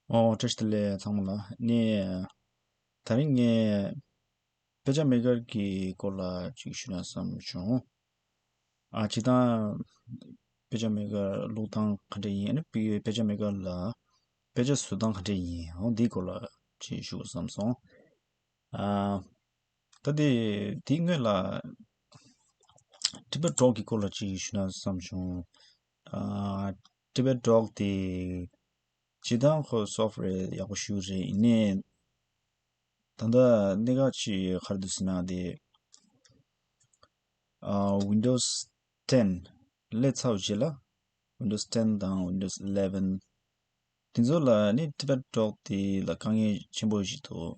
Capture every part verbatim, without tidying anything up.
ཨོ། བཀྲ་ཤིས་བདེ་ལེགས་ཚང་མ་ལ། ནི། དེ་རིང་ངས་དཔེ་ཆ་མེ་ཀར་གྱི་སྐོར་ལ་ཅིག་ཞུ་ན་བསམ་བྱུང་། ཨ། སྤྱིར་བཏང་དཔེ་ཆ་མེ་ཀར་བླུག་སྟངས་ག་འདྲ་ཡིན། ཨ་ནི་དཔེ་དཔེ་ཆ་མེ་ཀར་ལ་དཔེ་ཆ་བཟོ་སྟངས་ག་འདྲ་ཡིན། འོ་འདིའི་སྐོར་ལ་ཅིག་ཞུ་བསམ་སོང་། ཨ། ད་དེ་དེའི་སྔོན་ལ་ཊི་བེཊ་ཌོག་གི་སྐོར་ལ་ཅིག་ཞུ་ན་བསམ་བྱུང་། ཨ། ཊི་བེཊ་ཌོག་དེ་སྤྱིར་བཏང་ཁོ་སོབ་ཝེར་ཡག་པོ་ཞེ་པོ་རེད། ཡིན་ནའི་ད་ལྟ་གནད་འགག་ཅིག་ག་རེ་འདུག་ཟེར་ན། དེ། ཨ། Windows ten སླེབས་ཚར་བའི་རྗེས་ལ། Windows ten དང་Windows eleven དེ་ཚོ་ལ་ནི་ཊི་བེཊ་ཌོག་དེ་ལ་དཀའ་ངལ་ཆེན་པོ་ཞིག་འདུག་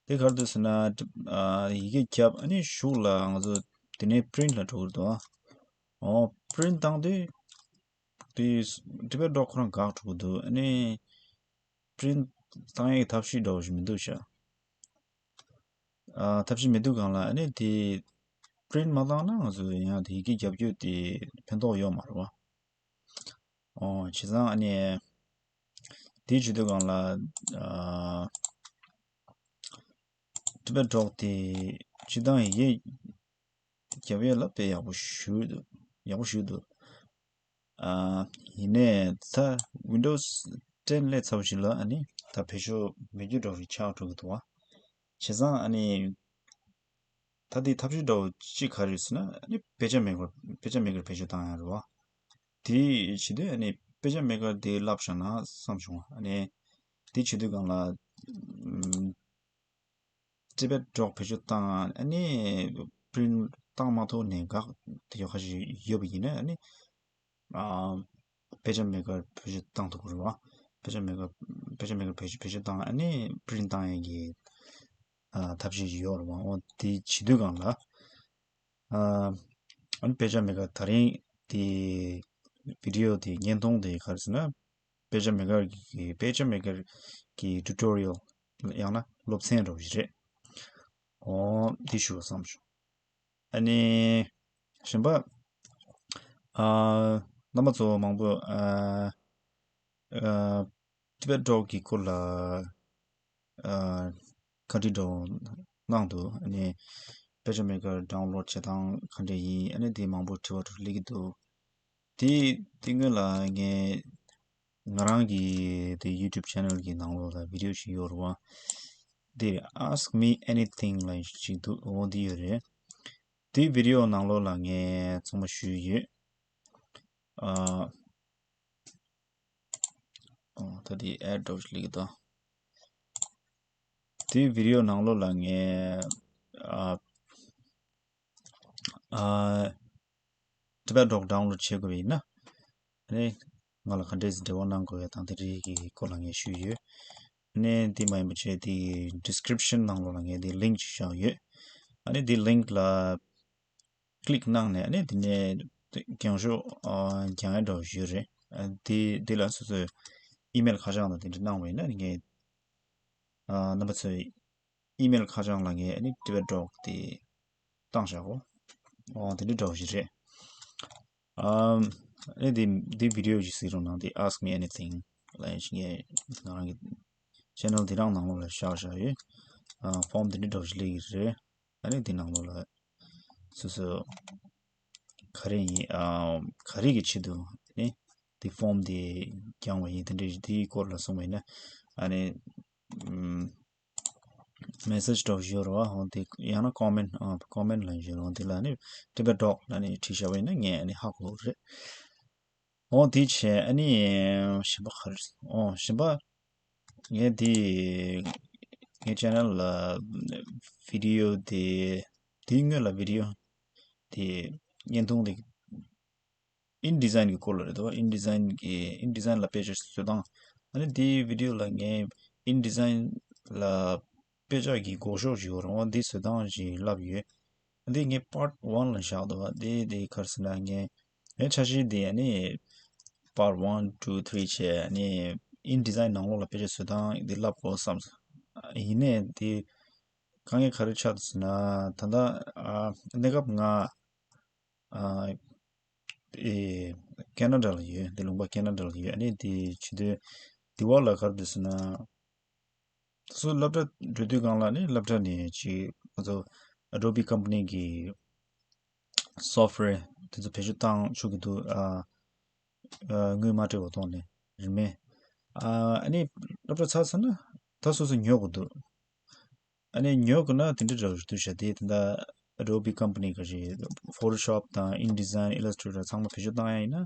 དེ་ག་རེ་འདུག་ཟེར་ན། ཊི་ཨ། ཡི་གེ་བརྒྱབ། ཨ་ནི་གཞུག་ལ་ང་ཚོ་དེ་ནས་པི་རིན་ཊི་ལ་འགྲོ་གི་འདུག་ཨོ། པི་རིན་ཊི་བཏང་དུས་དེ་ཊི་བེཊ་ཌོག་ཁོ་རང་འགག་འགྲོ་གི་འདུག་ཨ་ནི་པི་རིན་ཊི་བཏང་ཡས་ཀྱི་ཐབས་ཤེས་འདྲ་བོ་ཞིག་མི་འདུག་ཤག་ཨ། ཐབས་ཤེས་མི་འདུག་གང་ལ། ཨ་ནི་དེ་པི་རིན་ཊི་མ་བཏང་ན་ང་ཚོ་ཡང་དེ་ཡི་གེ་བརྒྱབ་རྒྱུ་དེ་ཕན་ཐོགས་ཡོད་མ་རེད་པ། ཨོ། བྱས་ཙང་ཨ་ནི་དེ་བྱེད་དུས་སྒང་ལ། ཨ། ཊི་བེཊ་ཌོག་དེ་སྤྱིར་བཏང་ཡི་གེ་རྒྱབ་ཡས་ལ་དཔེ་ཡག་པོ་ཞེ་པོ་འདུག་ཡག་པོ་ཞེ་པོ་འདུག་ཨ། ཡིན་ནའི་ད་Windows ten སླེབས་ཚར་བ་ཞིག་ལ། ཨ་ནི་ད་བེད་སྤྱོད་མེད་རྒྱུ་འདྲ་བོ་ཞིག་ཆགས་འགྲོ་གི་འདུག་པ། བྱས་ཙང་ཨ་ནི་ད་དེའི་ཐབས་ཤེས་འདྲ་བོ་གཅིག་ག་རེ་ཡོད་ཟེར་ན། ཨ་ནི་དཔེ་ཆ་མེ་ཀར་དཔེ་ཆ་མེ་ཀར་བེད་སྤྱོད་བཏང་ཡ་རེད་པ། དེ་བྱེད་དུས་ཨ་ནི་དཔེ་ཆ་མེ་ཀར་དེ་བསླབ་བཞག་ན་བསམ་བྱུང་། ཨ་ནི་དེ་བྱེད་དུས་སྒང་ལ། ཨམ། ཊི་བེཊ་ཌོག་བེད་སྤྱོད་བཏང་། ཨ་ནི་པི་རིན་ཊི་བཏང་མ་ཐུབ་ནས་འགག་དེ་ཡོད་ཁ་ཤས་ཡོད་པ་ཡིན་ན། ཨ་ནི། ཨ། དཔེ་ཆ་མེ་ཀར་བེད་སྤྱོད་བཏང་ཐུབ་ཀྱི་རེད་པ། དཔེ་ཆ་མེ་ཀར་དཔེ་ཆ་མེ་ཀར་བེད་སྤྱོད་བེད་སྤྱོད་བཏང་། ཨ་ནི་པི་རིན་ཊི་བཏང་ཡས་ཀྱི། ཨ། ཐབས་ཤེས་ཤིག་ཡོད་རེད་པ། འོ་དེ་བྱེད་དུས་སྒང་ལ། ཨ། ཨ་ནི་དཔེ་ཆ་མེ་ཀར་དེ་རིང་དེ་བི་ཌི་ཡོ་དེ་བརྙན་ཐུང་དེ་ག་རེ་ཟེར་ན། དཔེ་ཆ་མེ་ཀར་གྱི་དཔེ་ཆ་མེ་ཀར་གྱི་ཊུ་ཊོ་རི་ཡལ་ཡང་ན་སློབ་ཚན་འདྲ་བོ་ཞིག་རེད། ཨོ། འདི་ཞུ་བ་བསམ་བྱུང་། ཨ་ནི་གཞན་པ། ཨ། རྣམ་པ་ཚོ་མང་པོ། ཨ། ཨ། ཊི་བེཊ་ཌོག་གི་སྐོར་ལ། ཨ། བཀའ་འདྲི་འདྲ་བོ་གནང་འདུག་ཨ་ནི་དཔེ་ཆ་མེ་ཀར་ཌའུན་ལོཌ་བྱེད་སྟངས་ག་འདྲ་ཡིན། ཨ་ནི་དེ་མང་པོ་དྲི་བ་དྲི་སླེབས་ཀྱི་འདུག་དེ་དེ་སྔོན་ལ་ངས་ང་རང་གི་དེ་ཡུ་ཊུབ་ཆེ་ནལ་གྱི་ནང་ལོགས་ལ་བི་ཌི་ཡོ་ཞིག་ཡོད་རེད་པ། དེ་Ask Me Anything ལབ་ཡས་ཅིག་འདུག་འོ་འདི་ཡོད་རེད། དེའི་བི་ཌི་ཡོ་ནང་ལོགས་ལ་ངས་ཚང་མ་ཞུས་ཡོད། ཨ། ཨོ། ད་དེ་ཨེཌ་འདྲ་བོ་ཞིག་སླེབས་ཀྱི་འདུག་དེའི་བི་ཌི་ཡོ་ནང་ལོགས་ལ་ངས། ཨ། ཨ། ཊི་བེཊ་ཌོག་ཌའུན་ལོཌ་བྱེད་དགོས་པ་ཡིན་ན། ཨ་ནི་ང་ལ་ག་འདྲས་འབྲེལ་བ་གནང་དགོས་ཡ་དང་དེ་འདྲས་ཀྱི་སྐོར་ལ་ངས་ཞུས་ཡོད། ཨ་ནི་དེ་མ་ཡིན་པ་བྱས་དེ་ཌི་སི་ཀི་རིབ་ཤན་ནང་ལོགས་ལ་ངས་དེ་ལིངྐ་ཅིག་བཞག་ཡོད། ཨ་ནི་དེ་ལིངྐ་ལ་ཀི་ལིག་གནང་ནས། ཨ་ནི་དེ་ནས་རྒྱང་ཤོག་ཨ། རྒྱང་ཡ་འདྲ་བོ་ཞིག་ཡོད་རེད། ཨ། དེ་དེ་ལ་སོ་སོའི་ཨི་མེལ་ཁ་བྱང་དང་དེ་འདྲ་གནང་བ་ཡིན་ན། ངས། ཨ། རྣམ་པ་ཚོའི་ཨི་མེལ་ཁ་བྱང་ལ་ངས་ཨ་ནི་ཊི་བེཊ་ཌོག་དེ་བཏང་བཞག་གོ། ཨོ། དེ་འདྲ་འདྲ་བོ་ཞིག་རེད། ཨ། ཨ་ནི་དེ་དེ་བི་ཌི་ཡོ་ཞིག་གཟིགས་རོགས་གནང་། དེ་Ask Me Anything ལབ་ཡས་ཅིག་ངས་ང་རང་གི་ཆེ་ནལ་དེ་རང་ནང་ལོགས་ལ་བཞག་བཞག་ཡོད། ཨ། ཕོམ་དེ་འདྲ་འདྲ་བོ་ཞིག་སླེབས་ཀྱི་རེད། ཨ་ནི་དེ་ནང་ལོགས་ལ་སོ་སོ་ག་རེ་ཡིན། ཨ། ག་རེ་གི་ཆེད་དུ་ནི་དེ་ཕོམ་དེ་བཀང་བ་ཡིན། དེ་འདྲ་དེའི་སྐོར་ལ་གསུངས་པ་ཡིན་ན། ཨ་ནི། ཨམ། མེ་སེཇ་འདྲ་བོ་ཞིག་ཡོད་རེད་པ། འོ་དེ་ཡང་ན་ཀོ་མེན་ཊི། ཨ། ཀོ་མེན་ཊི་ལབ་ཡས་ཞིག་ཡོད་རེད། འོ་དེ་ལ་ནི་ཊི་བེཊ་ཌོག་ལབ་ནས་བྲིས་བཞག་པ་ཡིན་ན་ངས་ཨ་ནི་ཧ་གོ་གི་རེད། འོ་དེ་བྱས། ཨ་ནི་གཞན་པ་ག་རེ། འོ་གཞན་པ་ངས་དེ་ངའི་ཆེ་ནལ་ལ་བི་ཌི་ཡོ་དེ་དེའི་སྔོན་ལ་བི་ཌི་ཡོ་དེ་བརྙན་ཐུང་དེ་ཨིན་ཌི་ཛའིན་གྱི་སྐོར་ལ་རེད་དོ། ཨིན་ཌི་ཛའིན་གྱི་ཨིན་ཌི་ཛའིན་ལ་དཔེ་ཆ་བཟོ་སྟངས། ཨ་ནི་དེའི་བི་ཌི་ཡོ་ལ་ངས་ཨིན་ཌི་ཛའིན་ལ་དཔེ་ཆ་གི་འགོག་ཤོག་ཅིག་ཡོད་རེད། འོ་འདི་བཟོ་སྟངས་ཅིག་བསླབས་ཡོད། འདི་ངས་པཱརཊ་ཝན་ལ་བཞག་འདུག་པ། འདི་འདི་ག་རེ་ཟེར་ན། ངས་ངའི་འཆར་གཞི་འདི་ཨ་ནི་པཱརཊ་ཝན་ཊུ་ཐི་རི་བྱས། ཨ་ནི་ཨིན་ཌི་ཛའིན་ནང་ལོགས་ལ་དཔེ་ཆ་བཟོ་སྟངས་འདི་བསླབ་དགོས་བསམ། ཡིན་ནའི་འདི་དཀའ་ངལ་ག་རེ་ཆགས་འདུག་ཟེར་ན། ད་ལྟ་ཨ་གནས་སྐབས་ང་ཨ་ཨེ་ཁེ་ན་ཌ་ལ་ཡོད། འདི་ལུང་པ་ཁེ་ན་ཌ་ལ་ཡོད། ཨ་ནི་འདི་བྱེད་དུས་ དེ་བ་ལ་ག་རེ་འདུག་ཟེར་ན། སོ་སློབ་གྲྭ་འགྲོ་དུས་སྒང་ལ་ནི་སློབ་གྲྭ་ནས་ཅིག་ང་ཚོ་Adobe company གི་software དེ་ཚོ་བེད་སྤྱོད་བཏང་ཆོག་གི་འདུག་ཨ། ཨ། དངུལ་མ་སྤྲད་པ་གཏོང་ནས་རིན་མེད། ཨ། ཨ་ནི་སློབ་གྲྭ་ཚར་ཚར་ན་ད་སོ་སོ་ཉོ་དགོས་འདུག་ཨ་ནི་ཉོ་དགོས་ན་དེ་འདྲ་འདྲ་བོ་ཞིག་འདུག་ཤག་དེ་ད་ལྟ་Adobe company ག་རེ་Photoshop དང་InDesign, Illustrator ཚང་མ་བེད་སྤྱོད་བཏང་ཡ་ཡིན་ན་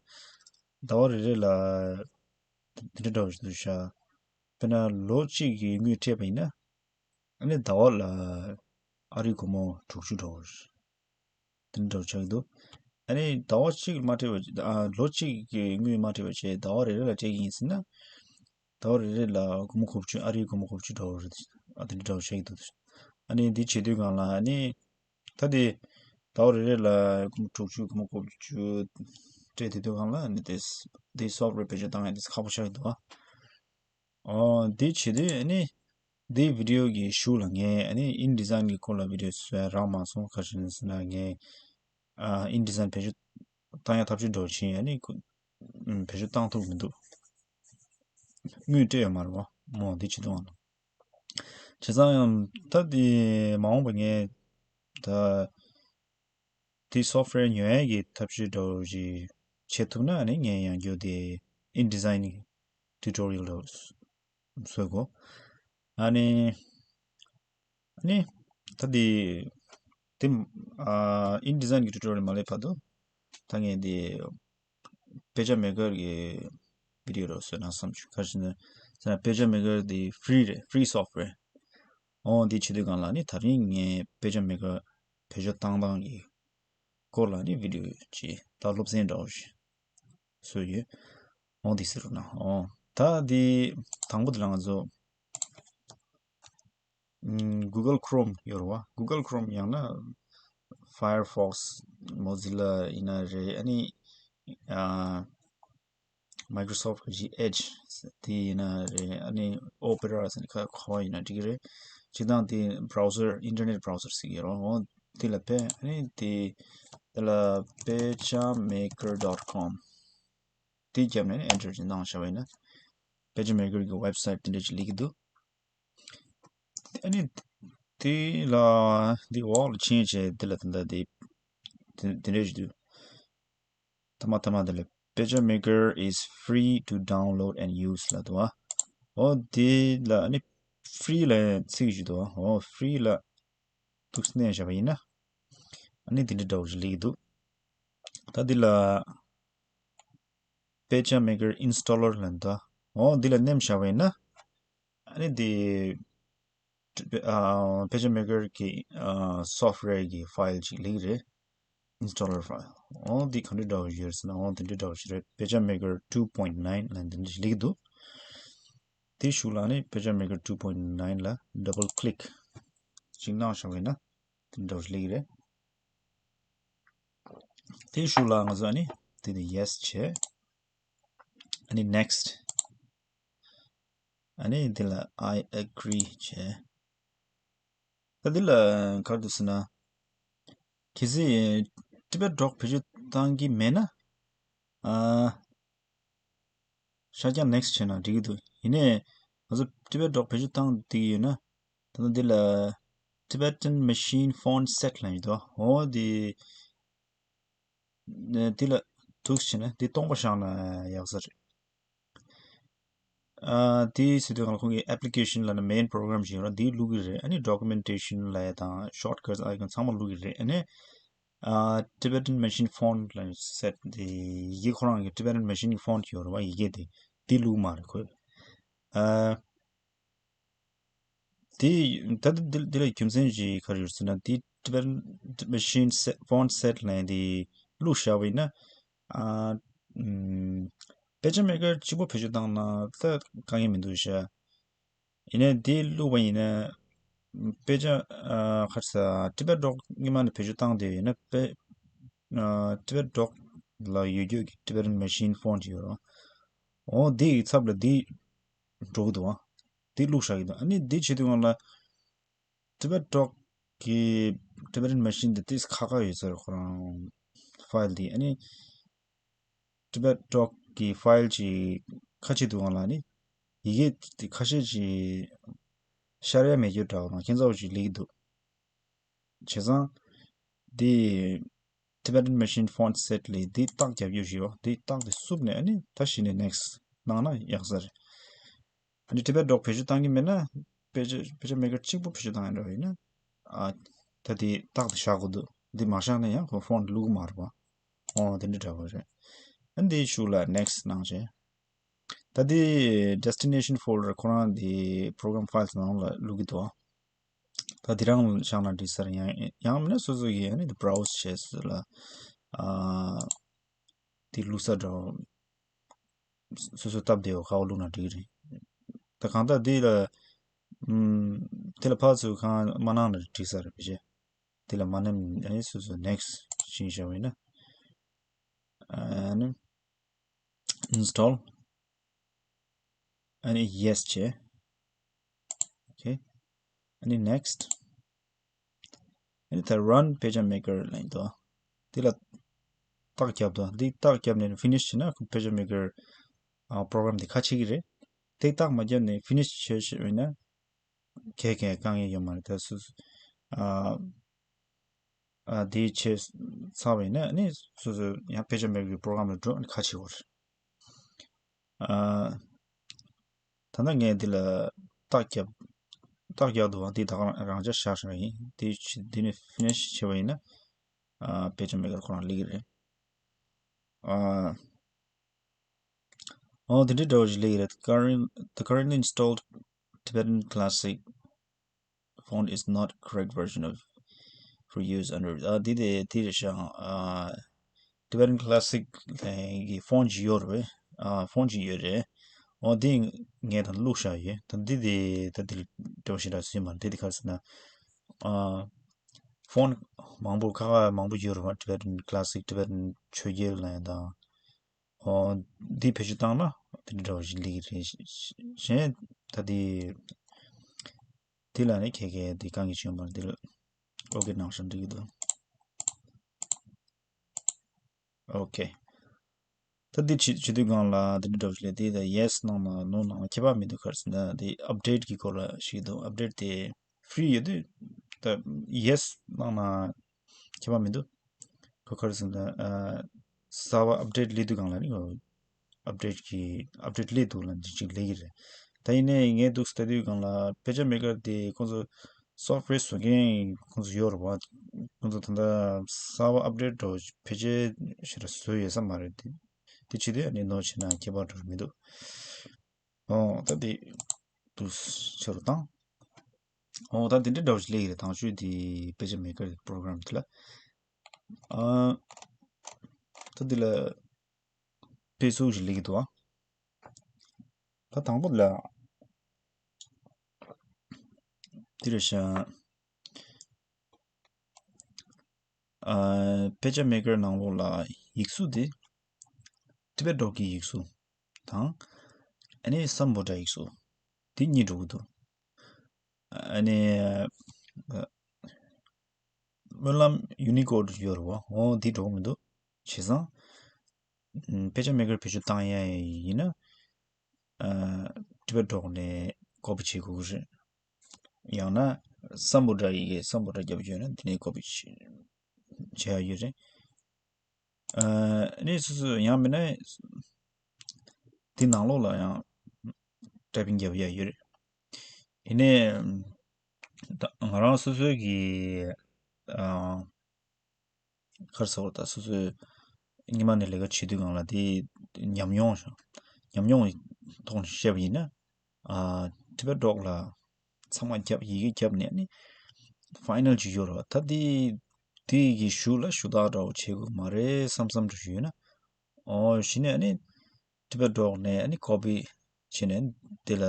ཟླ་བ་རེ་རེ་ལ་དེ་འདྲ་འདྲ་བོ་ཞིག་འདུག་ཤག་དཔེར་ན་ལོ་གཅིག་གི་དངུལ་སྤྲད་པ་ཡིན་ན། ཨ་ནི་ཟླ་བ་ལ་ཨ་རིའི་སྒོར་མོ་དྲུག་ཅུ་འདྲ་བོ་ཞིག་དེ་འདྲ་བོ་ཆགས་ཀྱི་འདུག་ཨ་ནི་ཟླ་བ་གཅིག་མ་སྤྲད་པ་ཨ། ལོ་གཅིག་གི་དངུལ་མ་སྤྲད་པ་བྱས་ཟླ་བ་རེ་རེ་ལ་སྤྲད་ཀྱི་ཡིན་ཟེར་ན། ཟླ་བ་རེ་རེ་ལ་སྒོར་མོ་དགུ་བཅུ། ཨ་རིའི་སྒོར་མོ་དགུ་བཅུ་འདྲ་བོ་རེད། ཨ། དེ་འདྲ་འདྲ་བོ་ཆགས་ཀྱི་འདུག་ཨ་ནི་འདི་བྱེད་དུས་སྒང་ལ་ཨ་ནི་ད་དེ་ཟླ་བ་རེ་རེ་ལ་སྒོར་མོ་དྲུག་ཅུ། སྒོར་མོ་དགུ་བཅུ་སྤྲད་དེ་དུས་སྒང་ལ་ཨ་ནི་དེ་དེ་software བེད་སྤྱོད་བཏང་ཡ་དེ་ཁག་པོ་ཆགས་ཀྱི་འདུག་ཨ། ཨོ། འདི་བྱེད་དུས་ཨ་ནི་འདི་video གི་གཞུག་ལ་ངས་ཨ་ནི་InDesign གི་སྐོར་ལ་video བཟོ་ཡ་རག་མ་སོང་། ག་རེ་ཟེར་ན་ངས་ཨ། InDesign བེད་སྤྱོད་བཏང་ཡ་ཐབས་ཇུས་འདྲ་བོ་བྱས་ཨ་ནི་ཁོ་བེད་སྤྱོད་བཏང་ཐུབ་མི་འདུག་དངུལ་སྤྲད་ཡོད་མ་རེད་པ། མོ་འདི་བྱེད་དུས་སྒང་ལ། བྱས་ཙང་ཡང་ད་འདི་མ་འོངས་པ་ངས་ད་དེ་software ཉོ་ཡས་ཀྱི་ཐབས་ཤེས་འདྲ་བོ་ཞིག་བྱེད་ཐུབ་ན་ཨ་ནི་ངས་ཡང་བསྐྱར་དེ་InDesign tutorial འདྲ་བོ་བཟོ་དགོས། ཨ་ནི་ཨ་ནི་ད་དེ་དེ་ཨ། InDesign གི་tutorial མ་སླེབས་བར་དུ་ད་ངས་དེ་དཔེ་ཆ་maker གི་video འདྲ་བོ་བཟོས་ན་བསམ་བྱུང་། ག་རེ་ཟེར་ན་དཔེ་ཆ་maker དེ་free རེད། free software། འོ། འདི་བྱེད་དུས་སྒང་ལ་ནི་ད་རིང་ངས་དཔེ་ཆ་maker བེད་སྤྱོད་བཏང་སྟངས་ཀྱི་སྐོར་ལ་ནི་video ཅིག་ད་སློབ་ཚན་འདྲ་བོ་ཞིག་བཟོས་ཡོད། འོ། འདི་ཟེར་རོགས་གནང་། འོ། ད་འདི་དང་པོ་དེ་ལ་ང་ཚོ་ཨམ། Google Chrome ཡོད་རེད་པ། Google Chrome ཡང་ན་Firefox, Mozilla ཡིན་ན་རེད། ཨ་ནི་ཨ། Microsoft གི་Edge དེ་ཡིན་ན་རེད། ཨ་ནི་Opera ཟེར་ནས་ཁ་ཁ་བ་ཡིན་ན་འགྲིག་གི་རེད། སྤྱིར་བཏང་དེ་browser, internet browser ཟེར་གྱི་རེད། འོ། དེ་ལ་ཕེབས། ཨ་ནི་དེ་དེ་ལ་pechamaker dot com དེ་བརྒྱབ་ནས་enter ཅིག་གནང་བཞག་པ་ཡིན་ན། དཔེ་ཆ་maker གི་website དེ་འདྲ་ཅིག་སླེབས་ཀྱི་འདུག་ཨ་ནི་དེ་ལ་འདི་འོག་ལ་ཕྱིན་བྱས་དེ་ལ་ད་ལྟ་དེ་དེ་དེ་འདྲ་ཞིག་འདུག་ཐ་མ་ཐ་མ་དེ་ལ་Pechamaker is free to download and use ལབ་འདུག་པ། འོ། དེ་ལ་ཨ་ནི་free ལབ་ཚིག་ཞིག་འདུག་པ། འོ། free ལ་ཐུགས་སྣེ་བཞག་པ་ཡིན་ན། ཨ་ནི་དེ་འདྲ་འདྲ་བོ་ཞིག་སླེབས་ཀྱི་འདུག་ད་འདི་ལ་Pechamaker installer ལབ་འདུག་འོ། འདི་ལ་མནན་བཞག་པ་ཡིན་ན། ཨ་ནི་འདི་ཨ། Pechamaker གི་ཨ། software གི་file ཅིག་སླེབས་ཀྱི་རེད། installer file། འོ། འདི་ག་འདྲ་འདྲ་བོ་ཡོད་ཟེར་ན། འོ། འདི་འདྲ་འདྲ་བོ་ཞིག་རེད། Pechamaker two point nine ལབ་འདི་འདྲ་ཞིག་སླེབས་ཀྱི་འདུག་དེའི་གཞུག་ལ་ནི་Pechamaker two point nine ལ་double click ཅིག་གནང་བཞག་པ་ཡིན་ན་དེ་འདྲ་བོ་ཞིག་སླེབས་ཀྱི་རེད། དེའི་གཞུག་ལ་ང་ཚོ་ཨ་ནི་དེ་ནི་yes བྱས། ཨ་ནི་next། ཨ་ནི་འདི་ལ་I agree བྱས། ད་འདི་ལ་ག་རེ་འདུག་ཟེར་ན། གལ་སྲིད་Tibet Doc བེད་སྤྱོད་བཏང་གི་མེད་ན། ཨ། ཤར་རྒྱག་next བྱས་ན་འགྲིག་གི་འདུག་ཡིན་ནའི་ང་ཚོ་Tibet Doc བེད་སྤྱོད་བཏང་བསྡད་ཀྱི་ཡོད་ན། ད་ལྟ་འདི་ལ་Tibetan Machine Font Set ལབ་ཡོད་དོ། འོ། འདི་འདི་ལ་ཐུགས་བྱས་ན་འདི་སྟོང་པ་བཞག་ན་ཡག་ས་རེད། ཨ། དེ་ཟེར་དུས་སྒང་ལ་ཁོང་གི་application ལབ་ན་main program ཞིག་ཡོད་རེད། དེ་བླུག་གི་རེད། ཨ་ནི་documentation ལབ་ཡ་དང་shortcuts icon ཚང་མ་བླུག་གི་རེད། ཨ་ནི་ཨ། Tibetan Machine Font ལབ་set དེ་ཡི་གེ་ཁོ་རང་གི་Tibetan Machine font ཡོད་རེད་པ། ཡི་གེ་དེ་དེ་བླུག་མ་རེད་ཁོས། ཨ། དེ་ད་ལྟ་འདི་འདི་ལ་རྒྱུ་མཚན་ཞིག་ག་རེ་ཡོད་ཟེར་ན། དེ་Tibetan Machine set, font set ལབ་ཡ་དེ་བླུག་བཞག་པ་ཡིན་ན། ཨ། ཨམ། དཔེ་ཆ་མེ་ཀར་གཅིག་པོ་བེད་སྤྱོད་བཏང་ན་ད་དཀའ་ངལ་མི་འདུག་ཤག་ཡིན་ནའི་དེ་བླུགས་པ་ཡིན་ན་དཔེ་ཆ་ཨ། ག་རེ་ཟེར། Tibet Doc སྔོན་མ་ནས་བེད་སྤྱོད་བཏང་བསྡད་ཡོད་ན་དཔེ་ཨ། Tibet Doc ལ་ཡོད་རྒྱུ་གི་Tibetan Machine font ཡོད་རེད། འོ། དེ་ཡི་ཚབ་ལ་དེ་འགྲོ་གི་འདུག་ཨ། དེ་བླུགས་བཞག་གི་འདུག་ཨ་ནི་དེ་བྱེད་དུས་སྒང་ལ་Tibet Doc གི་Tibetan Machine དེ་ཏིས་ཁག་ཁག་ཡོད་ས་རེད། ཁོ་རང་file དེ། ཨ་ནི་Tibet Doc གི་file ཅིག་ཁ་ཕྱེ་དུས་སྒང་ལ་ནི་ ཡི་གེ་དེ་ཁ་ཤས་ཅིག་ཤར་ཡ་མེད་རྒྱུ་འདྲ་བོ་དང་ཁྱད་མཚར་བོ་ཅིག་སླེབས་ཀྱི་འདུག་བྱས་ཙང་དེ་Tibetan Machine Font Set ལས་དེ་རྟགས་རྒྱབ་རྒྱུ་ཞིག་ཡོད། དེ་རྟགས་དེ་བསུབས་ནས་ཨ་ནི་ད་གཞི་ནས་next གནང་ན་ཡག་ས་རེད། ཨ་ནི་Tibetan Doc བེད་སྤྱོད་བཏང་གི་མེད་ན་དཔེ་ཆ་དཔེ་ཆ་མེ་ཀར་གཅིག་པོ་བེད་སྤྱོད་བཏང་ཡ་འདྲ་བ་ཡིན་ན། ཨ་ད་དེ་རྟགས་དེ་བཞག་དགོས་འདུག་འདི་མ་བཞག་ན་ཡང་ཁོ་font བླུག་གི་མ་རེད་པ། ཨོ་དེ་འདྲ་འདྲ་བོ་རེད། ཨ་ནི་དེའི་གཞུག་ལ་next གནང་བྱས། ད་དེ་destination folder ཁོ་རང་དེ་program files ནང་ལ་བླུག་གི་འདུག་ད་དེ་རང་བཞག་ན་འགྲིག་ས་རེད། ཡང་ཡང་མིན་ན་སོ་སོ་གི་ཨ་ནི་དེ་browse བྱས་སོ་ལ་ཨ་དེ་བླུག་ས་འདྲ་བོ་སོ་སོ་སྟབས་བདེ་བ་ག་བ་བླུག་ན་འགྲིག་གི་རེད། ད་གང་ལྟར་དེ་ལ་ཨམ་དེ་ལ་ཕར་ཚུར་གང་མ་གནང་ན་འགྲིག་ས་རེད་བྱས། དེ་ལ་མ་ནེམ་ཨ་ནི་སོ་སོ་next ཕྱིན་བཞག་པ་ཡིན་ན། ཨ་ནི་install ཨ་ནི་yes བྱས། okay ཨ་ནི་next ཨ་ནི་ད་run pager maker ལ་ཡིན་དོ། དེ་ལ་རྟགས་རྒྱབ་དོ། འདི་རྟགས་རྒྱབ་ནས་finish བྱས་ན་pager maker ཨ་program དེ་ཁ་ཕྱེ་གི་རེད། དེ་རྟགས་མ་རྒྱབ་ནས་finish བྱས་ཞེས་པ་ཡིན་ན། གལ་གལ་དཀའ་ངལ་ཡོད་མ་རེད། ད་སོ་སོ་ཨ་ཨ་དེའི་ཆེད་ཚར་བ་ཡིན་ན་ནི་སོ་སོ་ཡང་དཔེ་ཆ་མེད་པའི་པྲོ་གྲམ་ལ་འགྲོ་ཁ་ཕྱེ་བར། ཨ་ད་ནི་ངས་འདི་ལ་རྟགས་རྒྱབ་རྟགས་རྒྱག་འདུག་བ། འདི་ད་ག་རང་འཇགས་བཞག་བཞག་ཡིན། དེ་ཕྱི་འདི་ནས་ཕི་ནིཤ་བྱས་པ་ཡིན་ན་ཨ་དཔེ་ཆ་མེད་ཀར་ཁོ་རང་སླེབས་ཀྱི་རེད། ཨ། ཨོ་དེ་འདྲའི་འདྲ་བོ་ཞིག་སླེབས་ཀྱི་རེད། Current- the currently installed Tibetan Classic font is not correct version of for use under. ཨ་འདི་དེ་དེ་རེད་ཤག་ཨ་Tibetan Classic གི་font ཅིག་ཡོད་རེད། ཨ་font ཅིག་ཡོད་རེད། ཨོ་འདི་ངས་ད་བླུགས་བཞག་ཡོད། ད་འདི་དེ་ད་འདི་ལ་འདྲ་བོ་ཞིག་འདྲ་སུས་མ་འདི་དེ་ག་རེ་ཟེར་ན། ཨ་font མང་པོ་ཁ་ཁ་མང་པོ་ཡོད་རེད་བ། Tibetan Classic Tibetan ཆོས་རྒྱལ་ལ་ཡང་དང་། ཨོ། འདི་བེད་སྤྱོད་བཏང་ན་དེ་འདྲ་འདྲ་བ་ཞིག་སླེབས་ཀྱི་རེད། གཞན་ད་དེ་དེ་ལ་ནི་ཁྱེད་ཀྱིས་དེ་གང་གི་བྱུང་བར་འདི་ལ་ཨོ་ཀེ་གནང་བཞག་འགྲིག་གི་འདུག་ཨོ་ཀེ། ད་འདི་བྱེད་བྱེད་དུས་སྒང་ལ་དེ་འདྲ་འདྲ་བ་ཞིག་སླེབས། དེ་ད་yes གནང་ན་no གནང་ན་ཁྱད་པར་མི་འདུག་ག་རེ་ཟེར་ན་དེ་update གི་སྐོར་ལ་ཞིག་འདུག update དེ་free ཡོད་དུས་ད་yes གནང་ན་ཁྱད་པར་མི་འདུག་ཁོ་ག་རེ་ཟེར་ན་ཨ་གསར་པ་update སླེབས་དུས་སྒང་ལ་ནི་update གི་update སླེབས་འདུག་ལབ་འདི་ཅིག་སླེབས་ཀྱི་རེད། ད་ཡིན་ནའི་ངས་འདུག་ལྟ་དུས་སྒང་ལ་དཔེ་ཆ་མེད་ཀར་དེ་ཁོང་ཚོ་software བཟོ་མཁན་ཁོང་ཚོ་ཡོད་རེད་བ། ཁོང་ཚོ་ད་ལྟ་གསར་པ་update འདྲ་བོ་ཕལ་ཆེར་ཞེ་དྲག་བཟོས་ཡོད་ས་མ་རེད། དེ་དེ་བྱེད་དུས་ཨ་ནི་no བྱས་ན་ཁྱད་པར་འགྲོ་གི་མི་འདུག་ཨོ་ད་དེ་འདུག་ཆེ་རུ་བཏང་། ཨོ་ད་དེ་འདྲའི་འདྲ་བོ་ཞིག་སླེབས་ཀྱི་རེད། དང་ཤོས་དེ་དཔེ་ཆ་མེད་ཀར་པྲོ་གྲམ་དེ་ལ། ཨ་ད་འདི་ལ་དཔེ་གཟུགས་ཤིག་སླེབས་ཀྱི་འདུག་ཨ་ད་དང་པོ་ལ་འདི་རེད་ཤག་ཨ་དཔེ་ཆ་མེད་ཀར་ནང་ལོགས་ལ་ཡིག་གཟུགས་དེ་ཊི་བེཊ་ཌོག་གི་ཡིག་གཟུགས་དང་ཨ་ནི་སམ་བྷོ་ཊ་ཡིག་གཟུགས་དེ་གཉིས་འགྲོ་གི་འདུག་ཨ་ནི་སྨོན་ལམ་ཡུ་ནི་ཀོཌ་ཡོད་རེད་བ། འོ་འདི་འགྲོ་གི་མི་འདུག་བྱས་ཙང་དཔེ་ཆ་མེད་ཀར་བེད་སྤྱོད་བཏང་ཡ་ཡིན་ན་ཊི་བེཊ་ཌོག་ནས་ཀོ་པི་བྱེད་དགོས་ཀྱི་རེད། ཡང་ན་སམ་བྷོ་ཊ་ཡི་གེ་སམ་བྷོ་ཊ་རྒྱབ་ཡོད་ན་འདི་ནས་ཀོ་པི་བྱེད་ཡ་ཡོད་རེད། ཨ་ནི་སོ་སོ་ཡང་མིན་ན་འདི་ནང་ལོགས་ལ་ཡང་ཊའི་པིང་རྒྱབ་ཡ་ཡོད་རེད། ཡིན་ནའི་ད་ང་རང་སོ་སོའི་གི་ཨ་ག་རེ་ཟེར་དགོས་རེད། ད་སོ་སོའི་སྔོན་མ་ནས་ལས་ཀ་བྱེད་དུས་སྒང་ལ་དེ་ཉམས་མྱོང་ཉམས་མྱོང་གི་ཐོག་ནས་བཤད་པ་ཡིན་ན། ཨ་ཊི་བེཊ་ཌོག་ལ་ཚང་མ་རྒྱབ་ཡི་གེ་རྒྱབ་ནས་ནི་ཕའི་ནལ་ཅིག་ཡོད་རེད་བ། ད་དེ་དེ་གི་གཞུག་ལ་ཞུ་དག་འདྲ་བོ་བྱེད་དགོས་མ་རེད་བསམ་བསམ་འདྲ་ཞིག་ཡོད་ན། ཨོ་གཞི་ནས་ནི་ཊི་བེཊ་ཌོག་ནས་ནི་ཀོ་པི་བྱས་ནས་དེ་ལ་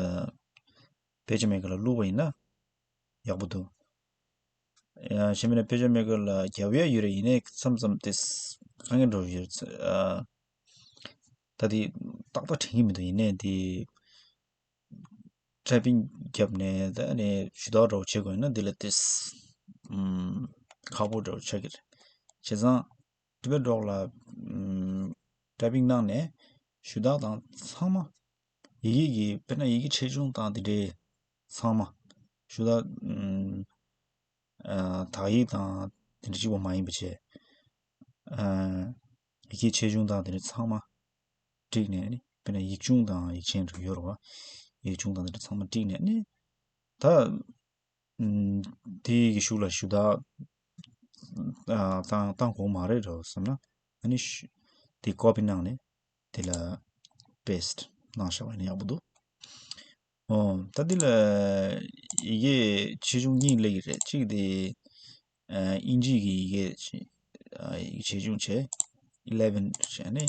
དཔེ་ཆ་མེད་ཀར་ལ་བླུགས་པ་ཡིན་ན་ཡག་པོ་འདུག་ཡང་གཞན་མིན་ན་དཔེ་ཆ་མེད་ཀར་ལ་རྒྱབ་ཡ་ཡོད་རེད། ཡིན་ནའི་མཚམས་མཚམས་དེ་དཀའ་ངལ་འགྲོ་ཡོད་རེད། ཨ་ད་དེ་ཏག་ཏག་དྲན་གྱི་མི་འདུག་ཡིན་ནའི་དེ་ཊའི་པིང་རྒྱབ་ནས་ད་ནས་ཞུ་དག་འདྲ་བོ་བྱེད་དགོས་ན་འདི་ལ་ཏིས་ཁག་པོ་འདྲ་བོ་ཆགས་ཀྱི་རེད། བྱས་ཙང་ཊི་བེཊ་ཌོག་ལ་ཊའི་པིང་གནང་ནས་ཞུ་དག་དང་ཚང་མ་ ཡི་གེ་གི་དཔེར་ན་ཡི་གེ་ཆེ་ཆུང་དང་དེ་འདྲའི་ཚང་མ་ཞུ་དག་ཨ་དག་ཡིག་དང་དེ་འདྲ་གཅིག་པ་མ་ཡིན་པ་བྱས། ཨ་ཡི་གེ་ཆེ་ཆུང་དང་དེ་འདྲ་ཚང་མ་བསྒྲིགས་ནས་ནི་དཔེར་ན་ཡིག་ཆུང་དང་ཡིག་ཆེན་རིགས་ཡོད་རེད་བ། ཡིག་ཆུང་དང་དེ་འདྲ་ཚང་མ་བསྒྲིགས་ནས་ནི་ད་ཨམ་དེ་གི་གཞུག་ལ་ཞུ་དག་ཨ་བཏང་བཏང་དགོས་མ་རེད་འགྲོ་བསམ་ན། ཨ་ནི་ཞུ་དེ་ཀོ་པི་གནང་ནས་དེ་ལ་པེ་སི་ཊི་གནང་བཞག་པ་ཡིན་ན་ཡག་པོ་འདུག་ཨོ་ད་འདི་ལ་ཡི་གེ་ཆེ་ཆུང་གཉིས་སླེབས་ཀྱི་རེད། གཅིག་དེ་ཨ་དབྱིན་ཇི་གི་ཡི་གེ་ཆེ་ཨ་ཡི་གེ་ཆེ་ཆུང་བྱས་eleven བྱས་ནས།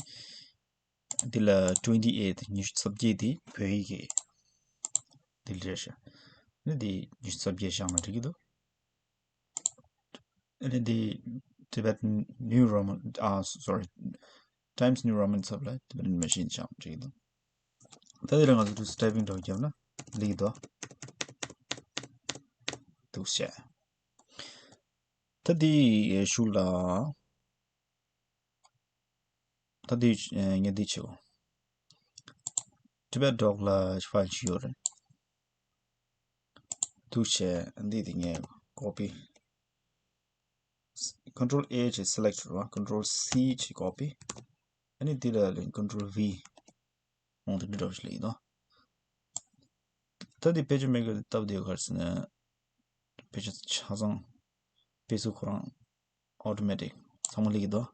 འདི་ལ་twenty eight ཉི་ཤུ་རྩ་བརྒྱད་དེ་བོད་ཡིག་གི་འདི་རེད་ཤག་ནི་འདི་ཉི་ཤུ་རྩ་བརྒྱད་བཞག་ན་འགྲིག་གི་འདུག་ཨ་ནི་འདི་Tibetan New Roman ཨ་sorry Times New Roman ཚབ་ལ་Tibetan Machine བཞག་ན་འགྲིག་གི་འདུག་ད་འདི་ལ་ང་ཚོ་ཏུ་ཊའི་པིང་འདྲ་བོ་བརྒྱབ་ན་འགྲིག་གི་འདུག་འདུག་བྱས། ད་འདི་གཞུག་ལ། ད་འདི་ངས་འདི་བྱེད་དགོས། Tibet Doc ལ་ཕའིལ་ཅིག་ཡོད་རེད། འདུག་བྱས་འདི་དེ་ངས་ཀོ་པི། Control A བྱས་སི་ལེག་ཊི་རེད་བ། Control C བྱས་ཀོ་པི། ཨ་ནི་འདི་ལ་ལེན་Control V འོང་དེ་འདྲ་འདྲ་བོ་ཞིག་ལ་ཡིན་ནོ། ད་འདི་དཔེ་ཆ་མེད་ཀྱི་སྟབས་བདེ་ག་རེ་ཟེར་ན། དཔེ་ཆ་ཆ་ཚང་དཔེ་ཚོ་ཁོ་རང་ཨོ་ཏོ་མེ་ཊིག་ཚང་མ་སླེབས་ཀྱི་འདུག་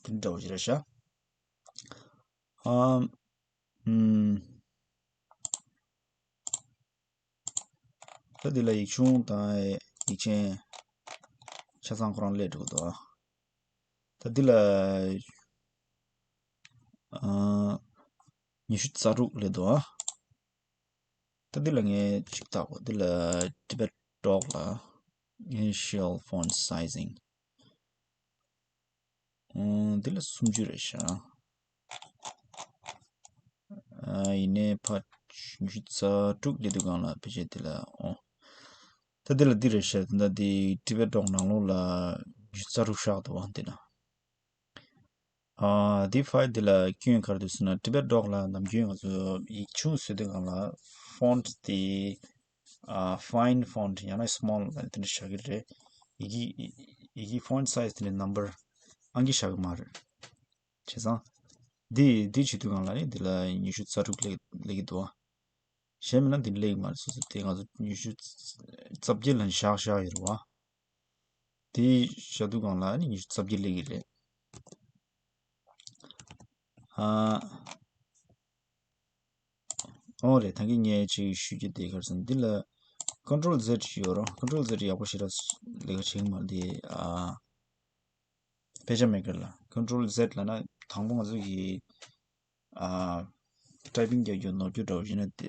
དེ་འདྲ་བོ་ཞིག་རེད་ཤག་ཨམ། ཨམ། ད་འདི་ལ་ཡིག་ཆུང་དང་ཡིག་ཆེན་ཆ་ཚང་ཁོ་རང་སླེབས་འགྲོ་གི་འདུག་ད་འདི་ལ་ཨ་ཉི་ཤུ་རྩ་དྲུག་སླེབས་འདུག་ད་འདི་ལ་ངས་གཅིག་བལྟ་དགོས། འདི་ལ་Tibet Doc ལ་Initial Font Sizing འདི་ལ་སུམ་ཅུ་རེད་ཤག་ཨ་ཡིན་ནའི་ཕ་ཉི་ཤུ་རྩ་དྲུག་སླེབས་དུས་སྒང་ལ་ཕལ་ཆེར་འདི་ལ་འོ། ད་འདི་ལ་འདི་རེད་ཤག་ད་འདི་Tibet Doc ནང་ལོགས་ལ་ཉི་ཤུ་རྩ་དྲུག་བཞག་འདུག་བ་འདི་ན། ཨ་འདི་ཕའིལ་འདི་ལ་སྐྱོན་ག་རེ་འདུག་ཟེར་ན། Tibet Doc ལ་ནམ་རྒྱུན་ང་ཚོ་ཡིག་ཆུང་བཟོ་དུས་སྒང་ལ་ཕོན་ཊི་དེ་ཨ་ཕའིན་ཕོན་ཊི་ཡང་ན་སི་མོལ་དེ་འདྲ་བཞག་གི་རེད། ཡི་གེ་ཡི་གེ་ཕོན་ཊི་སའི་ཛི་དེ་འདྲ་ནམ་བར་ཨང་ཀི་བཞག་གི་མ་རེད། བྱས་ཙང་འདི་འདི་བྱེད་དུས་སྒང་ལ་ནི་འདི་ལ་ཉི་ཤུ་རྩ་དྲུག་སླེབས་སླེབས་ཀྱི་འདུག་བ། གཞན་མིན་ན་འདི་སླེབས་ཀྱི་མ་རེད། སོ་སོ་དེ་ང་ཚོ་ཉི་ཤུ་རྩ་བརྒྱད་ལ་བཞག་བཞག་ཡོད་རེད་བ། དེ་བཞག་དུས་སྒང་ལ་ནི་ཉི་ཤུ་རྩ་བརྒྱད་སླེབས་ཀྱི་རེད། ཨ། ཨོ་རེད། ད་གིན་ངས་ཅིག་ཞུ་རྒྱུ་དེ་ག་རེ་ཟེར་ན། འདི་ལ་Control Z ཡོད་རོ། Control Z ཡག་པོ་ཞེ་དྲག་ལས་ཀ་བྱེད་ཀྱི་མ་རེད་དེ། ཨ། དཔེ་ཆ་མེད་ཀར་ལ་Control Z ལབ་ན་དང་པོ་ང་ཚོ་གི་ཨ་ཊའི་པིང་རྒྱག་རྒྱུ་ནོར་རྒྱུ་འདྲ་བོ་ཡིན་ན་དེ།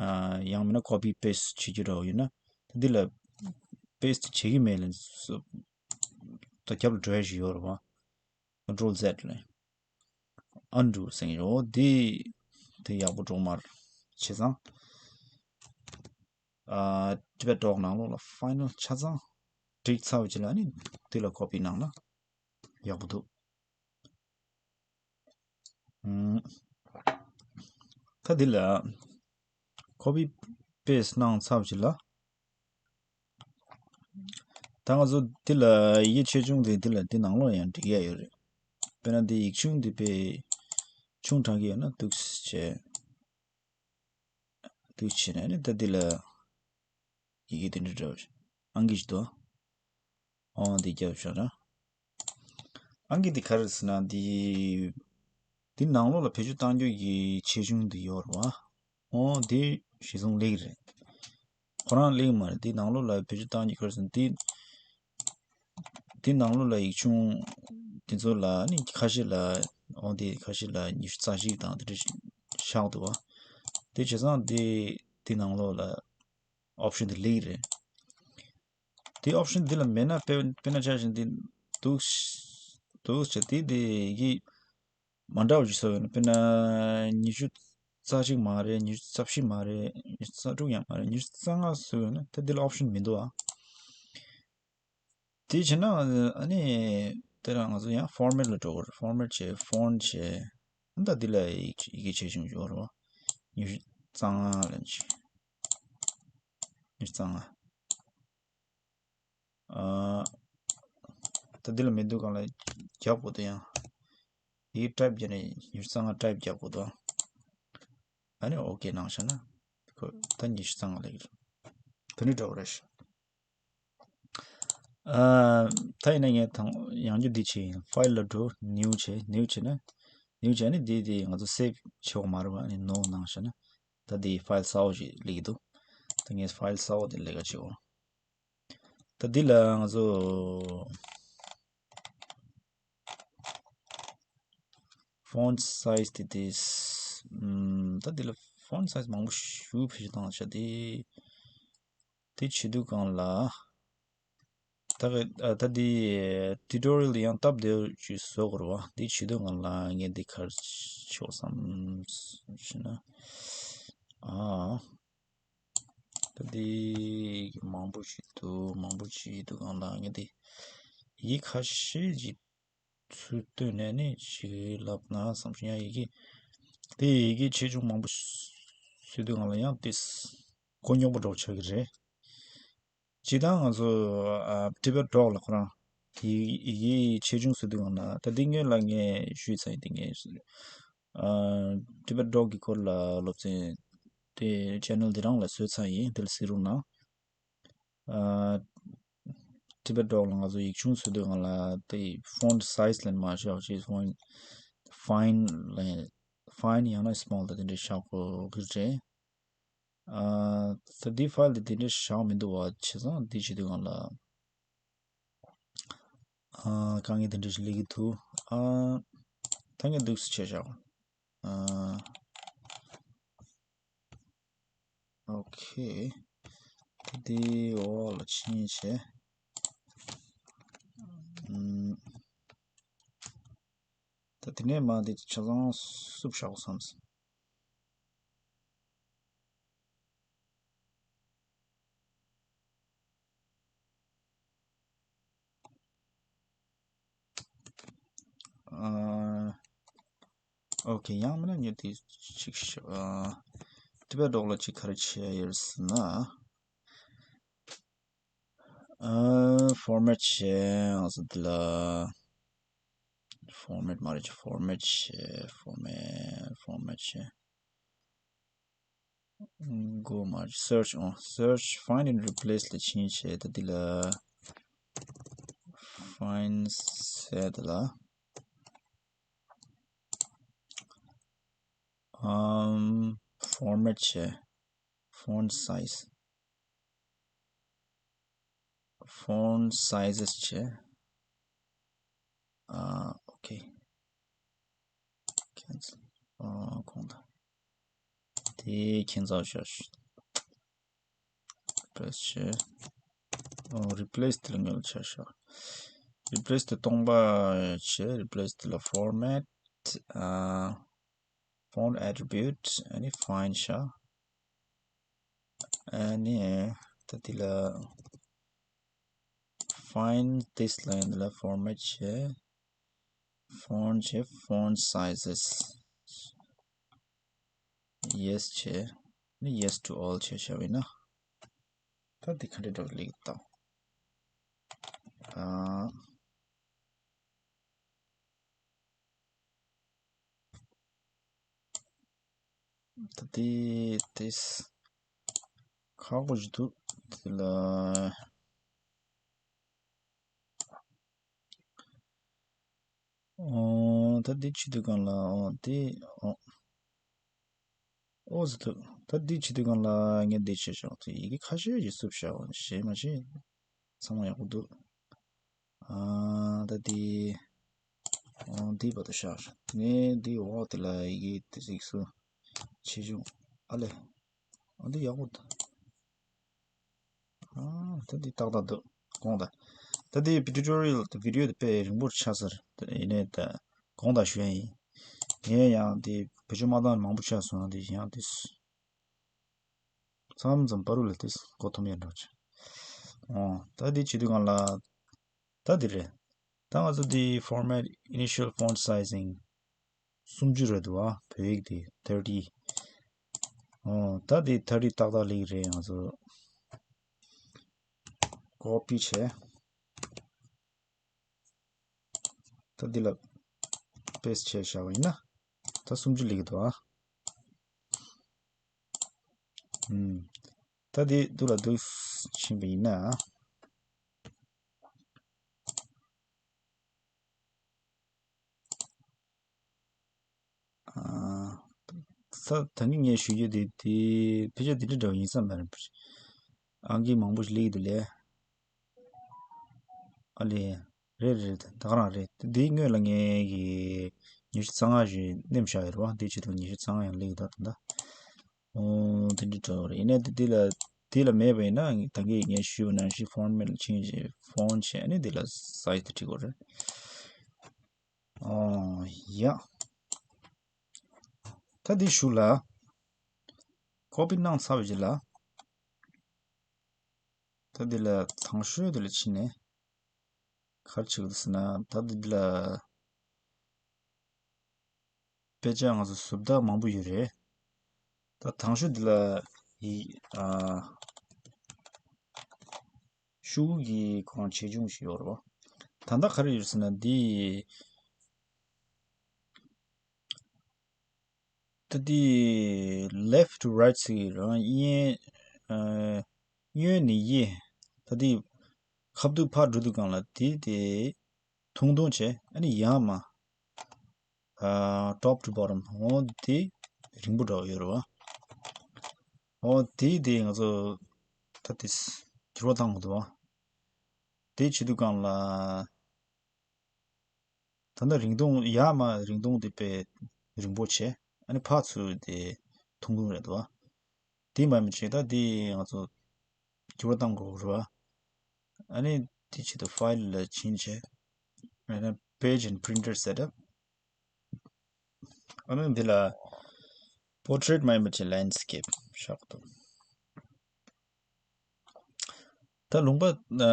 ཨ་ཡང་མིན་ན་ཀོ་པི་པེ་སི་ཊི་བྱེད་རྒྱུ་འདྲ་བོ་ཡིན་ན། ད་འདི་ལ་པེ་སི་ཊི་བྱེད་ཀྱི་མེད་ལ་ད་རྒྱབ་ལ་འགྲོ་ཡ་ཞིག་ཡོད་རེད་བ། Control Z ལ་Undo ཟེར་གྱི་རེད། འོ་འདི་དེ་ཡག་པོ་འགྲོ་མ་རེད། བྱས་ཙང་ཨ་Tibet Doc ནང་ལོགས་ལ་ཕའི་ནལ་ཆ་ཚང་བསྒྲིགས་ཚར་བ་ཅིག་ལ་ནི་འདི་ལ་ཀོ་པི་གནང་ན་ཡག་པོ་འདུག་ཨུམ། ད་འདི་ལ་ཀོ་པི་པེ་སི་ཊི་གནང་ཚར་བ་ཅིག་ལ། ད་ང་ཚོ་འདི་ལ་ཡི་གེ་ཆེ་ཆུང་དེ་འདི་ལ་འདི་ནང་ལོགས་ཡང་འབྲི་ཡ་ཡོད་རེད། དཔེར་ན་འདི་ཡིག་ཆུང་འདི་དཔེ་ཆུང་དྲགས་ཀྱི་ཡོད་ན་འདུག་སེ་བྱས། འདུག་བྱས་ནས་ནི་ད་འདི་ལ་ཡི་གེ་འདི་འདྲ་འདྲ་བ་ཞིག་ཨང་ཀི་ཞིག་འདུག་ཨོ་འདི་རྒྱབ་ཤོག་ར། ཨང་ཀི་འདི་ག་རེ་ཟེར་ན་འདི། འདི་ནང་ལོགས་ལ་བེད་སྤྱོད་གཏང་རྒྱུ་གི་ཆེ་ཆུང་འདི་ཡོད་རེད་བ། ཨོ་འདི་གཞི་བཟུང་སླེབས་ཀྱི་རེད། ཁོ་རང་སླེབས་ཀྱི་མ་རེད། འདི་ནང་ལོགས་ལ་བེད་སྤྱོད་གཏང་རྒྱུ་ག་རེ་ཟེར་ན་འདི། འདི་ནང་ལོགས་ལ་ཡིག་ཆུང་འདི་ཚོ་ལ་ནི་ཁ་ཤས་ལ་ཨོ་འདི་ཁ་ཤས་ལ་ཉི་ཤུ་རྩ་གཅིག་དང་དེ་འདྲ་ཞིག་བཞག་འདུག་བ། དེ་བྱས་ཙང་འདི་འདི་ནང་ལོགས་ལ་ཨོབ་ཤན་འདི་སླེབས་ཀྱི་རེད། དེ་ཨོབ་ཤན་འདི་ལ་མེད་ན་དཔེ་དཔེར་ན་ཆ་བཞག་ན་འདི་འདུག་འདུག་བྱས་དེ་དེ་གི་མ་འདྲ་བ་ཞིག་བཟོས་ཡོད་ན། དཔེར་ན་ཉི་ཤུ་རྩ་གཅིག་མ་རེད། ཉི་ཤུ་རྩ་བཞི་མ་རེད། ཉི་ཤུ་རྩ་དྲུག་ཡང་མ་རེད། ཉི་ཤུ་རྩ་ལྔ་བཟོས་ཡོད་ན་ད་འདི་ལ་ཨོབ་ཤན་མི་འདུག་ཨ། དེ་བྱས་ན་ཨ་ནི་དེ་ལ་ང་ཚོ་ཡང་ཕོར་མེ་ཊི་ལ་འགྲོ་དགོས་རེད། ཕོར་མེ་ཊི་བྱས། ཕོན་ཊི་བྱས། ད་འདི་ལ་ཡི་གེ་ཆེ་ཆུང་ཡོད་རེད་བ། ཉི་ཤུ་རྩ་ལྔ་ལ་ཅིག་ཉི་ཤུ་རྩ་ལྔ། ཨ། ད་འདི་ལ་མི་འདུག་གང་ལ་རྒྱག་དགོས་འདུག་ཡང་། ཡི་ཊའིབ་བརྒྱབ་ནས་ཉི་ཤུ་རྩ་ལྔ་ཊའིབ་རྒྱག་དགོས་འདུག་ཨ་ནི་ཨོ་ཀེ་གནང་བཞག་ན། ཁོ་ད་ཉི་ཤུ་རྩ་ལྔ་ལ་ཡོད། ད་ནི་འགྲོ་གི་རེད། ཨ། ད་ཡིན་ན་ངས་དང་ཡང་བསྐྱར་འདི་བྱས་ཡིན། ཕའིལ་ལ་འགྲོ། ནིའུ་བྱས། ནིའུ་བྱས་ན། ནིའུ་བྱས་ནི་འདི་འདི་ང་ཚོ་སེབ་བྱེད་དགོས་མ་རེད་བ། ཨ་ནི་ནོ་གནང་བཞག་ན། ད་འདི་ཕའིལ་གསར་པ་ཞིག་སླེབས་ཀྱི་འདུག་ད་ངས་ཕའིལ་གསར་པ་འདི་ལས་ཀ་བྱེད་འོ། ད་འདི་ལ་ང་ཚོ་ཕོན་སའིཛ་དེ་དེ། ཨམ། ད་འདི་ལ་ཕོན་སའིཛ་མང་པོ་ཞིག་བེད་སྤྱོད་བཏང་བྱ་དེ། དེ་བྱེད་དུས་སྒང་ལ། ད་ག་ཨ། ད་འདི་ཊུ་ཊོ་རི་ཡལ་ཡང་སྟབས་བདེ་ཅིག་བཟོ་དགོས་རེད་བ། འདི་བྱེད་དུས་སྒང་ལ་ངས་འདི་ག་རེ་བྱེད་དགོས་བསམ་ཞེ་ན། ཨ། ད་འདི་མང་པོ་ཞིག་འདུག་མང་པོ་ཞིག་འདུག་གང་ལ་ངས་འདི་ཡི་གེ་ཁ་ཤས་ཅིག་ཚུར་བཏོན་ནས་ནི་ཅིག་ལབ་ན་བསམ་ཞིང་ཡང་ཡི་གེ་དེ་ཡི་གེ་ཆེ་ཆུང་མང་པོ་བཟོས་དུས་སྒང་ལ་ཡང་དེ་མགོ་རྙོག་པོ་འདྲ་པོ་ཆགས་ཀྱི་རེད། སྤྱིར་བཏང་ང་ཚོ་ཨ། ཊི་བེཊ་ཌོག་ལ་ཁོ་རང་ཡི་ཡི་གེ་ཆེ་ཆུང་བཟོས་དུས་སྒང་ལ། ད་འདི་སྔོན་ལ་ངས་ཞུས་ཚར་ཡིན། འདི་ངས་ཨ། ཊི་བེཊ་ཌོག་གི་སྐོར་ལ་སློབ་ཚན་དེ་ཆེ་ནལ་འདི་རང་ལ་བཟོས་ཚར་ཡིན། དེ་ལ་གཟིགས་རོགས་གནང་། ཨ། ཊི་བེཊ་ཌོག་ལ་ང་ཚོ་ཡིག་ཆུང་བཟོས་དུས་སྒང་ལ་དེ་ཕོན་སའིཛ་ལ་མར་བཞག་ཅིག་ཕོན་ཕའིན་ལ་ཕའིན་ཡང་ན་སི་མོལ་ད་དེ་འདྲ་བཞག་དགོས་ཀྱི་རེད། ཨ། ད་འདི་ཕའིལ་དེ་དེ་འདྲ་བཞག་མི་འདུག་བ། བྱས་ཙང་འདི་བྱེད་དུས་སྒང་ལ། ཨ། དཀའ་ངལ་དེ་འདྲ་ཞིག་སླེབས་ཀྱི་འདུག་ཨ། ད་ངས་འདུག་སེ་བྱས་བཞག་ཨ། ཨོ་ཁེ། ད་འདི་འོག་ལ་ཕྱིན་བྱས། ཨམ། ད་དེ་ནས་མར་འདི་ཆ་ཚང་བསུབ་བཞག་དགོས་བསམ་སོང་། ཨ། ཨོ་ཁེ། ཡང་མིན་ན་ངས་དེ་ཅིག་ཤོ། ཨ། ཊི་བེཊ་ཌོག་ལ་ཅིག་ག་རེ་བྱས་ཡོད་ཟེར་ན། ཨ། ཕོར་མེཊ་བྱས། ང་ཚོ་འདི་ལ་ཕོར་མེཊ་མ་རེད། ཕོར་མེཊ་བྱས། ཕོར་མེཊ། ཕོར་མེཊ་བྱས། མགོ་མ་སར་ཆི་འོང་། སར་ཆི། ཕའིན་ཌི་རི་པི་ལེ་སི་ལ་ཕྱིན་བྱས། ད་འདི་ལ་ཕའིན་སེཊ་ལ། ཨམ། ཕོར་མེཊ་བྱས། ཕོན་སའིཛ། ཕོན་སའིཛ་བྱས། ཨ། ཨོ་ཁེ། ཁེན་སེལ། ཨ། གོང་དང་། དེ་ཁྱད་མཚར་ཤོར། རི་པི་ལེ་སི་བྱས། ཨོ། རི་པི་ལེ་སི་དེ་ལ་ངོས་ལ་ཆ་བཞག་རི་པི་ལེ་སི་དེ་སྟོང་པ་བྱས། རི་པི་ལེ་སི་དེ་ལ་ཕོར་མེཊ། ཨ། ཕོན་ཊི་ཨེ་ཊི་རི་བིའུ་ཊི། ཨ་ནི་ཕའིན་བཞག་ཨ་ནི་ད་འདི་ལ་ཕའིན་ཌི་སི་ལ་ཡིན། འདི་ལ་ཕོར་མེཊ་བྱས། ཕོན་ཊི་བྱས། ཕོན་སའིཛ་ཡེ་སི་བྱས། ཨ་ནི་ཡེ་སི་ཊུ་ཨོལ་བྱས་བྱས་པ་ཡིན་ན། ད་འདི་ག་འདྲ་འདྲ་སླེབས་ཀྱི་འདུག་ཨ། ད་དེ་དེ་ཁག་པོ་ཞིག་འདུག་དེ་ལ། ཨོ། ད་འདི་བྱེད་དུས་སྒང་ལ། ཨོ། དེ། ཨོ། ཨོ་ཟེར་འདུག་ད་འདི་བྱེད་དུས་སྒང་ལ་ངས་འདི་བྱས་བཞག་དེ་ཡི་གེ་ཁ་ཤས་ཤིག་བསུབས་བཞག་ཞེས་མ་བྱས། ཚང་མ་ཡག་པོ་འདུག་ཨ། ད་འདི། ཨོ། འདི་བར་དུ་བཞག་ངས་འདི་འོག་དེ་ལ་ཡི་གེ་དེ་གཟིགས་སོ། ཆེ་ཆུང་། ཨ་ལེ། ཨ། འདི་ཡག་པོ་འདུག་ཨ། ད་འདི་ཏག་ཏག་འདུག་དགོངས་དག་ད་འདི་ཊུ་ཊོ་རི་ཡལ་དེ་བི་ཌི་ཡོ་དེ་དཔེ་རིང་པོ་ཆགས་ཚར། ཡིན་ནའི་ད་དགོངས་དག་ཞུ་ཡ་ཡིན། ངས་ཡང་དེ་བེད་སྤྱོད་མ་བཏང་མང་པོ་ཆགས་སོང་། ཡང་དེ་ཡང་དེ་མཚམས་མཚམས་བར་དུ་ལ་དེ་མགོ་འཐོམ་ཡ་འདྲ་བྱས། ཨོ། ད་འདི་བྱེད་དུས་སྒང་ལ། ད་འདི་རེད། ད་ང་ཚོ་འདི་format initial font sizing སུམ་ཅུ་རེད་འདུག་ཨ། བོད་ཡིག་དེ་ཐར་ཊི། ཨོ་ད་དེ་ཐར་ཊི་ཏག་ཏག་སླེབས་རེད། ང་ཚོ་ཀོ་པི་བྱས། ད་འདི་ལ་པེ་སི་ཊི་བྱས་བཞག་པ་ཡིན་ན། ད་སུམ་ཅུ་སླེབས་ཀྱི་འདུག་ཨ། ཨུམ། ད་འདི་འདུག་ལ་འདུག་ཕྱིན་པ་ཡིན་ན། ཨ། ས་ད་ནི་ངས་ཞུ་རྒྱུ་དེ་དེ་ཕལ་ཆེར་དེ་འདྲ་འདྲ་བ་ཡིན་ས་མ་རེད། ཨང་ཀི་མང་པོ་ཞིག་སླེབས་ཀྱི་འདུག་ལས། ཨ་ལས། རེད་རེད། ད་ག་རང་རེད། འདིའི་སྔོན་ལ་ངས་ཀྱི་ཉི་ཤུ་རྩ་ལྔ་ཞིག་ནེམ་བཞག་ཡོད་རེད་བ། འདིའི་ཆེད་དུ་ཉི་ཤུ་རྩ་ལྔ་ཡང་སླེབས་ཀྱི་འདུག་ད་ལྟ། ཨོ་དེ་འདྲ་འདྲ་བ་རེད། ཡིན་ནའི་དེ་འདི་ལ་འདི་ལ་མེད་པ་ཡིན་ན་ད་གིན་ངས་ཞུས་པ་ནང་བཞིན་ཕོར་མེཊ་ཆེན་ཇི་ཕོན་ཊི་བྱས་ནས་འདི་ལ་སའི་ཛི་དེ་བྲིས་དགོས་རེད། ཨོ་ཡ། ད་འདི་གཞུག་ལ་ཀོ་པི་གནང་ཚར་བའི་རྗེས་ལ། ད་འདི་ལ་དང་ཤོས་འདི་ལ་ཕྱིན་ནས་ག་རེ་བྱེད་དགོས་ཟེར་ན། ད་འདི་ལ་དཔེ་ཆ་ང་ཚོ་བཟོ་ལྟ་མང་པོ་ཡོད་རེད། ད་དང་ཤོས་འདི་ལ་ཡི་ཨ། ཤོག་གུ་གི་ཁོ་རང་ཆེ་ཆུང་ཞིག་ཡོད་རེད་བ། ད་ལྟ་ག་རེ་ཡོད་ཟེར་ན་འདི། ད་འདི་left to right ཟེར་གྱི་རེད་བ། གཡས། ཨ། གཡོན་ནས་གཡས། ད་འདི་ཁ་ཐུག་ཕར་འགྲོ་དུས་སྒང་ལ་དེ་དེ་ཐུང་ཐུང་བྱས། ཨ་ནི་ཡར་མར། ཨ། top to bottom འོ་དེ་རིང་པོ་འདྲ་བོ་ཡོད་རེད་བ། འོ་དེ་དེ་ང་ཚོ་ད་དེ་འགྱུར་བ་གཏང་དགོས་འདུག་བ། དེ་བྱེད་དུས་སྒང་ལ། ད་ལྟ་རིང་ཐུང་ཡར་མར་རིང་ཐུང་དེ་དཔེ་རིང་པོ་བྱས། ཨ་ནི་ཕར་ཚུར་དེ་ཐུང་ཐུང་རེད་འདུག་བ། དེ་མ་མི་བྱེད། ད་དེ་ང་ཚོ་འགྱུར་བ་གཏང་དགོས་རེད་བ། ཨ་ནི་དེ་ཆེད་དུ་ཕའིལ་ལ་ཕྱིན་བྱས། ཨ་ནི་page and printer setup། ཨ་ནི་འདི་ལ་portrait མ་ཡིན་པ་ཅིག་landscape བཞག་འདུག་ད་ལུང་པ་ཨ་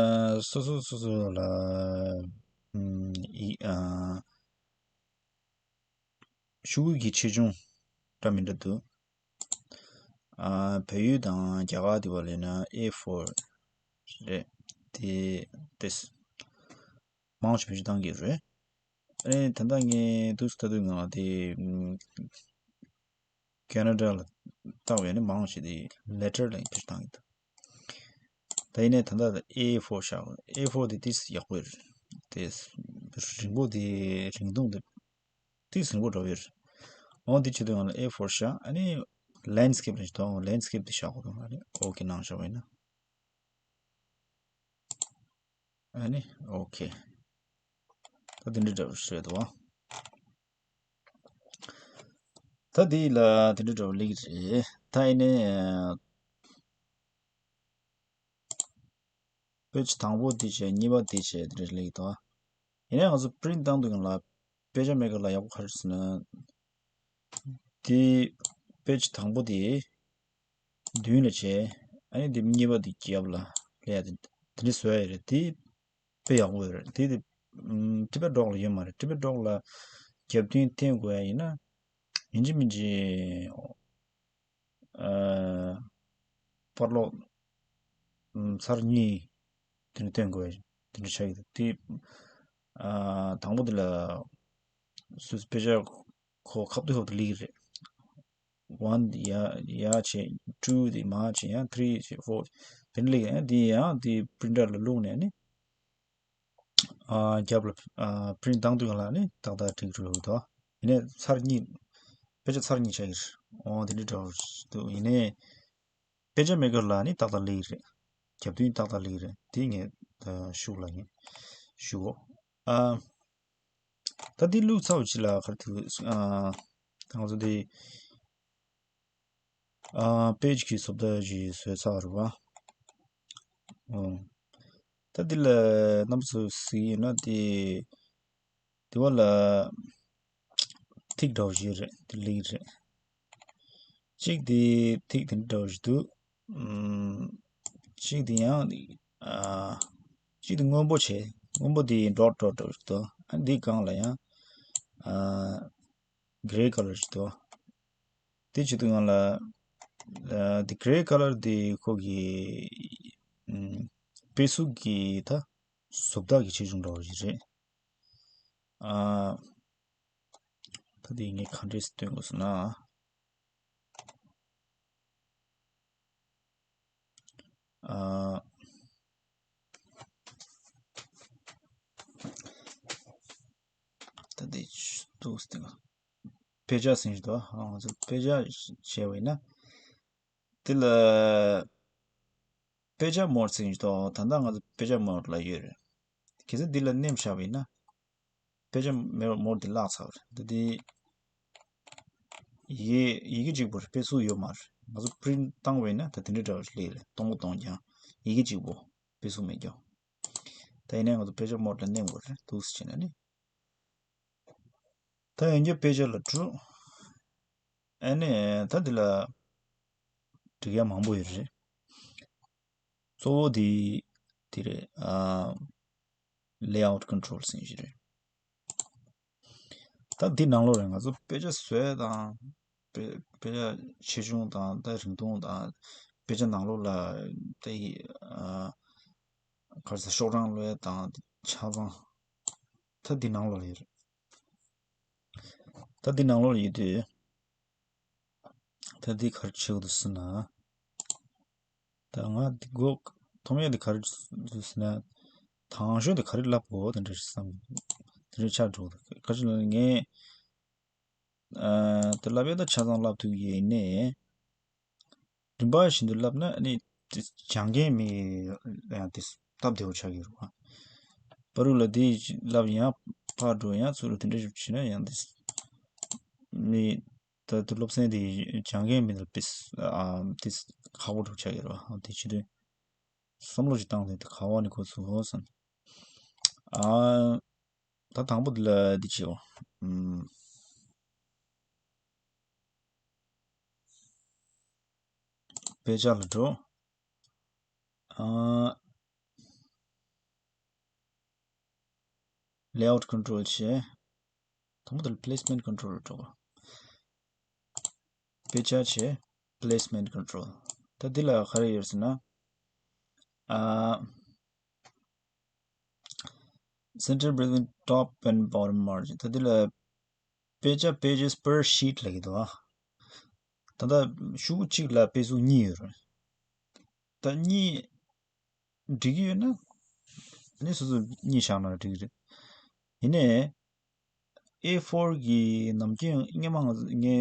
སོ་སོ་སོ་སོ་ལ་ཨམ་ཡི་ཨ་ཤོག་གུ་གི་ཆེ་ཆུང་འདྲ་མི་འདྲ་འདུག་ཨ། བལ་ཡུལ་དང་རྒྱ་གར་དེ་བ་ལས་ན་ཨེ་ཕོར་རེད། དེ་དེ་མང་ཆེ་བེད་སྤྱོད་གཏང་གི་རེད། ཨ་ནི་ད་ལྟ་ངས་འདུག་སེ་ལྟ་དུས་ང་ལ་དེ་ཀེ་ན་ཌ་ལ་བལྟ་བས་ནི་མང་ཆེ་དེ་ལེ་ཊར་ལ་བེད་སྤྱོད་གཏང་གི་འདུག་ད་ཡིན་ནའི་ད་ལྟ་ཨེ་ཕོར་བཞག་ཨེ་ཕོར་དེ་ཏིས་ཡག་པོ་རེད། དེ་རིང་པོ་དེ་རིང་ཐུང་དེ་ཏིས་རིང་པོ་འདྲ་བོ་ཡོད་རེད། འོ་དེ་བྱེད་དུས་ང་ལ་ཨེ་ཕོར་བཞག་ཨ་ནི་ལེན་སི་ཀེབ་ལ་ཞིག་ཐོག་ལེན་སི་ཀེབ་དེ་བཞག་དགོས་འདུག་ཨ་ནི་ཨོ་ཀེ་གནང་བཞག་པ་ཡིན་ན། ཨ་ནི་ཨོ་ཀེ། ད་དེ་འདྲ་འདྲ་བོ་ཞིག་རེད་འདུག་ད་དེ་ལ་དེ་འདྲ་འདྲ་བོ་སླེབས་ཀྱི་རེད། ད་ཡིན་ནའི་པེ་ཇི་དང་པོ་དེ་བྱས། གཉིས་པ་དེ་བྱས། དེ་འདྲ་སླེབས་ཀྱི་འདུག་ཡིན་ནའི་ང་ཚོ་པི་རིན་ཊི་བཏང་དུས་སྒང་ལ་དཔེ་ཆ་མེ་ཀར་ལ་ཡག་པོ་ག་རེ་ཟེར་ན། དེ་པེ་ཇི་དང་པོ་དེ་མདུན་ལ་བྱས། ཨ་ནི་དེ་གཉིས་པ་དེ་རྒྱབ་ལ་སླེབས་ཡ་དེ་དེ་འདྲ་བཟོ་ཡ་ཡོད་རེད། དེ་དཔེ་ཡག་པོ་ཡོད་རེད། དེ་དེ་ཨམ་ཊི་པེཊ་ཌོག་ལ་ཡོད་མ་རེད། ཊི་པེཊ་ཌོག་ལ་རྒྱབ་མདུན་བསྟན་དགོས་ཡ་ཡིན་ན། ཡིན་གཅིག་མིན་གཅིག་ཨ་པར་ལོག་ཨམ་ཚར་གཉིས་དེ་འདྲ་བསྟན་དགོས་ཡ་དེ་འདྲ་ཆགས་ཀྱི་འདུག་དེ་ཨ་དང་པོ་དེ་ལ་སུས་དཔེ་ཆ་ཁོ་ཁ་ཐུག་ཁ་ཐུག་སླེབས་ཀྱི་རེད། ཝན་ཡ་ཡ་བྱས། ཊུ་དེ་མར་བྱས། ཡང་ཐི་རི་བྱས། ཕོར་དེ་འདྲ་སླེབས་ཀྱི་རེད། དེ་ཡང་དེ་པི་རིན་ཊར་ལ་བླུགས་ནས་ནི། ཨ། རྒྱབ་ལ་ཨ་པི་རིན་ཊི་བཏང་དུས་སྒང་ལ་ནི་ཏག་ཏག་འགྲིག་འགྲོ་གི་འདུག་ཡིན་ནའི་ཚར་གཉིས། དཔེ་ཆ་ཚར་གཉིས་ཆགས་ཀྱི་རེད། འོ་དེ་འདྲ་འདྲ་བོ་འདུག་ཡིན་ནའི་དཔེ་ཆ་མེ་ཀར་ལ་ནི་ཏག་ཏག་སླེབས་ཀྱི་རེད། རྒྱབ་མདུན་ཏག་ཏག་སླེབས་ཀྱི་རེད། དེ་ངས་ད་ཤུགས་ལ་ངས་ཞུ་གོ་ཨ། ད་དེ་བླུགས་ཚར་བ་ཅིག་ལ་ག་རེ་འདུག་ཨ། ད་ང་ཚོ་དེ་ཨ་པེ་ཇི་གི་བཟོ་ལྟ་ཞིག་བཟོས་ཚར་རེད་བ། ཨོ། ད་འདི་ལ་རྣམ་པ་ཚོས་གཟིགས་ཡོད་ན་དེ། དེ་བ་ལ་ཐིག་འདྲ་བོ་ཞིག་རེད། དེ་ལིང་རེད། གཅིག་དེ་ཐིག་དེ་འདྲ་བོ་ཞིག་འདུག་ཨམ། གཅིག་དེ་ཡང་ཨ། གཅིག་དེ་སྔོན་པོ་བྱས། སྔོན་པོ་དེ་ཌོཊ་ཌོཊ་འདྲ་བོ་ཞིག་འདུག་ཨ་འདི་སྒང་ལ་ཡང་ཨ། gray color ཞིག་འདུག་དེ་བྱེད་དུས་ང་ལ་ཨ་དེ་gray color དེ་ཁོ་གི་ཨམ་དཔེ་གཟུགས་ཀྱི་ད་བཟོ་ལྟ་གི་ཆེ་ཆུང་འདྲ་བོ་ཞིག་རེད། ཨ་ད་དེ་ངས་ག་འདྲས་སྟོན་དགོས་སོང་ན། ཨ་ད་དེ་ཏུ་སྟེང་དཔེ་ཆ་ཟིན་ཞིག་ཏུ་ང་ཚོ་དཔེ་ཆ་བྱས་པ་ཡིན་ན། དེ་ལ་དཔེ་ཆ་མོར་ཟིན་ཞིག་ཏུ་ད་ལྟ་ང་ཚོ་དཔེ་ཆ་མོར་ལ་ཡོད་རེད། གལ་སྲིད་འདི་ལ་མནན་བཞག་པ་ཡིན་ན། དཔེ་ཆ་མོར་འདི་བརླག་ཚར་བ་རེད། ད་དེ་ཡི་གེ་ཡི་གེ་གཅིག་པོ་རེད། དཔེ་གཟུགས་ཡོད་མ་རེད། ང་ཚོ་print བཏང་བ་ཡིན་ན་ད་དེ་འདྲའི་འདྲ་བ་ཞིག་སླེབས་རེད། སྟོང་པ་སྟོང་རྐྱང་ཡི་གེ་གཅིག་པོ་དཔེ་གཟུགས་མེད་ཀྱང་། ད་ཡིན་ནའི་ང་ཚོ་དཔེ་ཆ་མོར་ལ་མནན་དགོས་རེད། འདུག་སེ་བྱས་ན་ནི། ད་ཡང་བསྐྱར་དཔེ་ཆ་ལ་འགྲོ། ཨ་ནི་ད་འདི་ལ་འགྲིག་ཡ་མང་པོ་ཡོད་རེད། གཙོ་བོ་དེ་དེ་རེད། ཨ་layout control ཟེར་ཞིག་རེད། ད་འདི་ནང་ལོགས་ལ་ང་ཚོ་དཔེ་ཆ་བཟོས་དང་དཔེ་དཔེ་ཆ་ཆེ་ཆུང་དང་ད་རིང་ཐུང་དང་དཔེ་ཆ་ནང་ལོགས་ལ་ད་ཡི་ཨ་ག་རེ་ཟེར་ཤོག་གྲངས་ཀློག་ཡ་དང་ཆ་ཚང་ད་འདི་ནང་ལོགས་ལ་ཡོད་རེད། ད་འདི་ནང་ལོགས་ལ་ཡོད་དུས། ད་འདི་ག་རེ་བྱེད་དགོས་འདུག་ཟེར་ན། ད་ང་འདི་འགོ་ཐོག་མ་འདི་ག་རེ་འདུག་ཟེར་ན། དང་ཤོས་འདི་ག་རེ་ལབ་དགོས་དེ་འདྲ་བསམ། དེ་འདྲ་ཆགས་འགྲོ་གི་འདུག་ག་རེ་ལབ་ན་ངས། ཨ་དེ་ལབ་ཡ་ད་ཆ་ཚང་ལབ་ཐུབ་ཀྱི་ཡིན་ནའི། རིམ་པ་བཞིན་དུ་ལབ་ན་ནི་དེ་སྦྱང་མཁན་མི་ཡང་དེ་སྟབས་བདེ་བོ་ཆགས་ཀྱི་རེད་བ། བར་དུ་ལ་དེ་ལབ་ཡང་ཕར་འགྲོ་ཡང་ཚུར་དེ་འདྲ་ཞིག་བྱས་ན་ཡང་དེ་མི་ད་དུ་སློབ་ཚན་དེ་སྦྱང་མཁན་མི་ལ་དཔེ་ཨ་དེ་ཁག་པོ་འགྲོ་ཆགས་ཀྱི་རེད་བ། དེ་བྱེད་དུས་བསམ་བློ་ཞིག་བཏང་དེ་དེ་ག་བ་ནས་འགོ་ཚུགས་ཧོ་བསམ། ཨ། ད་དང་པོ་འདི་ལ་འདི་བྱེད་འོ། ཨམ། དཔེ་ཆ་ལ་འགྲོ། ཨ། layout control བྱེད། དང་པོ་འདི་ལ་placement control ལ་འགྲོ། དཔེ་ཆ་བྱེད། placement control ད་འདི་ལ་ག་རེ་ཡོད་ཟེར་ན། ཨ། center between top and bottom margin ད་འདི་ལ་དཔེ་ཆ་pages per sheet ལབ་ཀྱི་འདུག་ཨ། ད་ལྟ་ཤོག་གུ་གཅིག་ལ་དཔེ་གཟུགས་གཉིས་ཡོད་རེད། ད་གཉིས་འགྲིག་གི་ཡོད་ན་ནི་སོ་སོ་གཉིས་བཞག་ན་འགྲིག་གི་རེད། ཡིན་ནའི་ཨེ་ཕོར་གི་ནམ་རྒྱུན་སྔོན་མ་ང་ངའི་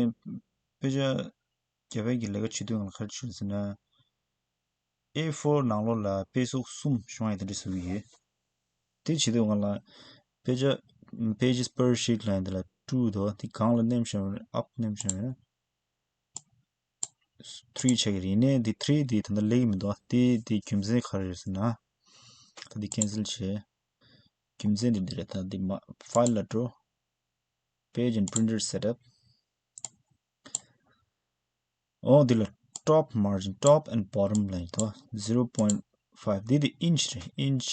དཔེ་ཆ་རྒྱབ་པའི་གི་ལས་ཀ་བྱེད་དུས་ང་ལ་ག་རེ་བྱུང་ཟེར་ན། ཨེ་ཕོར་ནང་ལོགས་ལ་དཔེ་གཟུགས་གསུམ་ཤོང་ཡ་དེ་འདྲ་བཟོ་གི་ཡོད། དེ་བྱེད་དུས་ང་ལ་དཔེ་ཆ་pages per sheet ལབ་ཡ་དེ་ལ་two འདུག་དེ་སྒང་ལ་མནན་བྱས་up མནན་བྱས་three ཆགས་ཀྱི་རེད། ཡིན་ནའི་འདི་three འདི་ད་ལྟ་སླེབས་ཀྱི་མི་འདུག་དེ་དེ་རྒྱུ་མཚན་ག་རེ་རེད་ཟེར་ན། ད་འདི་cancel བྱས། རྒྱུ་མཚན་འདི་འདི་རེད། ད་འདི་མ་file ལ་འགྲོ། page and printer setup ཨོ་འདི་ལ་top margin top and bottom ལ་ཡིན་ཏོ། zero point five འདི་འདི་inch རེད། inch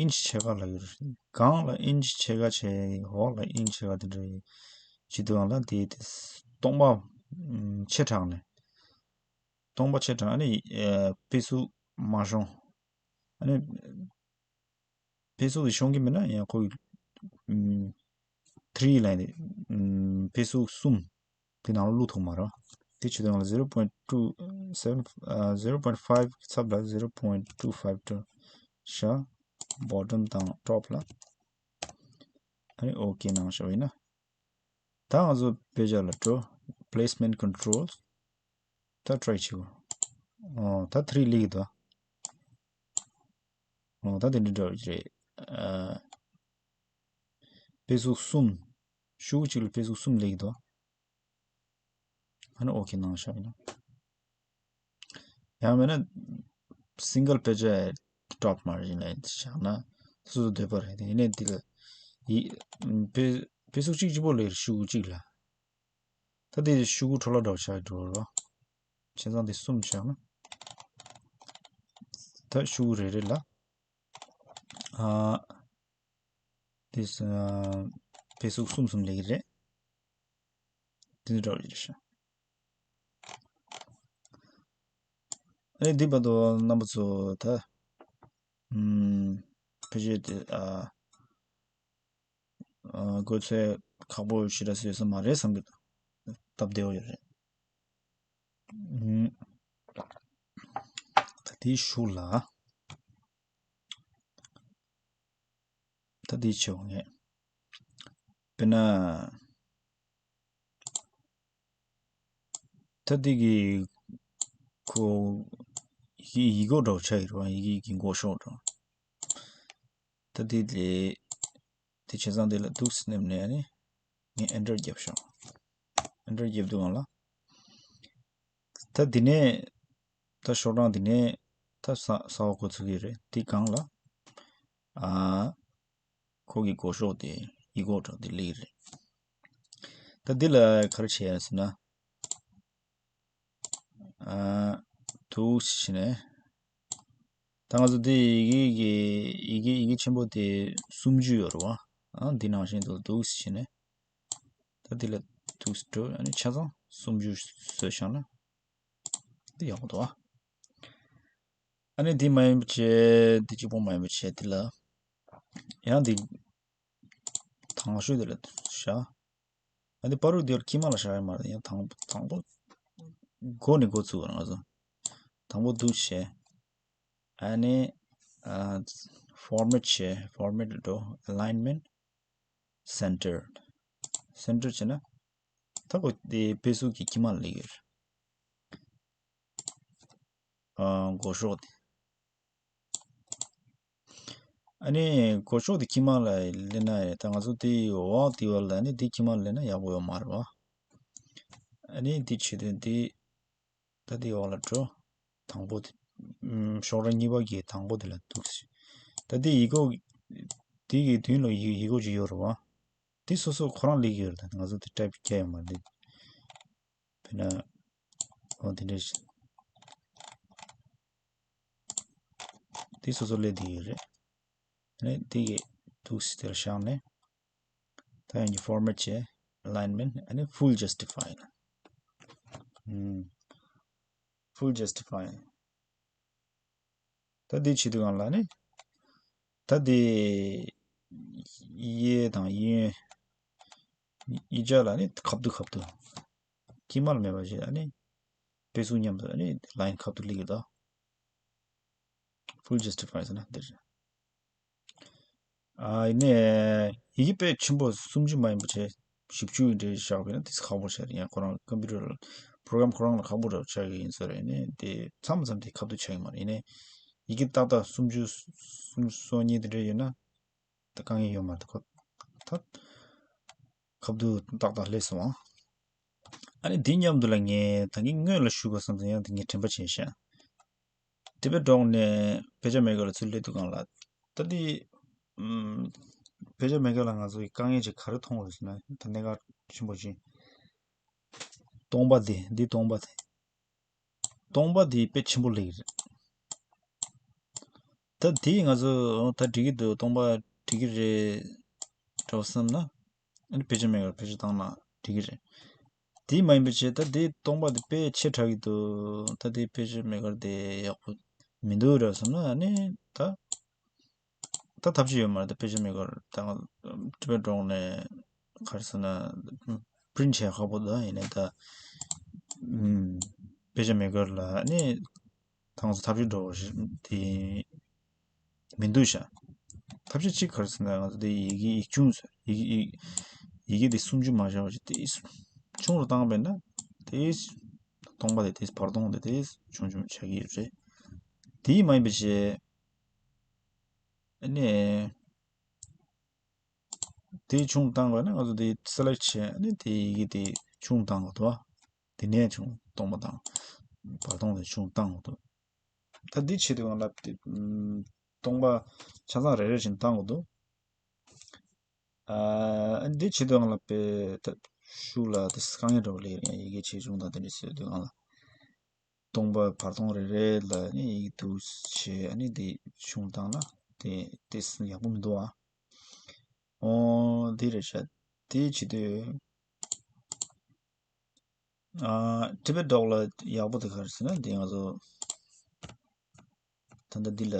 inch ཕྱེད་ཀ་ལ་ཡོད་རེད། སྒང་ལ་inch ཕྱེད་ཀ་བྱས། འོག་ལ་inch ཕྱེད་ཀ་དེ་འདྲ་ཡིན། བྱེད་དུས་ཡང་ལ་འདི་འདི་སྟོང་པ་ཆེ་དྲགས་ནས། སྟོང་པ་ཆེ་དྲགས་ནི་དཔེ་གཟུགས་མ་ཤོང་། ཨ་ནི་དཔེ་གཟུགས་དེ་ཤོང་གི་མེད་ན་ཡང་ཁོ་གི་ཨམ་three ལ་ཡིན་ཏེ། ཨམ་དཔེ་གཟུགས་གསུམ་དེ་ནང་ལ་བླུགས་ཐུབ་མ་རེད། དེ་བྱེད་དུས་ང་ལ་zero point two seven ཨ་zero point five ཚབ་ལ་zero point two five བཞག bottom དང་top ལ། ཨ་ནི་okay གནང་བཞག་པ་ཡིན་ན། ད་ང་ཚོ་དཔེ་ཆ་ལ་འགྲོ། placement controls ད་try བྱེད་དགོས། ཨོ་ད་three སླེབས་ཀྱི་འདུག་ཨོ་ད་དེ་འདྲ་འདྲ་བ་རེད། ཨ་དཔེ་གཟུགས་གསུམ། ཤོག་གུ་གཅིག་ལ་དཔེ་གཟུགས་གསུམ་སླེབས་ཀྱི་འདུག་ཨ་ནི་okay གནང་བཞག་ཡིན་ན། ཡང་མིན་ན་single དཔེ་ཆ་top margin ལ་བཞག་ན་སོ་སོ་འདོད་པ་རེད། དེ་ཡིན་ནའི་འདི་ལ་ཡི་དཔེ་དཔེ་གཟུགས་གཅིག་གཅིག་པོ་ལ་ཤོག་གུ་གཅིག་ལ། ད་དེ་ཤོག་གུ་འཕྲོ་བརླག་འདྲ་བོ་ཆགས་འགྲོ་རོ། བྱས་ཙང་དེ་གསུམ་བཞག་ན། ད་ཤོག་གུ་རེ་རེ་ལ། ཨ། དེ་ས་དཔེ་གཟུགས་གསུམ་གསུམ་སླེབས་ཀྱི་རེད། དེ་འདྲ་རེད་ཤག་ཨ་ནི་འདི་བར་དུ་རྣམ་པ་ཚོ་ད། ཨུམ། ཕལ་ཆེར་དེ་ཨ། ཨ། དགོས་ཚད་ཁག་པོ་ཞེ་དྲག་ཡོད་ས་མ་རེད་བསམ་གྱི་འདུག་སྟབས་བདེ་བོ་ཡོད་རེད། ཨུམ། ད་དེའི་གཞུག་ལ། ད་དེའི་ཆེ་བ་ངས། དཔེར་ན། ད་འདི་གི་ཁོ་ཡི་གེ་ཡིག་སྐོགས་འདྲ་བོ་ཆགས་ཡོད་རེད་བ། ཡི་གེ་ཡི་གེ་མགོ་ཤོག་འདྲ་བོ། ད་འདི་ལས་དེ་བྱས་ཙང་འདི་ལ་འདུག་སེ་ནེམ་ནས་ཨ་ནི་ངས་ཨེན་ཊར་བརྒྱབ་ཤོག་ཨེན་ཊར་བརྒྱབ་དུས་སྒང་ལ། ད་འདི་ནས་ད་ཤོག་གྲངས་འདི་ནས་ད་ས་ས་འོག་གོ་ཚུགས་ཀྱི་རེད། འདི་སྒང་ལ་ཨ། ཁོ་གི་མགོ་ཤོག་དེ་ཡིག་སྐོགས་འདྲ་བོ་དེ་སླེབས་ཀྱི་རེད། ད་འདི་ལ་ག་རེ་བྱེད་ཡ་ཟེར་ན། ཨ། འདུག་སེ་བྱས་ནས། ད་ང་ཚོ་འདི་ཡི་གེ་གི་ཡི་གེ་ཡི་གེ་ཆེན་པོ་དེ་སུམ་ཅུ་ཡོད་རེད་བ། ཨ། འདི་ནང་བཞིན་དུ་འདུག་སེ་བྱས་ནས། ད་འདི་ལ་འདུག་སེ་འགྲོ། ཨ་ནི་ཆ་ཚང་སུམ་ཅུ་བཟོས་བཞག་ན་འདི་ཡག་པོ་འདུག་ཨ། ཨ་ནི་འདི་མ་ཡིན་པ་བྱས། འདི་གཅིག་པོ་མ་ཡིན་པ་བྱས། འདི་ལ་ཡང་འདི། དང་ཤོས་དེ་ལ་བཞག་ཨ་ནི་བར་དུ་དེ་དཀྱིལ་མ་ལ་བཞག་ཡ་མ་རེད། ཡང་དང་དང་པོ་མགོ་ནས་འགོ་ཚུགས་པ་ང་ཚོ། དང་པོ་འདུག་སེ་བྱས། ཨ་ནི་ཨ། ཕོར་མེཊ་བྱས། ཕོར་མེཊ་འགྲོ། ཨ་ལའིན་མེནཊ། སེན་ཊར། སེན་ཊར་བྱས་ན་ད་ཁོ་དེ་དཔེ་གཟུགས་ཀྱི་དཀྱིལ་མ་ལ་སླེབས་ཀྱི་རེད། ཨ། མགོ་ཤོག་དེ། ཨ་ནི་མགོ་ཤོག་དེ་དཀྱིལ་མ་ལ་སླེབས་ན་ཡང་། ད་ང་ཚོ་དེའི་འོག་དེ་བར་ལ་ཨ་ནི་དེ་དཀྱིལ་མ་ལ་སླེབས་ན་ཡག་པོ་ཡོད་མ་རེད་བ། ཨ་ནི་དེ་བྱེད་དུས་དེ། ད་དེའི་འོག་ལ་འགྲོ། དང་པོ་དེ། ཨུམ། ཤོག་གྲངས་གཉིས་པ་གི་དང་པོ་དེ་ལ་འདུག་སེ། ད་དེ་ཡིག་སྐོགས་དེ་གི་མདུན་ལ་ཡིག་ཡིག་སྐོགས་ཅིག་ཡོད་རེད་བ། དེ་སོ་སོ་ཁོ་རང་སླེབས་ཀྱི་ཡོད་རེད། ད་ང་ཚོ་དེ་ཊའིབ་བརྒྱབ་ཡོད་མ་རེད། དཔེར་ན། འོ་དེ་འདྲ་ཞིག་དེ་སོ་སོ་སླེབས་བསྡད་ཡོད་རེད། ཨ་ནི་དེ་གི་འདུག་སེ་དེར་བཞག་ནས། ད་ཡང་གི་ཕོར་མེཊ་བྱས། ཨ་ལའིན་མེནཊ། ཨ་ནི་ཕུལ་ཇས་ཊི་ཕའི། ཨུམ། ཕུལ་ཇས་ཊི་ཕའི། ད་འདི་བྱེད་དུས་སྒང་ལ་ནི། ད་འདི་གཡས་དང་གཡོན། གཡས་ཕྱོགས་ལ་ནི་ཁ་ཐུག་ཁ་ཐུག་དཀྱིལ་མ་ལ་མེད་པ་བྱས། ཨ་ནི་དཔེ་གཟུགས་མཉམ་དུ་ཨ་ནི་ལའིན་ཁ་ཐུག་སླེབས་ཀྱི་འདུག་ཕུལ་ཇས་ཊི་ཕའི་ཟེར་ན་འདི་རེད། ཨ། ཡིན་ནའི་ཡི་གེ་དཔེ་ཆེན་པོ་སུམ་ཅུ་མ་ཡིན་པ་བྱས། བཞི་བཅུ་འདྲ་བཞག་པ་ཡིན་ན་དེ་ཁག་པོ་ཆགས་རེད། ཡང་ཁོ་རང་ཀམ་པུ་ཊར་པོ་རོ་གྷ་རམ་ཁོ་རང་ལ་ཁག་པོ་འདྲ་བོ་ཆགས་ཀྱི་ཡིན་ས་རེད། ཡིན་ནའི་དེ་མཚམས་མཚམས་དེ་ཁ་ཐུག་ཆགས་ཀྱི་མ་རེད། ཡིན་ནའི་ཡི་གེ་ཏག་ཏག་སུམ་ཅུ་སུམ་ཅུ་སོ་གཉིས་དེ་འདྲ་ཡོད་ན་ད་དཀའ་ངལ་ཡོད་མ་རེད། ཁོ་ད་ཁ་ཐུག་ཏག་ཏག་སླེབས་སོང་ཨ། ཨ་ནི་འདི་མཉམ་དུ་ལ་ངས་ད་གིན་སྔོན་ལ་ཞུ་དགོས་བསམ་ཙང་། ཡང་དེ་ངས་དྲན་པ་བྱས་ཤག་དེ་བས་འགྲོགས་ནས་དཔེ་ཆ་མེ་ཀར་ལ་ཚུར་སླེབས་དུས་སྒང་ལ། ད་འདི། ཨུམ། དཔེ་ཆ་མེ་ཀར་ལ་ང་ཚོ་གི་དཀའ་ངལ་ཅིག་ག་རེ་མཐོང་བ་རེད་ཟེར་ན། ད་གནད་འགག་ཆེན་པོ་ཅིག་སྟོང་པ་འདི། འདི་སྟོང་པ་འདི། སྟོང་པ་འདི་དཔེ་ཆེན་པོ་སླེབས་ཀྱི་རེད། ད་དེ་ང་ཚོ་ད་འགྲིག་གི་འདུག་སྟོང་པ་འགྲིག་གི་རེད་འདྲ་བསམ་ན། ཨ་ནི་དཔེ་ཆ་མེ་ཀར་བེད་སྤྱོད་བཏང་ན་འགྲིག་གི་རེད། དེ་མ་ཡིན་པ་བྱས། ད་དེ་སྟོང་པ་དེ་དཔེ་ཆེ་དྲགས་ཀྱི་འདུག་ད་དེ་དཔེ་ཆ་མེ་ཀར་དེ་ཡག་པོ་མི་འདུག་འདྲ་བསམ་ན། ཨ་ནི་ད་ད་ཐབས་ཤེས་ཡོད་མ་རེད། ད་དཔེ་ཆ་མེ་ཀར་ད་ང་དེ་བས་འགྲོགས་ནས་ག་རེ་ཟེར་ན། པི་རིན་ཊི་བྱས་ཁག་པོ་འདུག་ཡིན་ནའི་ད། ཨུམ། དཔེ་ཆ་མེ་ཀར་ལ་ཨ་ནི་ད་ང་ཚོ་ཐབས་ཤེས་འདྲ་བོ་ཞིག་དེ་མི་འདུག་ཤག་ཐབས་ཤེས་གཅིག་ག་རེ་ཟེར་ན། ང་ཚོ་དེ་ཡི་གེ་ཡིག་ཆུང་ཟེར། ཡི་གེ་ཡིག་ཡི་གེ་དེ་སུམ་ཅུ་མ་བཞག་པ་ཅིག་དེ་ཆུང་རུ་བཏང་བས་ན་དེ་སྟོང་པ་དེ། དེ་བར་སྟོང་དེ་དེ་ཆུང་ཆུང་ཆགས་ཀྱི་ཡོད་རེད། དེ་མ་ཡིན་པ་བྱས། ཨ་ནི་དེ་ཆུང་བཏང་དགོས་ན་ང་ཚོ་དེ་སེ་ལེག་བྱས། ཨ་ནི་དེ་ཡི་གེ་དེ་ཆུང་བཏང་དགོས་འདུག་བ། དེ་ནས་ཆུང་སྟོང་པ་དང་བར་སྟོང་དེ་ཆུང་བཏང་དགོས་འདུག་ད་འདི་བྱེད་དུས་སྒང་ལ་དེ། ཨུམ། སྟོང་པ་ཆ་ཚང་རེ་རེ་བཞིན་བཏང་དགོས་འདུག་ཨ། འདི་བྱེད་དུས་སྒང་ལ་དཔེ་ད་ཤུགས་ལ་དེ་དཀའ་ངལ་འདྲ་བོ་སླེབས་ཡོད། ཡི་གེ་ཆེ་ཆུང་དང་དེ་འདྲ་བྱེད་དུས་སྒང་ལ། སྟོང་པ་བར་སྟོང་རེ་རེ་ལ་ནི་ཡིག་འདུག་བྱས། ཨ་ནི་དེ་ཆུང་བཏང་ན་དེ་དེ་ཡག་པོ་མི་འདུག་ཨ། འོ་དེ་རེད་ཤག་དེ་བྱེད་དུས། ཨ། Tibet Doc ལ་ཡག་པོ་དེ་ག་རེ་ཟེར་ན། དེ་ང་ཚོ་ད་ལྟ་འདི་ལ་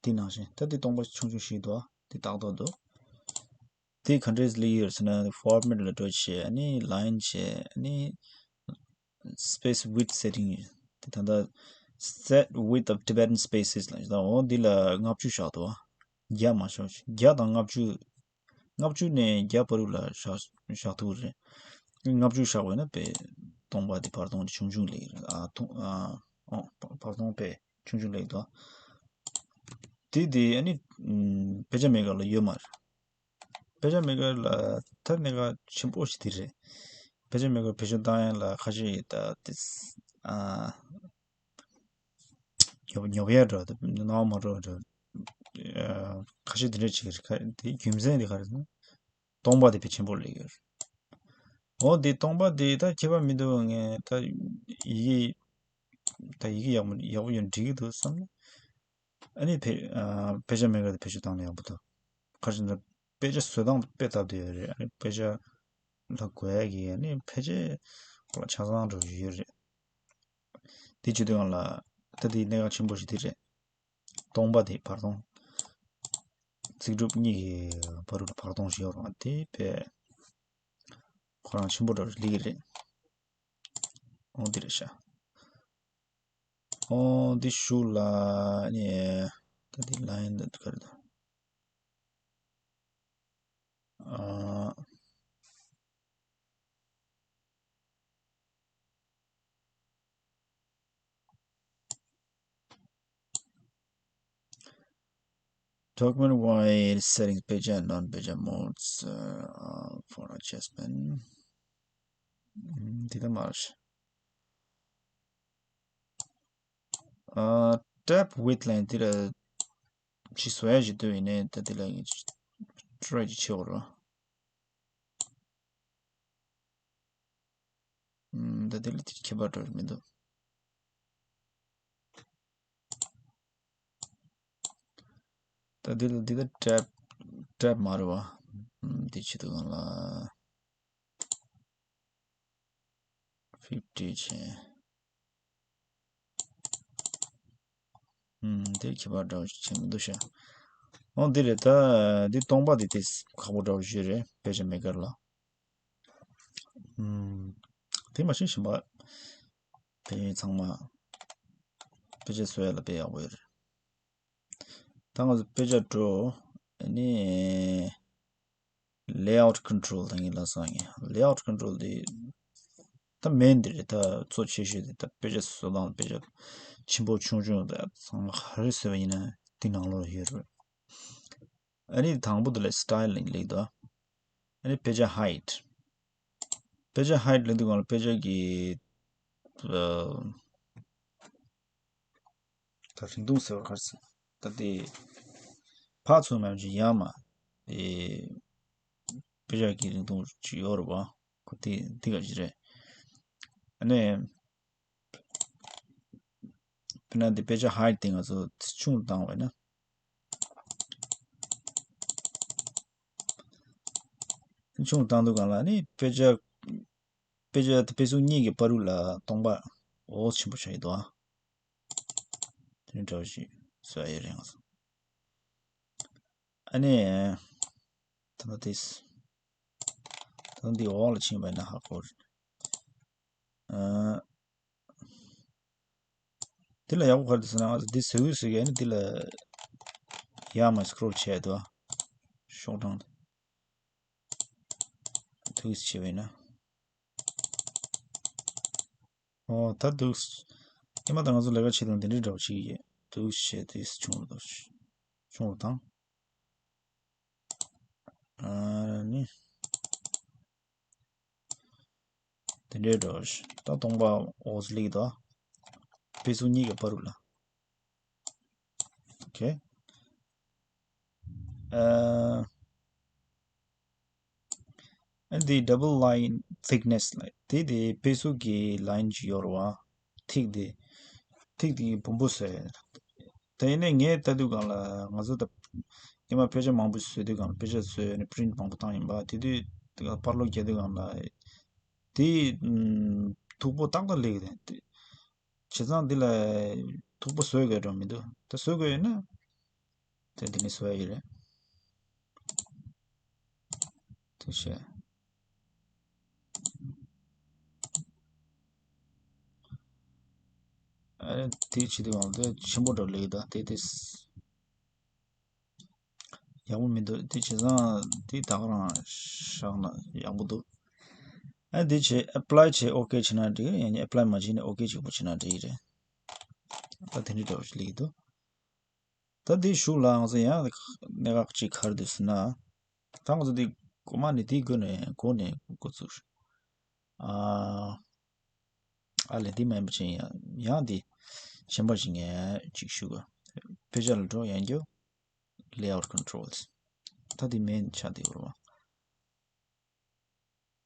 དེ་ནང་བཞིན་ད་དེ་སྟོང་པ་ཆུང་ཆུང་ཞིག་འདུག་དེ་ཏག་ཏག་འདུག་དེ་ག་འདྲས་སླེབས་ཡོད་ཟེར་ན། Format ལ་འགྲོ་བྱས། ཨ་ནི་Line བྱས། ཨ་ནི་Space Width Setting དེ་ད་ལྟ་Set Width of Tibetan Spaces ལ་ད་འོ་འདི་ལ་ལྔ་བཅུ་བཞག་འདུག་བརྒྱ་མ་བཞག་བརྒྱ་དང་ལྔ་བཅུ། ལྔ་བཅུ་ནས་བརྒྱ་བར་དུ་ལ་བཞག་བཞག་ཐུབ་རེད། ལྔ་བཅུ་བཞག་པ་ཡིན་ན་དཔེ་སྟོང་པ་དེ་བར་སྟོང་ཆུང་ཆུང་སླེབས་ཀྱི་རེད། ཨ། ཐུང་། ཨ། ཨོ། བར་སྟོང་དཔེ་ཆུང་ཆུང་སླེབས་འདུག་དེ་དེ་ཨ་ནི་ཨམ། དཔེ་ཆ་མེ་ཀར་ལ་ཡོད་མ་རེད། དཔེ་ཆ་མེ་ཀར་ལ་ད་གནད་འགག་ཆེན་པོ་ཞིག་དེ་རེད། དཔེ་ཆ་མེ་ཀར་བེད་སྤྱོད་བཏང་ཡ་ལ་ཁ་ཤས་ད་དེ། ཨ། ཉོབ་ཉོབ་ཡ་འདྲ། དེ་སྣང་བ་མ་འགྲོ་འདྲ། ཨ། ཁ་ཤས་དེ་འདྲ་ཅིག་རེད། ཁ་དེ་རྒྱུ་མཚན་དེ་ག་རེ་ཟེར་ན། སྟོང་པ་དེ་དཔེ་ཆེན་པོ་སླེབས་ཡོད་རེད། འོ་དེ་སྟོང་པ་དེ་ད་ཁྱད་པར་མི་འདུག་ངས་ད་ཡི་གེ་ད་ཡི་གེ་ཡག་མོ་ཡག་པོ་ཡོད་འགྲིག་གི་འདུག་བསམ་ན། ཨ་ནི་དཔེ། ཨ། དཔེ་ཆ་མེ་ཀར་དེ་བེད་སྤྱོད་བཏང་ན་ཡག་པོ་འདུག་ག་རེ་ཟེར་ན། དཔེ་ཆ་བཟོ་སྟངས་དཔེ་སྟབས་བདེ་ཡོད་རེད། ཨ་ནི་དཔེ་ཆ་ལ་དགོས་ཡ་གི་ཨ་ནི་ཕལ་ཆེར་ཁོ་ལ་ཆ་ཚང་འགྲོ་བཞིན་ཡོད་རེད། དེ་བྱེད་དུས་སྒང་ལ་ད་དེ་གནད་འགག་ཆེན་པོ་ཞིག་དེ་རེད། སྟོང་པ་དེ་བར་སྟོང་། ཚིག་གྲུབ་གཉིས་ཀྱི་བར་དུ་བར་སྟོང་ཞིག་ཡོད་རེད་པ། དེ་དཔེ་ཁོ་རང་ཆེན་པོ་འདྲ་བོ་ཞིག་སླེབས་ཀྱི་རེད། འོ་འདི་རེད་ཤག་འོ་འདི་གཞུག་ལ་ནི་ད་འདི་Line འདི་ག་རེ་འདུག་ཨ། Document wide settings, བེད་སྤྱོད་non བེད་སྤྱོད་modes, uh, for adjustment. ཨམ། འདི་ལ་མར། ཨ། Tab width ལ་འདི་ལ་ཅིག་བཟོ་ཡ་ཞིག་འདུག་ཡིན་ནའི་ད་འདི་ལ་ངས་try ཅིག་བྱེད་དགོས་རེད། ཨམ། ད་འདི་ལ་དེ་ཁྱད་པར་འདྲ་མི་འདུག་ད་འདི་ལ་འདི་ད་tab tab མ་རེད་པ། ཨམ། འདི་བྱེད་དུས་སྒང་ལ་fifty བྱས། ཨམ། དེ་ཁྱད་པར་འདྲ་བོ་ཞིག་བྱས་མི་འདུག་ཤག་འོ་འདི་རེད། ད་འདི་སྟོང་པ་འདི་དེ་ཁག་པོ་འདྲ་བོ་ཞིག་རེད། དཔེ་ཆ་མེ་ཀར་ལ། ཨམ། དེ་མ་ཤེས་གཞན་པ་ཕན་ཡོན་ཚང་མ་དཔེ་ཆ་བཟོ་ཡ་ལ་དཔེ་ཡག་པོ་ཡོད་རེད། ད་ང་ཚོ་དཔེ་ཆ་འགྲོ། ཨ་ནི་layout control ད་ངས་ལབ་སོང་ངས། Layout control དེ་ད་main དེ་རེད། ད་གཙོ་ཆེ་ཤོས་དེ་ད་དཔེ་ཆ་བཟོ་སྟངས། དཔེ་ཆ་ཆེན་པོ་ཆུང་ཆུང་ད་ཚང་མ་ག་རེ་བཟོས་པ་ཡིན་ན་དེ་ནང་ལོགས་ཡོད་རེད། ཨ་ནི་དང་པོ་དེ་ལ་style ལ་སླེབས་འདུག་ཨ་ནི་དཔེ་ཆ་height། དཔེ་ཆ་height ལབ་དུས་སྒང་ལ་དཔེ་ཆ་གི། ཨ། ད་རིང་ཐུང་ཟེར་བ་ག་རེ་ཟེར། ད་དེ་ཕར་ཚུར་མ་ཡོང་ཅིག་ཡར་མར། ཨེ། དཔེ་ཆ་གི་རིང་ཐུང་ཅིག་ཡོད་རེད་པ། ཁོ་དེ་འདི་ག་ཅིག་རེད། ཨ་ནི། དཔེར་ན་འདི་དཔེ་ཆ་height དེ་ང་ཚོ་ཆུང་རུ་བཏང་བ་ཡིན་ན། ཆུང་རུ་བཏང་དུས་སྒང་ལ་ནི་དཔེ་ཆ། དཔེ་ཆ་དེ་དཔེ་ཟུར་གཉིས་ཀྱི་བར་དུ་ལ་སྟོང་པ་འོ་ཆེན་པོ་ཆགས་ཡོད་དོ། དེ་འདྲ་བོ་ཞིག་བཟོ་ཡ་ཡོད་རེད་ང་ཚོ། ཨ་ནི། ད་ལྟ་དེ། ད་ལྟ་འདི་འོག་ལ་ཕྱིན་པ་ཡིན་ན་ཧ་གོ་རེད། ཨ། འདི་ལ་ཡག་པོ་ག་རེ་འདུག་ཟེར་ན། ང་ཚོ་འདི་བཟོས་ཀྱི་བཟོས་ཀྱི་ཨ་ནི་འདི་ལ་ཡར་མར་scroll བྱས་འདུག་ཤོག་གྲངས་དེ་འདུག་བྱས་པ་ཡིན་ན། ཨོ་ད་འདུག་སྔོན་མ་ད་ང་ཚོ་ལས་ཀ་བྱེད་སྟངས་དེ་འདྲའི་འདྲ་བོ་ཅིག་ཡོད། འདུག་བྱས་ཏེ་ཆུང་རུ་དང་། ཆུང་རུ་དང་། ཨ་ནི། དེ་འདྲའི་འདྲ་བོ་ཞིག་ད་སྟོང་པ་འོག་ཙམ་སླེབས་ཀྱི་འདུག་དཔེ་ཟུར་གཉིས་ཀྱི་བར་དུ་ལ། ཨོ་ཁེ། ཨ། ཨ་འདི་double line thickness ལ། དེ་དེ་དཔེ་ཟུར་གྱི་line ཅིག་ཡོད་རེད་པ། ཐིག་དེ། ཐིག་དེ་སྦོམ་པོ་བཟོས། དེ་ནས་ངས་ལྟ་དུས་སྒང་ལ་ང་ཚོ་ད་སྔོན་མ་དཔེ་ཆ་མང་པོ་བཟོས་དུས་སྒང་ལ། དཔེ་ཆ་བཟོས་ནས་print མང་པོ་བཏང་ཡིན་པ། དེ་དུས་དེ་ག་པར་ལོག་རྒྱག་དུས་སྒང་ལ། དེ་མཐུག་པོ་ཏག་ཏག་སླེབས་ཀྱི་རེད། བྱས་ཙང་འདི་ལ་མཐུག་པོ་བཟོ་དགོས་འགྲོ་མི་འདུག་ད་བཟོ་དགོས་ཡོད་ན། དེ་འདི་ནས་བཟོ་ཡ་ཡོད་རེད། དེ་བྱས། ཨ་རེ་དེ་བྱེད་དུས་ཡང་དེ་ཆེན་པོ་འགྲོ་ལེགས་ད་དེ་དེ། ཡག་པོ་མི་འདུག་དེ་བྱས་ཙང་དེ་ད་ག་རང་བཞག་ན་ཡག་པོ་འདུག་ཨ་དེ་བྱས་apply་བྱས་okay་བྱས་ན་འགྲིག་རེད། ཡང་apply་མ་བྱས་ནས་okay་གཅིག་པོ་བྱས་ན་འགྲིག་རེད། ད་དེ་འདྲའི་འདྲ་བོ་ཞིག་ལེགས་འདུག་ད་དེའི་གཞུག་ལ་ང་ཚོ་ཡང་གནད་འགག་ཅིག་ག་རེ་འདུག་ཟེར་ན། ད་ང་ཚོ་དེ་གོ་མ་ནས་དེའི་སྒོ་ནས་སྒོ་ནས་འགོ་ཚུགས། ཨ་ཨ་ལས་དེ་མིན་པ་ཅན་ཡང་ཡང་དེ་གཞན་པ་ཞིག་ངས་ཅིག་ཞུ་གི་དཔེ་ཆ་ལ་འགྲོ་ཡང་རྒྱུ་layout controls། ད་དེ་མིན་ཆ་དེ་ཡོད་རེད་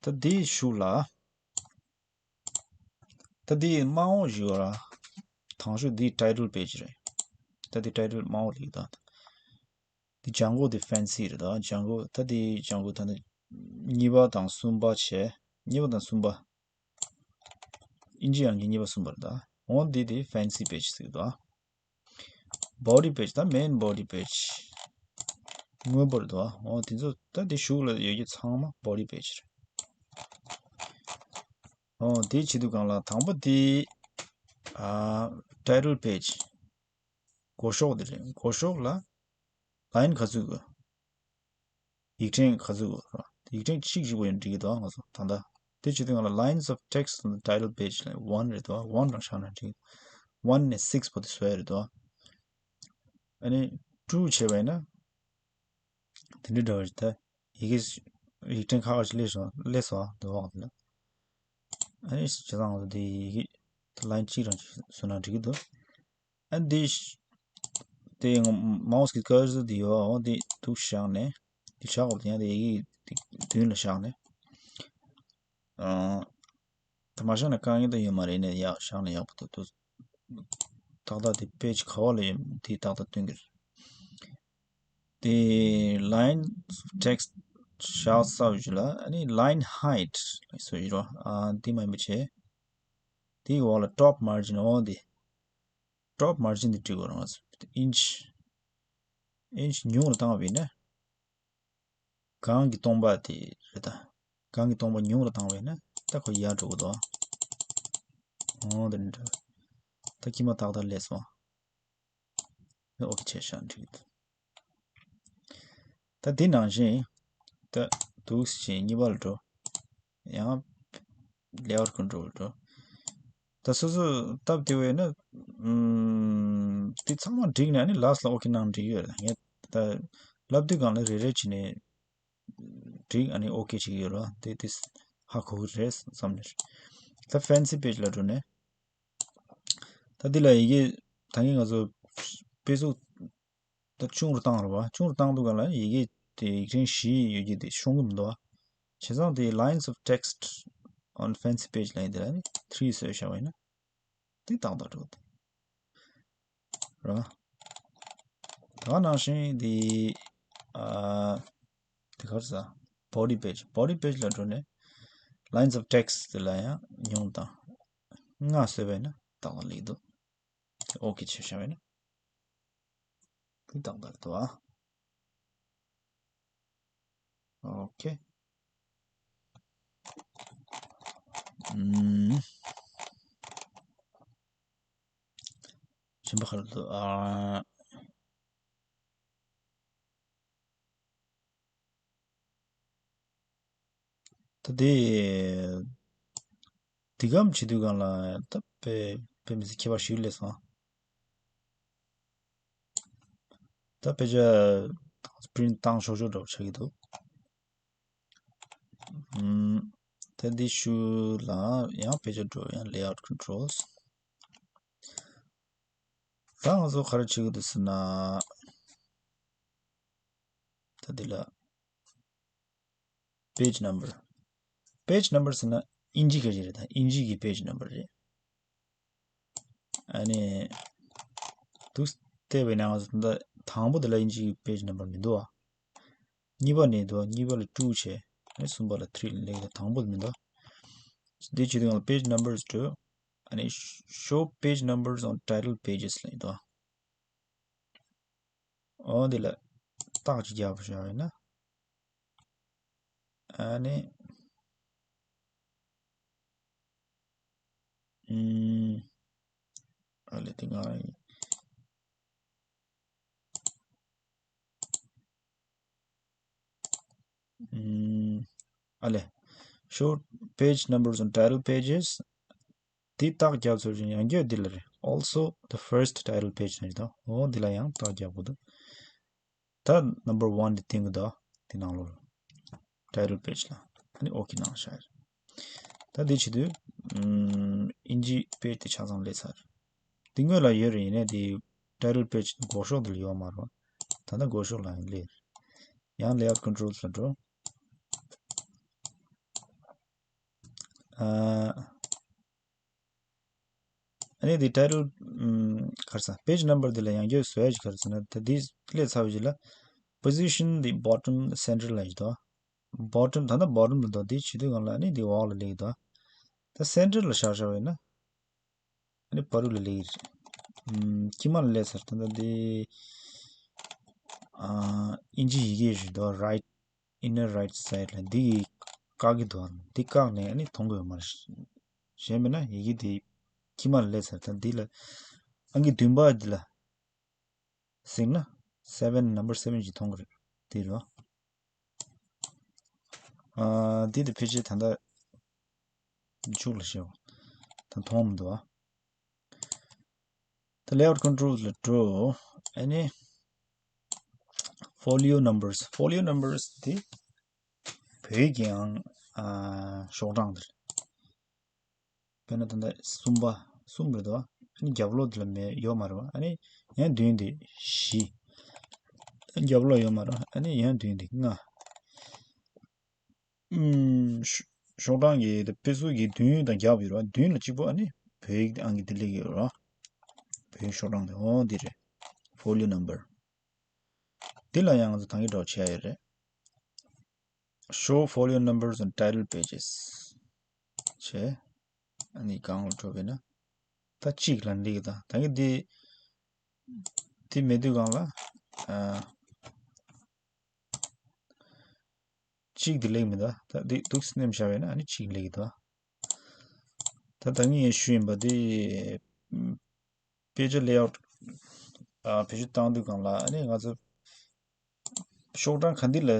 བ། ད་དེའི་གཞུག་ལ། ད་དེའི་མ་འོངས་ཞུ་བ་ལ། དང་ཤོས་དེའི་title page་རེད། ད་དེ་title་མ་འོངས་ལེགས་ད། དེ་ལྗང་གུ་དེ་fancy་རེད་ད། ལྗང་གུ་ད་དེ་ལྗང་གུ་ད་ནི་གཉིས་པ་དང་གསུམ་པ་བྱས། གཉིས་པ་དང་གསུམ་པ། ཨིན་ཇི་ཡང་གི་གཉིས་པ་གསུམ་པ་རེད་ད། འོ་འདི་དེ་fancy page་ཟེར་གི་འདུག body page་ད་main body page་སྔོན་པོ་རེད་འདུག་འོ་དེ་ཚོ་ད་དེ་གཞུག་ལ་ཡོད་རྒྱུ་ཚང་མ་body page་རེད། འོ་དེ་བྱེད་དུས་སྒང་ལ་དང་པོ་དེ་ཨ་title page་མགོ་ཤོག་དེ་རེད། མགོ་ཤོག་ལ་line་ག་ཚོད་དགོས། ཡིག་ཕྲེང་ག་ཚོད་དགོས་རེད། ཡིག་ཕྲེང་གཅིག་གཅིག་པོ་ཡང་འགྲིག་གི་འདུག་ང་ཚོ་ད་ལྟ་དེ་བྱེད་དུས་སྒང་ལ་lines of text on the title page་ལ་one་རེད་འདུག one་རང་བཞག་ན་འགྲིག one་ནས་six་བར་དུ་བཟོ་ཡ་རེད་འདུག་ཨ་ནི་two་བྱས་པ་ཡིན་ན། དེ་འདྲའི་འདྲ་བ་ཞིག་ད་ཡི་གེ་ཡིག་ཕྲེང་ཁག་ཁག་ཅིག་སླེབས་སོང་སླེབས་སོང་འདུག་བ་དེ་ལ། ཨ་ནི་བྱས་ཙང་ང་ཚོ་དེ་ཡི་གེ་line་གཅིག་རང་ཅིག་བཟོས་ན་འགྲིག་གི་འདུག་ཨ་འདི་ཤ་དེ་mouse་གི་cursor་དེ་ཡོད་འོ་དེ་འདུག་བཞག་ནས་དེ་བཞག་འོ་དེ་ཡང་དེ་ཡི་གེ་དེ་མདུན་ལ་བཞག་ནས། ཨ་ད་མ་བཞག་ན་དཀའ་ངལ་ད་ཡོད་མ་རེད་ནས་ཡག་བཞག་ན་ཡག་པོ་འདུག་ཏག་ཏག་དེ་page་ག་བ་ལ་ཡོད་དེ་ཏག་ཏག་སྟོན་གི་རེད། དེ་line text་བཞག་ཚར་བའི་རྗེས་ལ་ཨ་ནི་line height་ལ་བཟོ་ཡི་རོ། ཨ་དེ་མ་ཡིན་པ་བྱས། དེའི་འོག་ལ་top margin་འོ་དེ། top margin་དེ་བྲིས་དགོས་རང་inch inch་ཉུང་རུ་བཏང་བ་ཡིན་ན། གང་གི་སྟོང་པ་དེ་རེད་ད། གང་གི་སྟོང་པ་ཉུང་རུ་བཏང་བ་ཡིན་ན་ད་ཁོ་ཡར་འགྲོ་གི་འདུག་འོ་དེ་འདྲ། ད་ཁྱི་མ་ཏག་ཏག་སླེབས་སོང་། ཨོ་ཁེ་བྱས་ཤག་འགྲིག་གི་འདུག་ད་དེ་ནང་བཞིན་ད་འདུག་སེ་བྱས་གཉིས་པ་ལ་འགྲོ། ཡང་layout control་ལ་འགྲོ། ད་སོ་སོ་སྟབས་བདེ་བས་ན་ཨམ་དེ་ཚང་མ་འགྲིག་ནས་ཨ་ནི་last་ལ་ཨོ་ཁེ་གནང་འགྲིག་ཡོད་རེད། ངས་ད་ལབ་དུས་སྒང་ལ་རེ་རེ་བྱས་ནས་འགྲིག་ཨ་ནི་ཨོ་ཁེ་བྱེད་ཀྱི་ཡོད་རེད། དེ་དེ་ཧ་གོ་གི་རེད་བསམ་ནས། ད་fancy page་ལ་འགྲོ་ནས། ད་འདི་ལ་ཡི་གེ་ད་གིན་ང་ཚོ་དཔེ་གཟུགས་ད་ཆུང་རུ་བཏང་རེད་བ། ཆུང་རུ་བཏང་དུས་སྒང་ལ་ཡི་གེ་དེ་ཡིག་ཕྲེང་བཞི་ཡོད་ཀྱི་དེ་ཤོང་གི་མི་འདུག་བ། བྱས་ཙང་དེ་lines of text on fancy page་ལ་ཡིན་དེ་ལ་ནི་three་བཟོས་བཞག་པ་ཡིན་ན་དེ་ཏག་ཏག་འགྲོ་གི་འདུག་རེད་བ། ད་ག་ནང་བཞིན་དེ་ཨ་དེ་ག་རེ་ཟ། body page body page་ལ་འགྲོ་ནས་lines of text་དེ་ལ་ཡང་ཉུང་དང་ལྔ་བཟོས་པ་ཡིན་ན་ཏག་ཏག་ལེགས་འདུག་ཨོ་ཁེ་བྱས་བཞག་པ་ཡིན་ན་དེ་ཏག་ཏག་འདུག་ཨ། ཨོ་ཁེ། ཨུམ། གཞན་པ་ག་རེ་འདུག་ཨ། ད་དེ་དེ་གམ་བྱེད་དུས་སྒང་ལ་ད་དཔེ་དཔེ་མི་སྲིད་ཁྱད་པར་ཞིག་སླེབས་སོང་། ད་དཔེ་ཆ་print་བཏང་ཆོག་ཆོག་འདྲ་པོ་ཆགས་ཀྱི་འདུག་ཨུམ། ད་འདི་ཤུ་ལ་ཡང་དཔེ་ཆ་འགྲོ་ཡང་layout controls། ད་ང་ཚོ་ག་རེ་བྱེད་ཀྱི་འདུག་ཟེར་ན། ད་འདི་ལ་page number page number་ཟེར་ན་ཨིན་ཇི་ག་ཅིག་རེད། ད་ཨིན་ཇི་གི་page number་རེད། ཨ་ནི་འདུག་བལྟས་པས་ན་ང་ཚོ་ད་དང་པོ་དེ་ལ་ཨིན་ཇི་གི་page number་མི་འདུག་ཨ། གཉིས་པ་ནས་འདུག་གཉིས་པ་ལ་two་བྱས། ཨ་ནི་གསུམ་པ་ལ་three་ལ་སླེབས། ད་དང་པོ་དེ་མི་འདུག་འདི་བྱེད་དུས་ཡང་page numbers འགྲོ། ཨ་ནི་show page numbers on title pages ལ་ཡིན་དོ། འོ་འདི་ལ་རྟགས་ཅིག་རྒྱབ་བཞག་ཡིན་ན། ཨ་ནི། ཨུམ། ཨ་ལེ་དེ་ང་ཡིན། ཨུམ། ཨ་ལེ། Show page numbers on title pages. དེ་རྟགས་རྒྱབ་ཚར་བཞིན་ཡང་བསྐྱར་འདི་ལ་རེད། Also the first title page ནས་དང་། འོ་འདི་ལ་ཡང་རྟགས་རྒྱབ་དགོས་འདུག་ད་number one འདི་བསྟན་གི་འདུག་དེ་ནང་ལོགས་title page ལ། ཨ་ནི་OK གནང་བཞག་ད་འདི་བྱེད་དུས། ཨུམ། ཨིན་ཇི་page དེ་ཆ་ཚང་སླེབས་ཚར། འདི་སྔོན་ལ་ཡོད་རེད། ཡིན་ནའི་དེ་title page མགོ་ཤོག་འདི་ལ་ཡོད་མ་རེད། ད་ལྟ་མགོ་ཤོག་ལ་ཡང་སླེབས། ཡང་layout controls ལ་འགྲོ། ཨ། ཨ་ནི་འདི་title ཨམ། ག་རེ་ཟ། page number འདི་ལ་ཡང་བསྐྱར་བཟོ་ཡ་ཅིག་ག་རེ་ཟེར་ན། ད་འདི་སླེབས་ཚར་བའི་རྗེས་ལ་position the bottom center ལ་ཡིན་དོ། bottom ད་ལྟ་bottom ལ་འདུག་འདི་བྱེད་དུས་སྒང་ལ་ཨ་ནི་འདི་འོག་ལ་སླེབས་ཀྱི་འདུག་ད་center ལ་བཞག་བཞག་པ་ཡིན་ན། ཨ་ནི་བར་དུ་ལ་སླེབས་ཀྱི་རེད། ཨམ། དཀྱིལ་མ་ལ་སླེབས་ཚར། ད་ལྟ་འདི། ཨ། ཨིན་ཇི་ཡི་གེ་ཞིག་འདུག right inner right side ལ་འདི་གིས་བཀག་གི་འདུག་འདི་བཀག་ནས་ཨ་ནི་མཐོང་གི་ཡོད་མ་རེད། གཞན་མིན་ན་ཡི་གེ་འདི་དཀྱིལ་མ་ལ་སླེབས་ཚར། ད་འདི་ལ་ཨང་ཀི་བདུན་པ་འདི་ལ་ཟིན་ན་seven number seven ཞིག་མཐོང་གི་རེད། འདི་རེད་བ། ཨ། འདི་དེ་ཕལ་ཆེར་ད་ལྟ་མཇུག་ལ་བཤད་པ་ད་མཐོང་མི་འདུག་བ། The layout controls ལ་འགྲོ། ཨ་ནི་folio numbers folio numbers དེ་བོད་ཡིག་གི་ཨང་། ཨ། ཤོག་གྲངས་དེ་རེད། དཔེར་ན་ད་ལྟ་གསུམ་པ། གསུམ་རེད་དོ། ཨ་ནི་རྒྱབ་ལོགས་འདི་ལ་མེད། ཡོད་མ་རེད་བ། ཨ་ནི་ཡང་བདུན་འདི་བཞི། རྒྱབ་ལོགས་ཡོད་མ་རེད། ཨ་ནི་ཡང་བདུན་འདི་ལྔ། ཨུམ། ཤོག་གྲངས་ཀྱི་དཔེ་གཟུགས་ཀྱི་བདུན་དང་རྒྱབ་ཡོད་རེད་བ། བདུན་ལ་གཅིག་པོ་ཨ་ནི་བོད་ཡིག་ཨང་ཀི་འདི་སླེབས་ཀྱི་ཡོད་རེད་བ། བོད་ཡིག་ཤོག་གྲངས་དེ། འོ་འདི་རེད། folio number འདི་ལ་ཡང་ང་ཚོ་ད་གིན་འདྲ་བོ་བྱས་ཡོད་རེད། Show folio numbers on title pages བྱས། ཨ་ནི་སྒང་ལ་འགྲོ་བས་ན། ད་གཅིག་ལ་འགྲིག་གི། ད་ད་གིན་འདི་འདི་མེད་དུས་སྒང་ལ། ཨ། གཅིག་འདི་སླེབས་མི་འདུག་ད་འདི་འདུག་སེ་ནེམ་བཞག་པས་ན་ཨ་ནི་གཅིག་སླེབས་ཀྱི་འདུག་ད་ད་གིན་ངས་ཞུས་ཡིན་པ་འདི་page layout ཨ། བེད་སྤྱོད་བཏང་དུས་སྒང་ལ་ཨ་ནི་ང་ཚོ་ཤོག་གྲངས་ག་འདི་ལ་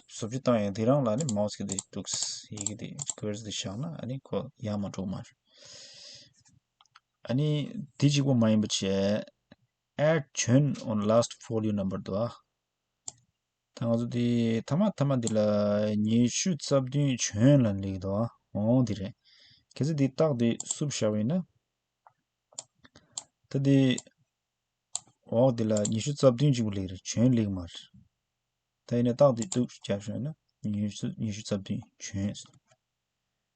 བཟོ་བཅོས་བཏང་ཡང་དེ་རང་ལ་ཨ་ནི་mouse གི་དེ་འདུག་ཡི་གེ་དེ་cursor དེ་བཞག་ན་ཨ་ནི་ཁོ་ཡར་མར་འགྲོ་གི་མ་རེད། ཨ་ནི་དེ་གཅིག་པོ་མ་ཡིན་པ་བྱས། Add བྱོན on last folio number འདུག་ཨ། ད་ང་ཚོ་དེ་མཐའ་མ་མཐའ་མ་འདི་ལ་ཉི་ཤུ་རྩ་བདུན་བྱོན་ལབ་ལེགས་འདུག་ཨ། འོང་དེ་རེད། གལ་སྲིད་དེ་རྟགས་དེ་བསུབ་བཞག་པ་ཡིན་ན། ད་དེ་འོག་དེ་ལ་ཉི་ཤུ་རྩ་བདུན་གཅིག་པུ་ལེགས་རེད། བྱོན་ལེགས་མ་རེད། ད་ཡིན་ན་རྟགས་དེ་འདུག་རྒྱབ་བྱོན་ན་ཉི་ཤུ་ཉི་ཤུ་རྩ་བདུན་བྱོན།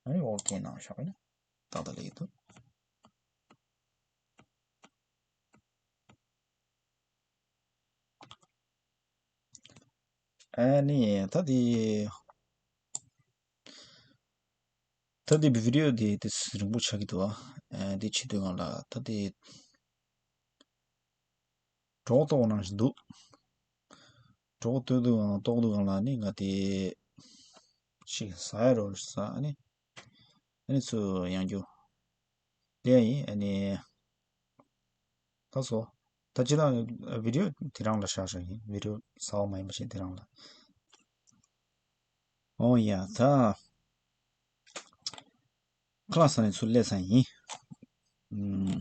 ཨ་ནི་འོག་གན་ནང་བཞག་པ་ཡིན་ན་ཏག་ཏག་ལེགས་འདུག་ཨ་ནི་ད་དེ་ད་དེ་བི་ཌི་ཡོ་དེ་དེ་རིང་པོ་ཆགས་ཀྱི་འདུག་ཨ་དེ་བྱེད་དུས་སྒང་ལ་ད་དེ་གྲོགས་གཏོགས་ནང་བཞིན་འདུག་གྲོགས་གཏོགས་དུས་སྒང་གཏོགས་དུས་སྒང་ལ་ནི་ང་དེ་ཞིག་ཟ་ཡ་རོ་ཟ། ཨ་ནི་ཨ་ནི་ཚུར་ཡང་རྒྱུ། དེ་ཡིན། ཨ་ནི། ད་སོ། ད་ཅི་ད་བི་ཌི་ཡོ་དེ་རང་ལ་བཞག་བཞག་ཡིན། བི་ཌི་ཡོ་ཟ་བ་མ་ཡིན་པ་ཞིག་དེ་རང་ལ། ཨོ་ཡ་ད། ཁ་ལག་ཟ་ནས་ཚུར་སླེབས་ས་ཡིན། ཨུམ།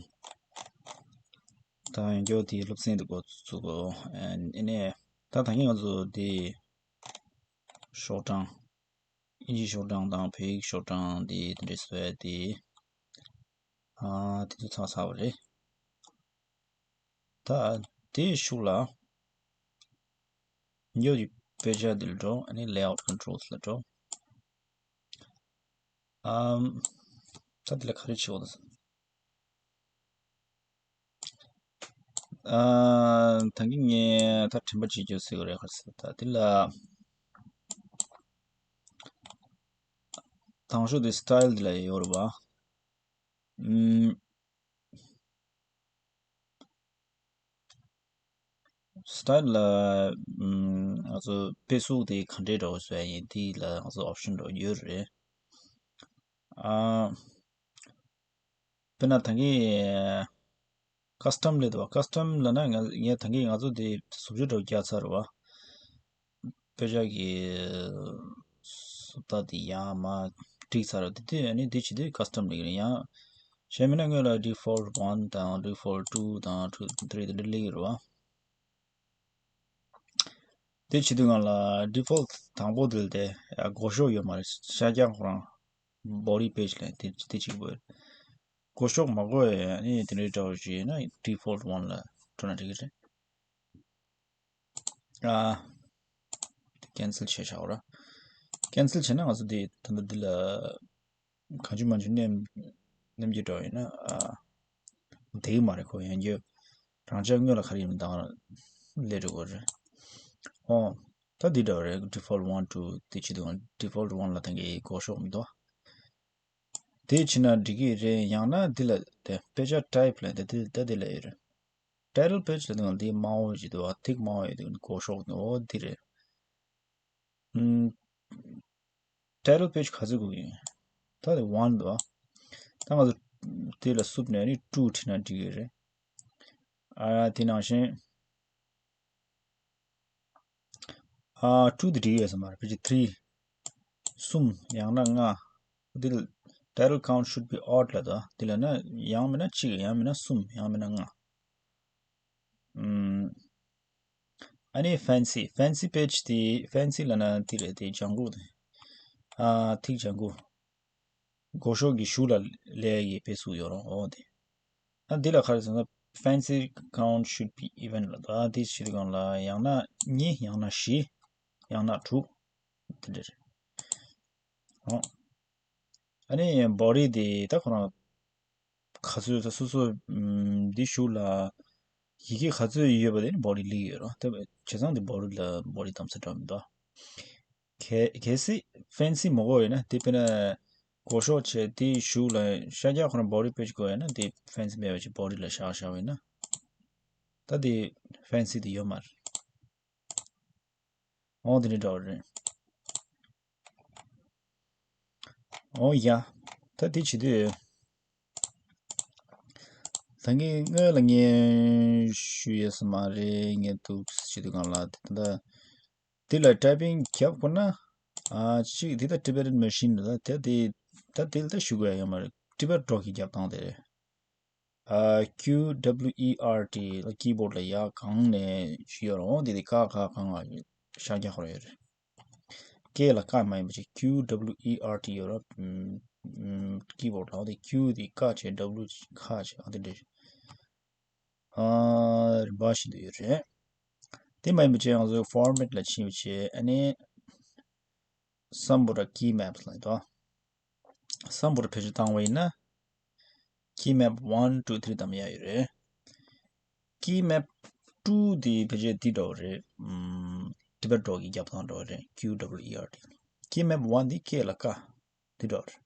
ད་ཡང་བསྐྱར་དེ་སློབ་ཚན་དེ་འགོ་བཙུགས་གོ་ཨ་ནི། ད་ད་གིན་ང་ཚོ་དེ་ཤོག་གྲངས། ཨིན་ཇི་ཤོག་གྲངས་དང་བོད་ཡིག་ཤོག་གྲངས་འདི་དེ་འདྲས་བཟོ་ཡ་དེ། ཨ། དེ་ཚོ་ཚར་ཚར་བ་རེད། ད་དེའི་ཤུགས་ལ་ཉོ་ཡི་དཔེ་ཆ་འདི་ལ་འགྲོ། ཨ་ནི་layout controls ལ་འགྲོ། ཨམ། ད་འདི་ལ་ག་རེ་བྱེད་འོ་ད། ཨ། ད་གིན་ངས་ད་དྲན་པ་བྱེད་རྒྱུ་ཟེར་གི་རེད་ག་ཟེར། ད་འདི་ལ། དང་ཤོས་དེ་style འདི་ལ་ཡོད་རེད་བ། ཨམ། style ལ་ཨམ། ང་ཚོ་དཔེ་གཟུགས་དེ་ག་འདྲའི་འདྲ་བོ་བཟོ་ཡ་ཡིན་དེ་ལ་ང་ཚོ་option འདྲ་བོ་ཡོད་རེད། ཨ། དཔེར་ན་ད་གིན་custom ལབ་འདུག་བ། custom ལབ་ན་ང་ངས་ད་གིན་ང་ཚོ་དེ་བཟོ་བཅོས་འདྲ་བོ་རྒྱག་ཚར་བ། དཔེ་ཆ་གི་བཟོ་ལྟ་དེ་ཡར་མར་བསྒྲིགས་ཚར་བ། དེ་དུས་ཨ་ནི་དེ་བྱེད་དུས་custom ལབ་ཀྱི་རེད། ཡང་གཞན་མིན་ན་སྔོན་ལ་default one དང་default two དང་three དེ་འདྲ་སླེབས་ཀྱི་རེད་བ། དེ་བྱེད་དུས་སྒང་ལ་default དང་པོ་དེ་ལ་དེ་ཡ་སྒོ་ཤོག་ཡོད་མ་རེད། ཤར་རྒྱག་ཁོ་རང་body page ལ་དེ་དེ་གཅིག་པོ་རེད། སྒོ་ཤོག་མ་དགོས་ཡ་ནི་དེ་འདྲའི་འདྲ་བོ་ཞིག་ཡིན་ན་default one ལ་འགྲོ་ན་འགྲིག་གི་རེད། ཨ། དེ་cancel བྱས་བཞག་ར། cancel བྱས་ན་ང་ཚོ་དེ་ད་ལྟ་འདི་ལ་གང་བྱུང་མང་བྱུང་མནན་མནན་རྒྱུ་འདྲ་བོ་ཡིན་ན་ཨ། འདེགས་མ་རེད། ཁོ་ཡང་རྒྱུ་རང་ཅག་སྔོན་ལ་ག་རེ་ཡིན་མིན་དང་སླེབས་འགྲོ་གི་རེད། ཨོ། ད་འདི་འདྲ་བོ་རེད། default one two དེ་བྱེད་དུས་default one ལ་ད་གིན་སྒོ་ཤོག་མི་འདུག་དེ་བྱས་ན་འགྲིག་གི་རེད། ཡང་ན་འདི་ལ་དེ་དཔེ་ཆ་type ལ་དེ་དེ་ད་འདི་ལ་ཡོད་རེད། title page ལ་དེ་འདི་དམར་པོ་ཞིག་འདུག་ཐིག་དམར་པོ་ཡོད་དེ་སྒོ་ཤོག་འདུག་འོ་འདི་རེད། ཨུམ། title page ག་ཚོད་དགོས་ཀྱི་ཡིན། ད་དེ་one འདུག་ད་ང་ཚོ་དེ་ལ་སུབ་ནས་ནི་two བྲིས་ན་འགྲིག་གི་རེད། ཨ་དེ་ནང་བཞིན། ཨ་two དེ་འགྲིག་ཡོད་ས་མ་རེད། ཕལ་ཆེར་three གསུམ་ཡང་ན་ལྔ། འདི་ལ་title count should be odd ལབ་འདུག་དེ་ལབ་ན་ཡང་མིན་ན་གཅིག་ཡང་མིན་ན་གསུམ་ཡང་མིན་ན་ལྔ། ཨམ། ཨ་ནི་fancy fancy page དེ་fancy ལབ་ན་དེ་རེད། དེ་ལྗང་གུ་དེ། ཨ་ཐིག་ལྗང་གུ། སྒོ་ཤོག་གི་གཞུག་ལ་སླེབས་ཡས་ཀྱི་དཔེ་གཟུགས་ཡོད་རེད། འོ་དེ། ཨ་འདི་ལ་ག་རེ་ཟེར་ན་fancy count should be even ལབ་འདུག་ཨ་དེ་བྱེད་དུས་སྒང་ལ་ཡང་ན་གཉིས་ཡང་ན་བཞི་ཡང་ན་དྲུག་དེ་འདྲ་རེད། འོ། ཨ་ནི་body དེ་ད་ཁོ་རང་ག་ཚོད་ད་སོ་སོ་ཨམ་འདི་གཞུག་ལ་ཡི་གེ་ག་ཚོད་ཡོད་པ་དེ་ནི་body སླེབས་ཡོད་རེད། དེ་བྱས་ཙང་དེ་body ལ་body གདམ་ས་འདྲ་མི་འདུག་གལ་གལ་སྲིད་fancy མ་དགོས་ཡོད་ན་དེ་དཔེར་ན་སྒོ་ཤོག་བྱས་དེའི་གཞུག་ལ་ཤར་རྒྱག་ཁོ་རང་body page དགོས་ཡོད་ན་དེ་fancy མེད་པ་ཅིག་body ལ་བཞག་བཞག་པ་ཡིན་ན་ད་དེ་fancy དེ་ཡོད་མ་རེད། འོ་དེ་འདྲ་འདྲ་བ་རེད། འོ་ཡ། ད་དེ་བྱེད་དུས། ད་ངས་སྔོན་ལ་ངས་ཞུས་ཡོད་ས་མ་རེད། ངས་འདུག་བྱེད་དུས་སྒང་ལ་དེ་ད། དེ་ལ་typing རྒྱབ་དགོས་ན། ཨ་གཅིག་དེ་ད་Tibetan machine ལ་ད་དེ་ད་དེ་ལ་ད་ཞུ་དགོས་ཡ་ཡོད་མ་རེད། Tibet Doc གི་རྒྱབ་སྟངས་དེ་རེད། ཨ་Q W E R T ལ་keyboard ལ་ཡར་གང་ནས་ཞུ་ཡོད་རུང་དེ་དེ་ཀ་ཁ་གང་ང་ཤར་རྒྱག་དགོས་ཡོད་རེད། K ལ་ཀ་མ་ཡིན་པ་ཅིག Q W E R T ཡོད་ར། ཨམ། ཨམ། keyboard ལ་དེ་Q དེ་ཀ་བྱས་W ཁ་བྱས་ཨ་དེ་འདྲ། ཨ་རིམ་པ་བཞིན་དུ་ཡོད་རེད། དེ་མ་ཡིན་པ་ཅིག་ང་ཚོའི་format ལ་ཕྱིན་པ་བྱས་ཨ་ནི་སམ་བྷོ་ཊ་key maps ལ་ཡོད་དོ། སམ་བྷོ་ཊ་བེད་སྤྱོད་བཏང་བ་ཡིན་ན་key map one two three བདམས་ཡ་ཡོད་རེད། key map two དེ་བེད་སྤྱོད་འདི་འདྲ་བོ་རེད། ཨམ། Tibet Doc གི་རྒྱབ་སྟངས་འདྲ་བོ་རེད། Q W E R T key map one དེ་K ལ་ཀ་འདི་འདྲ་བོ་རེད།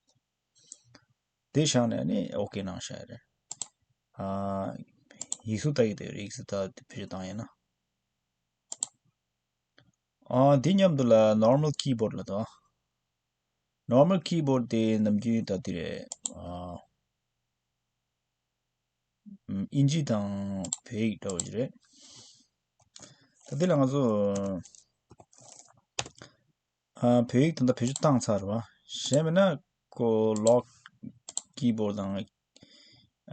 དེ་བཞག་ནས་ནི་ཨོ་ཀེ་གནང་བཞག་ཡ་རེད། ཨ་ཡིག་གཟུགས་ལྟ་ཡི་དེ་རེད། ཡིག་གཟུགས་ལྟ་དེ་བེད་སྤྱོད་བཏང་ཡིན་ན། ཨ་དེ་མཉམ་དུ་ལ་normal keyboard ལ་དང་། normal keyboard དེ་ནམ་རྒྱུན་ད་དེ་རེད། ཨ་ཨིན་ཇི་དང་བོད་ཡིག་འདྲ་བོ་ཞིག་རེད། ད་དེ་ལ་ང་ཚོ་ཨ་བོད་ཡིག་ད་ལྟ་བེད་སྤྱོད་བཏང་ཚར་བ། གཞན་མིན་ན་ཁོ་lock keyboard དང་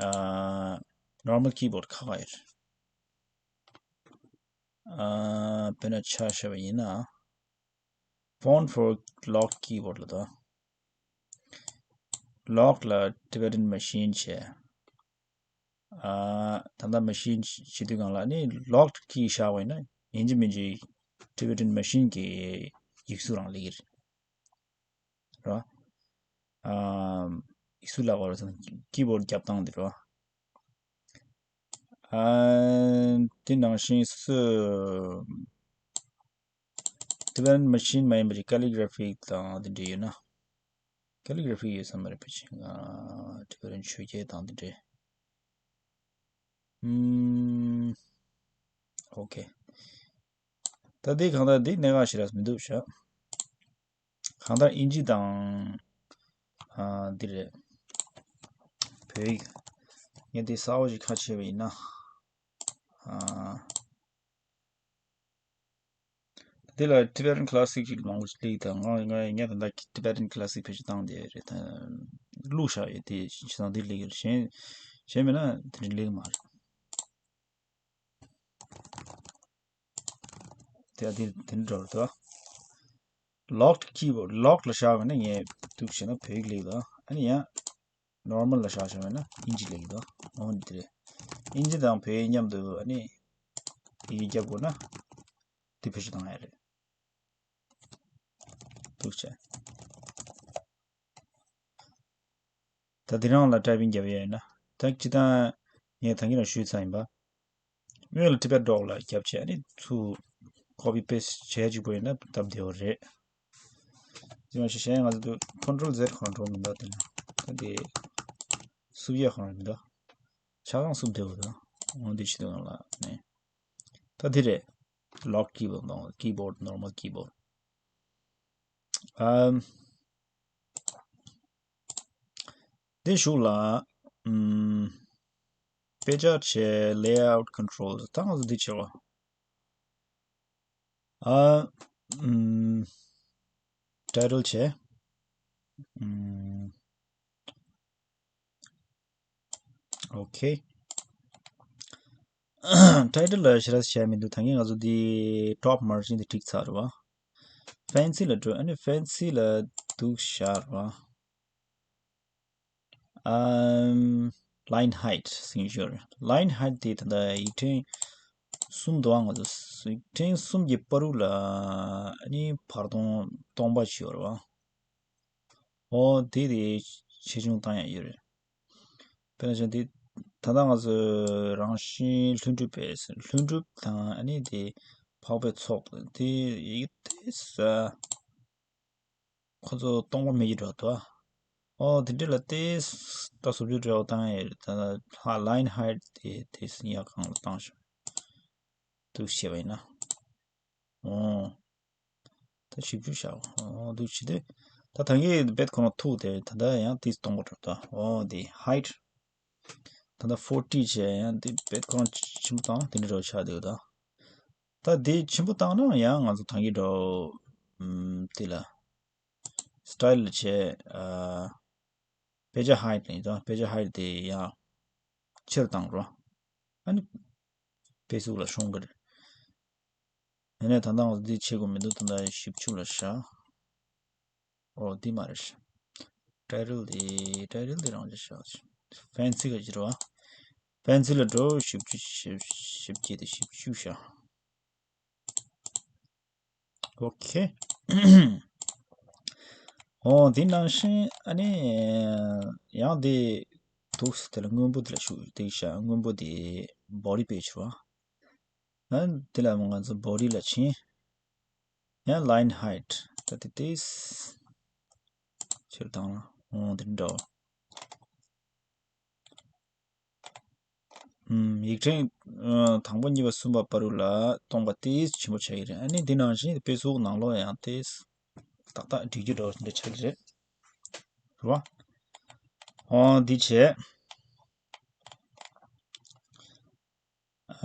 ཨ་normal keyboard ཁག་ཁག་ཡོད་རེད། ཨ་དཔེར་ན་ཆ་བཞག་པ་ཡིན་ན། Font for lock keyboard ལ་དང་། lock ལ་Tibetan machine བྱས། ཨ་ད་ལྟ་machine བྱེད་དུས་སྒང་ལ་ནི་locked key བཞག་པ་ཡིན་ན་ཡིན་གཅིག་མིན་གཅིག་Tibetan machine གི་ཡིག་གཟུགས་རང་སླེབས་ཀྱི་རེད། ར། ཨ་ཡིག་གཟུགས་ལབ་པ་རེད་ཟེར་ན་keyboard རྒྱབ་སྟངས་དེ་ར། ཨ་དེ་ནང་བཞིན་སུ། Tibetan machine མ་ཡིན་པའི་calligraphy དང་དེ་འདྲ་ཡོད་ན། Calligraphy ཡོད་ས་མ་རེད། ཕལ་ཆེར་ང་ཊི་བེ་ཊན་ཆོས་རྒྱལ་དང་དེ་འདྲས། ཨུམ། ཨོ་ཁེ། ད་འདི་གང་ལྟར་འདི་གནད་འགག་ཞེ་དྲག་མི་འདུག་ཤག་གང་ལྟར་ཨིན་ཇི་དང་། ཨ། འདི་རེད། བོད་ཡིག་ངས་འདི་གསར་པ་ཞིག་ཁ་ཕྱེ་བ་ཡིན་ན། ཨ། འདི་ལ་Tibetan Classic ཅིག་མང་པོ་ཞིག་སླེབས་དང་། ང་ང་ངས་ད་ལྟ་Tibetan Classic བེད་སྤྱོད་བཏང་བསྡད་རེད། ད་བླུགས་བཞག་ཡོད། དེ་བྱས་ཙང་འདི་སླེབས་ཀྱི་རེད། གཞན་གཞན་མིན་ན་དེ་འདྲ་སླེབས་ཀྱི་མ་རེད། དེ་དེ་དེ་འདྲ་འགྲོ་རེད་དོ། Locked keyboard, locked ལ་བཞག་པ་ན་ངས་འདུག་བྱས་ན་བོད་ཡིག་སླེབས་དང་། ཨ་ནི་ཡང་normal ལ་བཞག་བྱས་པ་ན་ཨིན་ཇི་སླེབས་དང་། འོ་འདི་རེད། ཨིན་ཇི་དང་བོད་ཡིག་མཉམ་དུ་ཨ་ནི་ཡི་གེ་རྒྱབ་དགོས་ན་འདི་བེད་སྤྱོད་བཏང་ཡ་རེད། འདུག་བྱས། ད་དེ་རང་ལ་ཊའི་པིང་རྒྱབ་ཡས་ཡིན་ན། ད་སྤྱིར་བཏང་ངས་ད་གིན་རང་ཞུས་ཚར་ཡིན་པ། སྔོན་ལ་Tibetan Doc ལ་རྒྱབ་བྱས་ཨ་ནི་ཚུར་ཁོ་པི་པེ་སི་བྱས་གཅིག་པོ་ཡིན་ན་སྟབས་བདེ་བོ་རེད། དེ་མ་ཞིག་གཞན་ང་ཚོ་Control Z ཁོ་རང་འགྲོ་མི་འདུག་དེ་ན་ད་དེ་སུབ་ཡས་ཁོ་རང་མི་འདུག་ཆ་ཚང་སུབ་བདེ་བོ་འདུག་འོ་འདི་བྱེད་དུས་ང་ལ་ནས། ད་དེ་རེད། Lock keyboard དང་keyboard, normal keyboard. ཨམ། དེ་གཞུག་ལ། ཨམ། དཔེ་ཆ་བྱས། Layout controls ད་ང་ཚོ་འདི་བྱེད་པ། ཨ། ཨམ། Title བྱས། ཨམ། ཨོ་ཁེ། Title ལ་ཞེ་དྲག་བྱས་མི་འདུག་ད་གིན་ང་ཚོ་འདི་top margin འདི་ཀྲིག་ཚར་བ། Fancy ལ་འགྲོ། ཨ་ནི་Fancy ལ་འདུག་བཞག་བ། ཨམ། Line height ཟེར་ཞོར། Line height དེ་ད་ལྟ་ཡིག་ཕྲེང་གསུམ་འདུག་ང་ཚོ་ཡིག་ཕྲེང་གསུམ་གྱི་བར་དུ་ལ་ཨ་ནི་བར་སྟོང་སྟོང་པ་ཅིག་ཡོད་རེད་བ། ཨོ་དེ་དེ་ཆེ་ཆུང་བཏང་ཡག་ཡོད་རེད། དཔེར་ན་ཆ་འདི་ད་ལྟ་ང་ཚོ་རང་བཞིན་ལྷུན་གྲུབ་པས། ལྷུན་གྲུབ་དང་ཨ་ནི་དེ་འཕགས་པའི་ཚོགས་དེ་ཡི་གེ་དེ་ས། ཁོ་ཚོ་སྟོང་པ་མེད་ཀྱི་འགྲོ་ཐུབ་ཨ། ཨོ་དེ་འདྲ་ལ་དེ་ད་སུབ་ཇུ་འདྲ་བོ་བཏང་ཡག་ཡོད་རེད། ད་ལྟ་line height དེ་དེ་ཡག་གང་ལ་བཏང་ཤོག་འདུག་བྱས་པ་ཡིན་ན། ཨོ། ད་བཞི་བཅུ་བཞག་ཨོ་འདུག་བྱེད་དུས། ད་ད་གིན་རྦད་ཁོ་རང་ཐུག་དེ་ད་ལྟ་ཡང་དེ་སྟོང་པ་འགྲོ་ད། ཨོ་དེ་height ད་ལྟ་forty བྱས། ཡང་དེ་རྦད་ཁོ་རང་ཆེན་པོ་བཏང་དེ་འདྲ་འགྲོ་ཆགས་འདུག་ད། ད་དེ་ཆེན་པོ་བཏང་ན་ཡང་ང་ཚོ་ད་གིན་འགྲོ། ཨམ། དེ་ལ་style ལ་བྱས། ཨ། དཔེ་ཆ་height ལ་ཡིན་ཙང་དཔེ་ཆ་height དེ་ཡང་ཆེར་བཏང་རོགས། ཨ་ནི་དཔེ་གཟུགས་ལ་ཤོང་གི་རེད། ཡིན་ནའི་ད་ལྟ་ང་ཚོ་འདི་བྱེད་དགོས་མི་འདུག་ད་ལྟ་བཞི་བཅུ་ལ་བཞག་ཨོ་འདི་མ་རེད། Title དེ་Title དེ་རང་ཅིག་བཞག Fancy ག་ཅིག་རེད་བ། Fancy ལ་འགྲོ། བཞི་བཅུ་བཞི་བཞི་བརྒྱད་དེ་བཞི་བཅུ་བཞག་ཨོ་ཁེ། ཨོ་འདི་ནང་བཞིན་ཨ་ནི་ཡང་འདི་འདུག་དེ་ལ་སྔོན་པོ་དེ་ལ་ཞུགས་འདུག་ཤག་སྔོན་པོ་དེ་body page རེད་བ། ཨ་འདི་ལ་ང་ཚོ་body ལ་ཕྱིན། ཡང་line height ད་དེ་དེས་ཕྱིར་བཏང་ལ་འོང་དེ་འདྲ། ཨུམ། ཡིག་ཕྲེང་ཨ་དང་པོ་གཉིས་པ་གསུམ་པ་བར་དུ་ལ་སྟོང་པ་དེས་ཆེན་པོ་ཆགས་ཀྱི་རེད། ཨ་ནི་འདི་ནང་བཞིན་དཔེ་གཟུགས་ནང་ལོགས་ཡང་དེས་ཏག་ཏག་འགྲིག་རྒྱུ་འདྲ་བོ་འདྲ་ཆགས་ཀྱི་རེད། རེད་བ། ཨོ་འདི་བྱས།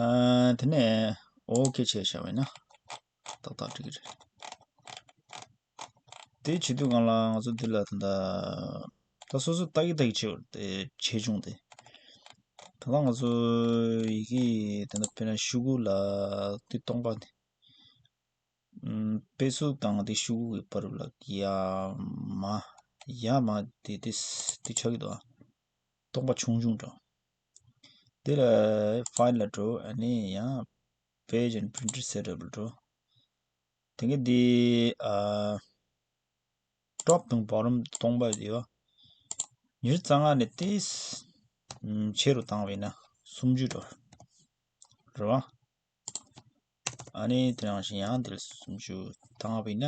ཨ། དེ་ནས་ཨོ་ཁེ་བྱས་བཞག་པ་ཡིན་ན་ཏག་ཏག་འགྲིག་གི་རེད། དེ་བྱེད་དུས་སྒང་ལ་ང་ཚོ་འདི་ལ་ད་ལྟ་ད་སོ་སོ་ལྟ་གི་ལྟ་གི་བྱེད་པར་དེ་ཆེ་ཆུང་དེ། ད་ལྟ་ང་ཚོ་ཡི་གེ་ད་ལྟ་དཔེར་ན་ཤོག་གུ་ལ་དེ་སྟོང་པ་དེ། ཨམ། དཔེ་གཟུགས་དང་དེ་ཤོག་གུ་གི་བར་ལ་ཡ་མ། ཡ་མ་དེ་དེ་དེ་ཆགས་ཀྱི་འདུག་ཨ། སྟོང་པ་ཆུང་ཆུང་འགྲོ། དེ་ལ་file ལ་འགྲོ། ཨ་ནི་ཡང་page and printer setup ལ་འགྲོ། དེ་གི་འདི་ཨ། top དང་bottom སྟོང་པ་ཡོད། ཉི་ཤུ་རྩ་ལྔ་ནས་ཏིས་ཨམ། ཆེ་རུ་བཏང་བས་ན་སུམ་ཅུ་འགྲོ། རེད་བ། ཨ་ནི་དེ་རང་བཞིན་ཡང་འདིར་སུམ་ཅུ་བཏང་བས་ན།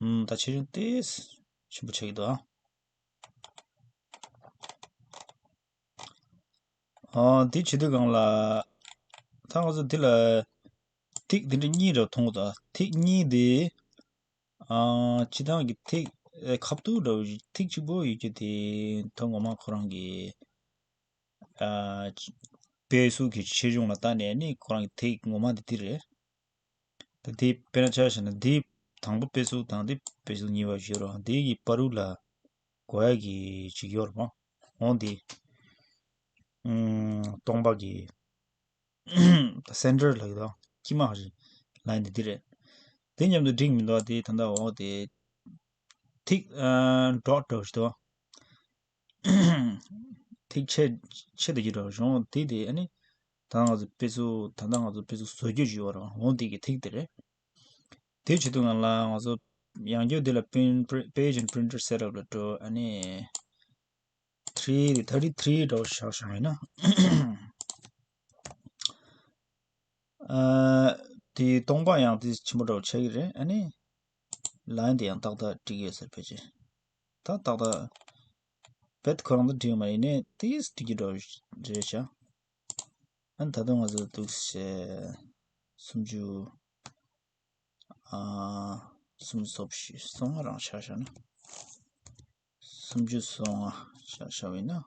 ཨམ། ད་ཆེ་ཆུང་ཏིས་ ཆེན་པོ་ཆགས་ཀྱི་འདུག་ཨ། ཨ། འདི་བྱེད་དུས་སྒང་ལ། ད་ང་ཚོ་འདི་ལ་ཐིག་འདི་འདྲ་གཉིས་ར་མཐོང་གི་འདུག་ཐིག་གཉིས་དེ། ཨ། སྤྱིར་བཏང་གི་ཐིག་ཨེ། ཁ་བཏུག་འདྲ་བོ་ཞིག་ཐིག་གཅིག་པོ་ཡོད་རྒྱུ་དེ་ད་ངོ་མ་ཁོ་རང་གི། ཨ། དཔེ་གཟུགས་ཀྱི་ཆེ་ཆུང་ལ་བལྟས་ནས་ནི་ཁོ་རང་གི་ཐིག་ངོ་མ་དེ་འདི་རེད། ད་དེ་དཔེར་ན་ཆ་བཞག་ན་འདི་དང་པོ་དཔེ་གཟུགས་དང་འདི་དཔེ་གཟུགས་གཉིས་པ་བཞི་རོ་འདི་གི་བར་དུ་ལ་གོ་ཡ་གི་ཅིག་ཡོད་རེད་མ། འོ་འདི། ཨུམ། སྟོང་པ་གི་སེན་ཊར་ལ་ཡོད་དོ། དཀྱིལ་མ་ཧ་ཅིག་ལ་ཡིན་འདི་འདི་རེད། དེ་མཉམ་དུ་འགྲིག་མི་འདུག་དེ་ད་ལྟ་འོ་དེ་ཐིག་ཨ། ཌོཊ་འདྲ་བོ་ཞིག་འདུག་ཐིག་ཆད་ཆད་དེ་གི་འདྲ་བོ་བྱུང་དེ་དེ་ཨ་ནི། ད་ང་ཚོ་དཔེ་གཟུགས་ད་ལྟ་ང་ཚོ་དཔེ་གཟུགས་བཟོ་རྒྱུ་ཞིག་ཡོད་རེད་འོ་དེ་གི་ཐིག་དེ་རེད། དེ་བྱེད་དུས་སྒང་ལ་ང་ཚོ་ཡང་བསྐྱར་དེ་ལ་print page and printer setup ལ་འགྲོ། ཨ་ནི། three thirty three འདྲ་བོ་བཞག་བཞག་ཡིན་ན། ཨ། དེ་སྟོང་པ་ཡང་དེ་ཆེན་པོ་འདྲ་བོ་ཆགས་ཀྱི་རེད། ཨ་ནི། ལ་ཡིན་དེ་ཡང་ཏག་ཏག་འགྲིག་ཡོད་ཟེར་ཕལ་ཆེར། ད་ཏག་ཏག་རྦད་ཁོ་རང་ཚོ་འགྲིག་མ་ཡིན་ནའི་ཏིས་འགྲིག་གི་འགྲོ་རེད་བྱ། ཨ་ནི་ད་དུང་ང་ཚོ་འདུག་སེ་སུམ་ཅུ། ཨ། སུམ་ཅུ་སོ་བཞི་སོ་ལྔ་རང་ཆ་བཞག་ན། སུམ་ཅུ་སོ་ལྔ་ཆ་བཞག་པ་ཡིན་ན།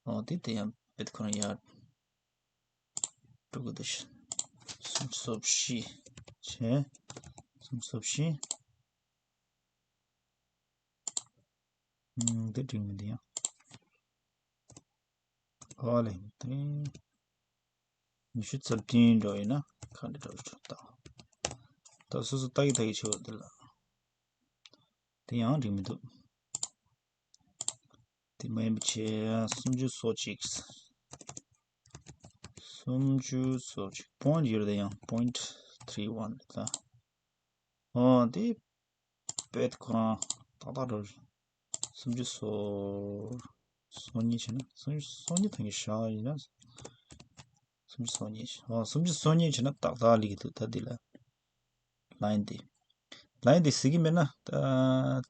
འོ་དེ་དེ་ཡང་རྦད་ཁོ་རང་ཡར་འགྲོ་གི་འདུག་ཤག་སུམ་ཅུ་སོ་བཞི་བྱས། སུམ་ཅུ་སོ་བཞི། ཨུམ། འདི་འགྲིག་མི་འདུག་ཡང་། ཨོ་ལེ་དེ། ཉི་ཤུ་རྩ་བདུན་འགྲོ་ཡིན་ན་ག་འདྲ་འགྲོ་ཞིག་ད། ད་སོ་སོ་ལྟ་གི་ལྟ་གི་ཆེ་བ་འདི་ལ། དེ་ཡང་འགྲིག་མི་འདུག་དེ་མ་ཡིན་པ་བྱས་སུམ་ཅུ་སོ་གཅིག་སུམ་ཅུ་སོ་གཅིག point ཡོད་རེད་ཡང་point three one རེད་ད། ཨོ་དེ། པེད་ཁོ་རང་ཏག་ཏག་འགྲོ། སུམ་ཅུ་སོ་སོ་གཉིས་བྱས་ན་སུམ་ཅུ་སོ་གཉིས་ཐང་གི་བཞག་ཡིན་ན། སུམ་ཅུ་སོ་གཉིས་བྱས། ཨོ་སུམ་ཅུ་སོ་གཉིས་བྱས་ན་ཏག་ཏག་ལི་གི་འདུག་ད་འདི་ལ་ལ་ཡིན་འདི། ལ་ཡིན་འདི་གཟིགས་ཀྱི་མེད་ན་ད་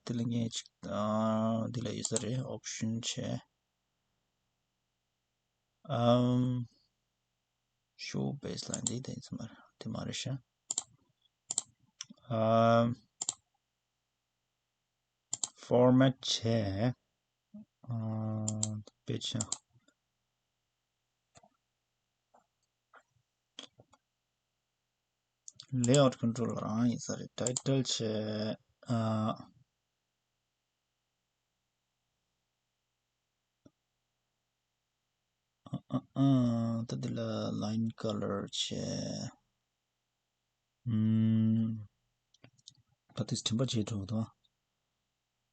འདི་ལ་ངས་ཅིག་ཨ། འདི་ལ་ཡོད་ས་རེད། ཨོབ་ཤན་བྱས། ཨམ། ཤོ་བེ་སི་ལ་ཡིན་འདི་དེ་ཚོ་མ་རེད། དེ་མ་རེད་ཤག་ཨམ། ཕོར་མེཊ་བྱས། ཨ། དཔེ་ཆ། ལེ་ཨའུཊ་ཀོན་ཊོལ་རང་ཡིན་ས་རེད། ཊའི་ཊལ་བྱས། ཨ། ཨ། ཨ། ཨ། ད་འདི་ལ་ལའིན་ཀ་ལར་བྱས། ཨུམ། ད་དེ་དྲན་པ་བརྗེད་འགྲོ་གི་འདུག་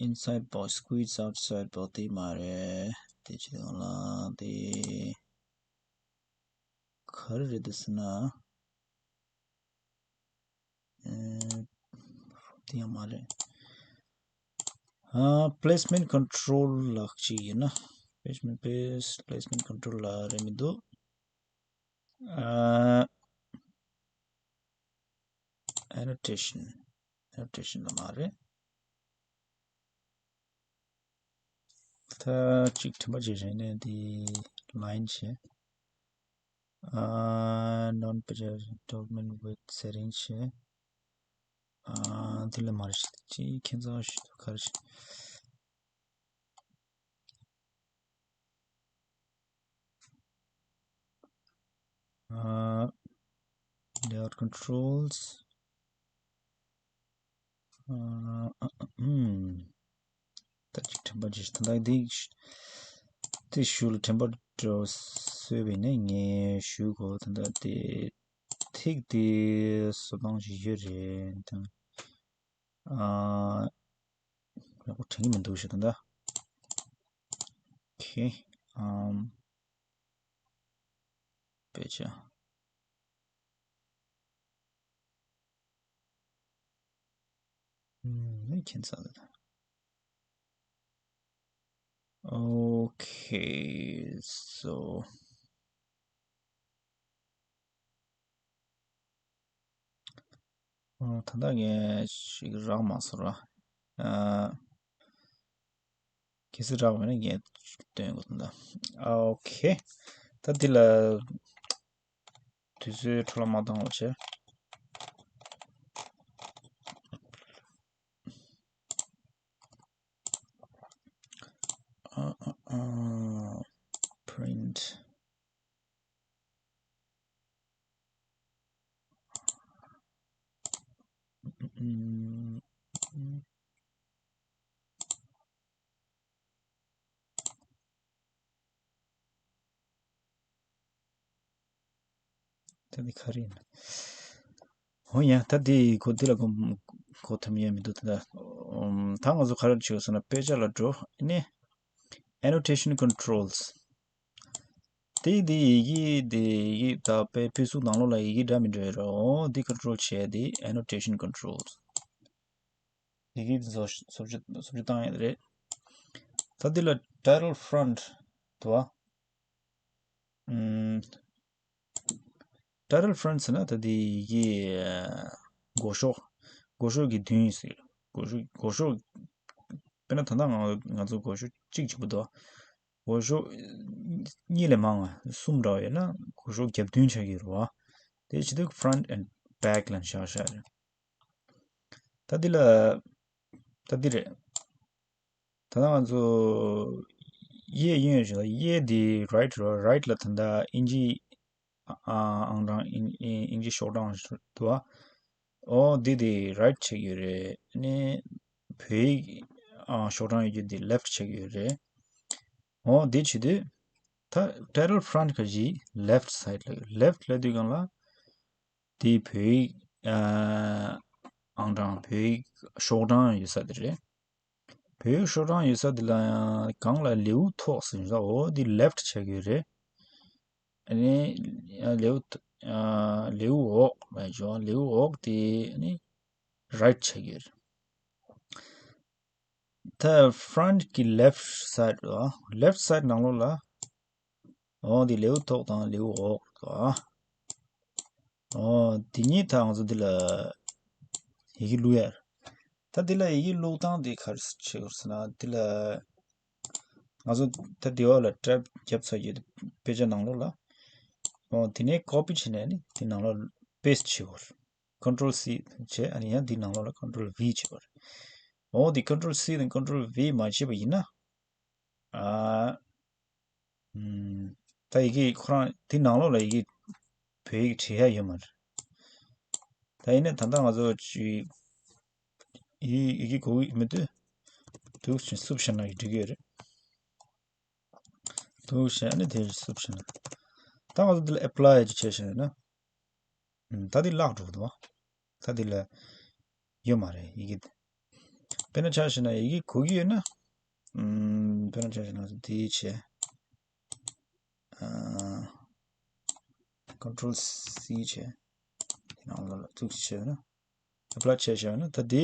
ཨིན་སའིཌ་བོག་སི་སི་ཀུའི་ཛི་ཨའུཊ་སའིཌ་བོག་སི་སི་དེ་མ་རེད། དེ་བྱེད་དང་ལ་དེ་ག་རེ་རེད་འདུག་ཟེར་ན། ཨེ། དེ་ཡང་མ་རེད། ཨ། པི་ལེ་སི་མེན་ཊི་ཀོན་ཊོལ་ལ་གཅིག་ཡིན་ན། པི་ལེ་སི་མེན་ཊི་པི་ལེ་སི་མེན་ཊི་ཀོན་ཊོལ་ལ་རེད་མི་འདུག་ཨ། ཨེ་ནོ་ཊེ་ཤན། ཨེ་ནོ་ཊེ་ཤན་ལ་མ་རེད། ད་གཅིག་དྲན་པ་བརྗེད་བཞག་ནས་འདི་ལའིན་བྱས། ཨ། non pager document with settings བྱས། ཨ། འདི་ལ་མ་རེད་ཅིག་ཁྱད་མཚར་ཞིག་འདུག་ག་རེ་བྱས། ཨ། layout controls ཨ། ཨ། ཨ། ཨུམ། ད་ཅིག་དྲན་པ་བརྗེད་ཤག་ད་ལྟ་འདི་དེ་ཞུ་ལ་དྲན་པ་འགྲོ་སོས་པས་ནས་ངས་ཞུ་གོ་ད་ལྟ་དེ་ཐིག་དེ་བཟོ་སྟངས་ཤིག་ཡོད་རེད་ད། ཨ། ཡག་པོ་དྲན་གྱི་མི་འདུག་ཤག་ད་ལྟ། ཨོ་ཁེ། ཨམ། དཔེ་ཆ། ཨུམ། ཁྱད་མཚར་རེད། Okay, so ཨོ། ད་ལྟ་ངས་ཞིག་རག་མ་སོང་ར། ཨ། གལ་སྲིད་རག་པ་ཡིན་ན་ངས་སྟོན་དགོས་འདུག་ཨ། ཨོ་ཁེ། ད་འདི་ལ་དུས་ཚོད་འཕྲོ་བརླག་མ་བཏང་བ་བྱས། ཨ། ཨ། ཨ། print། ད་འདི་ག་རེ་ཡིན། འོ་ཡ། ད་འདི་གོ། འདི་ལ་གོ། གོ་ཐུབ་ཡ་མི་འདུག་ད་ད་ང་ཚོ་ག་རེ་བྱེད་དགོས་ཟེར་ན། དཔེ་ཆ་ལ་འགྲོ། ཨ་ནི་annotation controls། དེ་དེ་ཡི་གེ་དེ་ཡི་གེ་ད་དཔེ་ཕུལ་གཟུགས་ནང་ལོགས་ལ་ཡི་གེ་འདྲ་མི་འདྲ་ཡོད་རེད། འོ་འདི་control བྱས་དེ་annotation controls། ཡི་གེ་བཟོ་བཟོ་བཅོས་བཟོ་བཅོས་བཏང་ཡ་རེད། ད་འདི་ལ་title front འདུག་བ། ཨུམ། title front ཟེར་ན་ད་འདི་ཡི་གེ་མགོ་ཤོག་མགོ་ཤོག་གི་མདུན་ཟེར། མགོ་ཤོག་མགོ་ཤོག་དཔེར་ན་ད་ལྟ་ང་ང་ཚོ་མགོ་ཤོག་གཅིག་གཅིག་པུ་འདུག་མགོ་ཤོག་གཉིས་ལས་མང་བ་གསུམ་འདྲ་བ་ཡོད་ན་མགོ་ཤོག་རྒྱབ་མདུན་ཆགས་ཀྱི་རེད་བ། དེ་བྱེད་དུས་front and back ལ་བཞག་བཞག་རེད། ད་འདི་ལ། ད་འདི་རེད། ད་ལྟ་ང་ཚོ་གཡས་གཡོན་བྱས་ན། གཡས་འདི་right རེད། right ལ་ད་ལྟ་ཨིན་ཇི་ཨང་གྲངས། ཨིན་ཇི་ཤོག་གྲངས་འདུག་བ། ཨོ་འདི་དེ་right ཆགས་ཡོད་རེད། ཨ་ནི་བོད་ཡིག་ཨ་ཤོག་གྲངས་ཡོད་རྒྱུ་འདི་left ཆགས་ཡོད་རེད། ཨོ་འདི་བྱེད་དུས་ད་title front ག་ཞིག left side ལ་ཡོད། left ལ་དུས་གང་ལ། དེ་བོད་ཡིག་ཨ་ཨང་གྲངས། བོད་ཡིག་ཤོག་གྲངས་ཡོད་ས་དེ་རེད། བོད་ཡིག་ཤོག་གྲངས་ཡོད་ས་དེ་ལ་ཡང་སྒང་ལ་ལེའུ་ཐོག་ཟེར་ཡོད་ས། འོ་དེ་left ཆགས་ཀྱི་རེད། ཨ་ནི་ལེའུ་ཨ་ལེའུ་འོག་ལ་ཡོད། ལེའུ་འོག་དེ་ཨ་ནི་right ཆགས་ཀྱི་རེད། ད་front གི་left side ལ། left side ནང་ལོགས་ལ། འོ་འདི་ལེའུ་ཐོག་དང་ལེའུ་འོག་ལ། འོ་འདི་གཉིས། ད་ང་ཚོ་འདི་ལ་ཡི་གེ་བླུག་ཡ་རེད། ད་འདི་ལ་ཡི་གེ་བླུག་སྟངས་འདི་ག་རེ་བྱེད་དགོས་ཟེར་ན། འདི་ལ་ང་ཚོ་ད་འདི་འོག་ལ་tab བརྒྱབ་ཚར་ཡོད། དཔེ་ཆ་ནང་ལོགས་ལ། འོ་དེ་ནས་copy བྱས་ནས་ནི་འདི་ནང་ལོགས་paste བྱེད་དགོས་རེད། control C བྱས། ཨ་ནི་ཡང་འདི་ནང་ལོགས་ལ་control V བྱེད་དགོས་རེད། འོ་འདི་control C དང་control V མ་བྱས་པ་ཡིན་ན། ཨ། ཨུམ། ད་ཡི་གེ་ཁོ་རང་དེ་ནང་ལོགས་ལ་ཡི་གེ་བོད་ཡིག་བྲིས་ཡ་ཡོད་མ་རེད། ད་ཡིན་ནའི་ད་ལྟ་ང་ཚོ་ཅིག་ཡི་ཡི་གེ་དགོས་ཀྱི་མི་འདུག་འདུག་ཅིག་བསུབ་བཞག་ན་འགྲིག་གི་རེད། འདུག་བྱས་ནས་དེ་བསུབ་བྱས་ན། ད་ང་ཚོ་འདི་ལ་apply ཅིག་བྱས་བྱས་ན། ཨུམ། ད་འདི་བརླག་འགྲོ་གི་འདུག་ད་འདི་ལ་ཡོད་མ་རེད་ཡི་གེ་དེ། དཔེར་ན་ཆ་བཞག་ན་ཡི་གེ་དགོས་ཀྱི་ཡོད་ན། ཨུམ། དཔེར་ན་ཆ་བཞག་ན་འདི་བྱས། ཨ། control C བྱས། དེ་ནང་ལ་ལ་ཚུགས་བྱས་ན། apply བྱས་བྱས་ན་ད་འདི་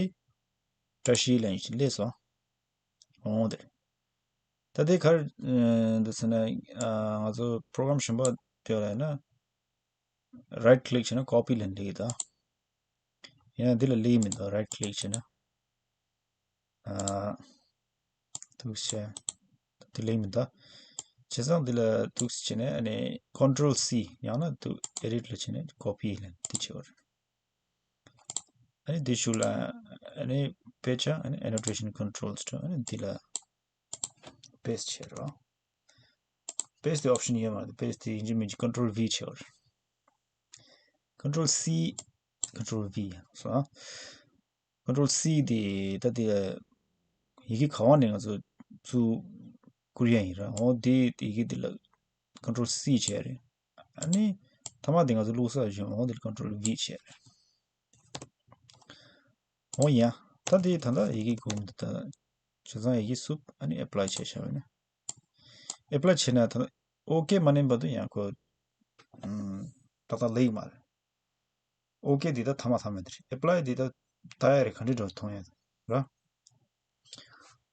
བཀྲ་ཤིས་ལན་ཞིག་སླེབས་སོང་། འོང་དེ། ད་འདི་ག་རེ་འདུག་ཟེར་ན། ཨ། ང་ཚོ་program གཞན་པ་སྤྱོད་ལ་ཡིན་ན། right click བྱས་ན་copy ལ་སླེབས་ཀྱི་འདུག་ཡང་འདི་ལ་སླེབས་ཀྱི་མི་འདུག right click བྱས་ན། ཨ། འདུག་བྱས། འདི་སླེབས་ཀྱི་མི་འདུག་བྱས་ཙང་འདི་ལ་འདུག་བྱས་ནས་ཨ་ནི་control C ཡང་ན་འདུག edit ལ་བྱས་ནས་copy ལ་འདི་བྱེད་པ་རེད། ཨ་ནི་འདི་གཞུག་ལ་ཨ་ནི་དཔེ་ཆ་ཨ་ནི་annotation controls འདྲ། ཨ་ནི་འདི་ལ་paste བྱེད་རོགས། paste དེ་option ཡོད་མ་རེད། paste དེ་ཡིན་གཅིག་མིན་གཅིག་control V བྱེད་པ་རེད། control C control V ཡང་སོ། control C དེ་ད་དེ་ཡི་གེ་ག་བ་ནས་ང་ཚོ་བཙུགས་བསྐུར་ཡ་ཡིན་ར། འོ་དེ་ཡི་གེ་དེ་ལ་control C བྱས་རེད། ཨ་ནི་ཐ་མ་དེ་ང་ཚོ་བླུགས་ས་བྱུང་། འོ་དེ་ལ་control V བྱས་རེད། འོ་ཡ། ད་དེ་ད་ལྟ་ཡི་གེ་སྒོམ་དུ་ད་བྱས་ཙང་ཡི་གེ་བསུབ། ཨ་ནི་apply བྱས་བྱ་བ་ནི། apply བྱས་ན་ད་ལྟ་OK མ་ནེམ་བར་དུ་ཡང་ཁོ་ཨམ་ཏག་ཏག་ལེགས་མ་རེད། OK འདི་ད་ཐ་མ་ཐ་མ་འདི་རེད། apply འདི་ད་ད་ཡ་རེད། ག་འདྲ་འགྲོ་མཐོང་ཡ་ར།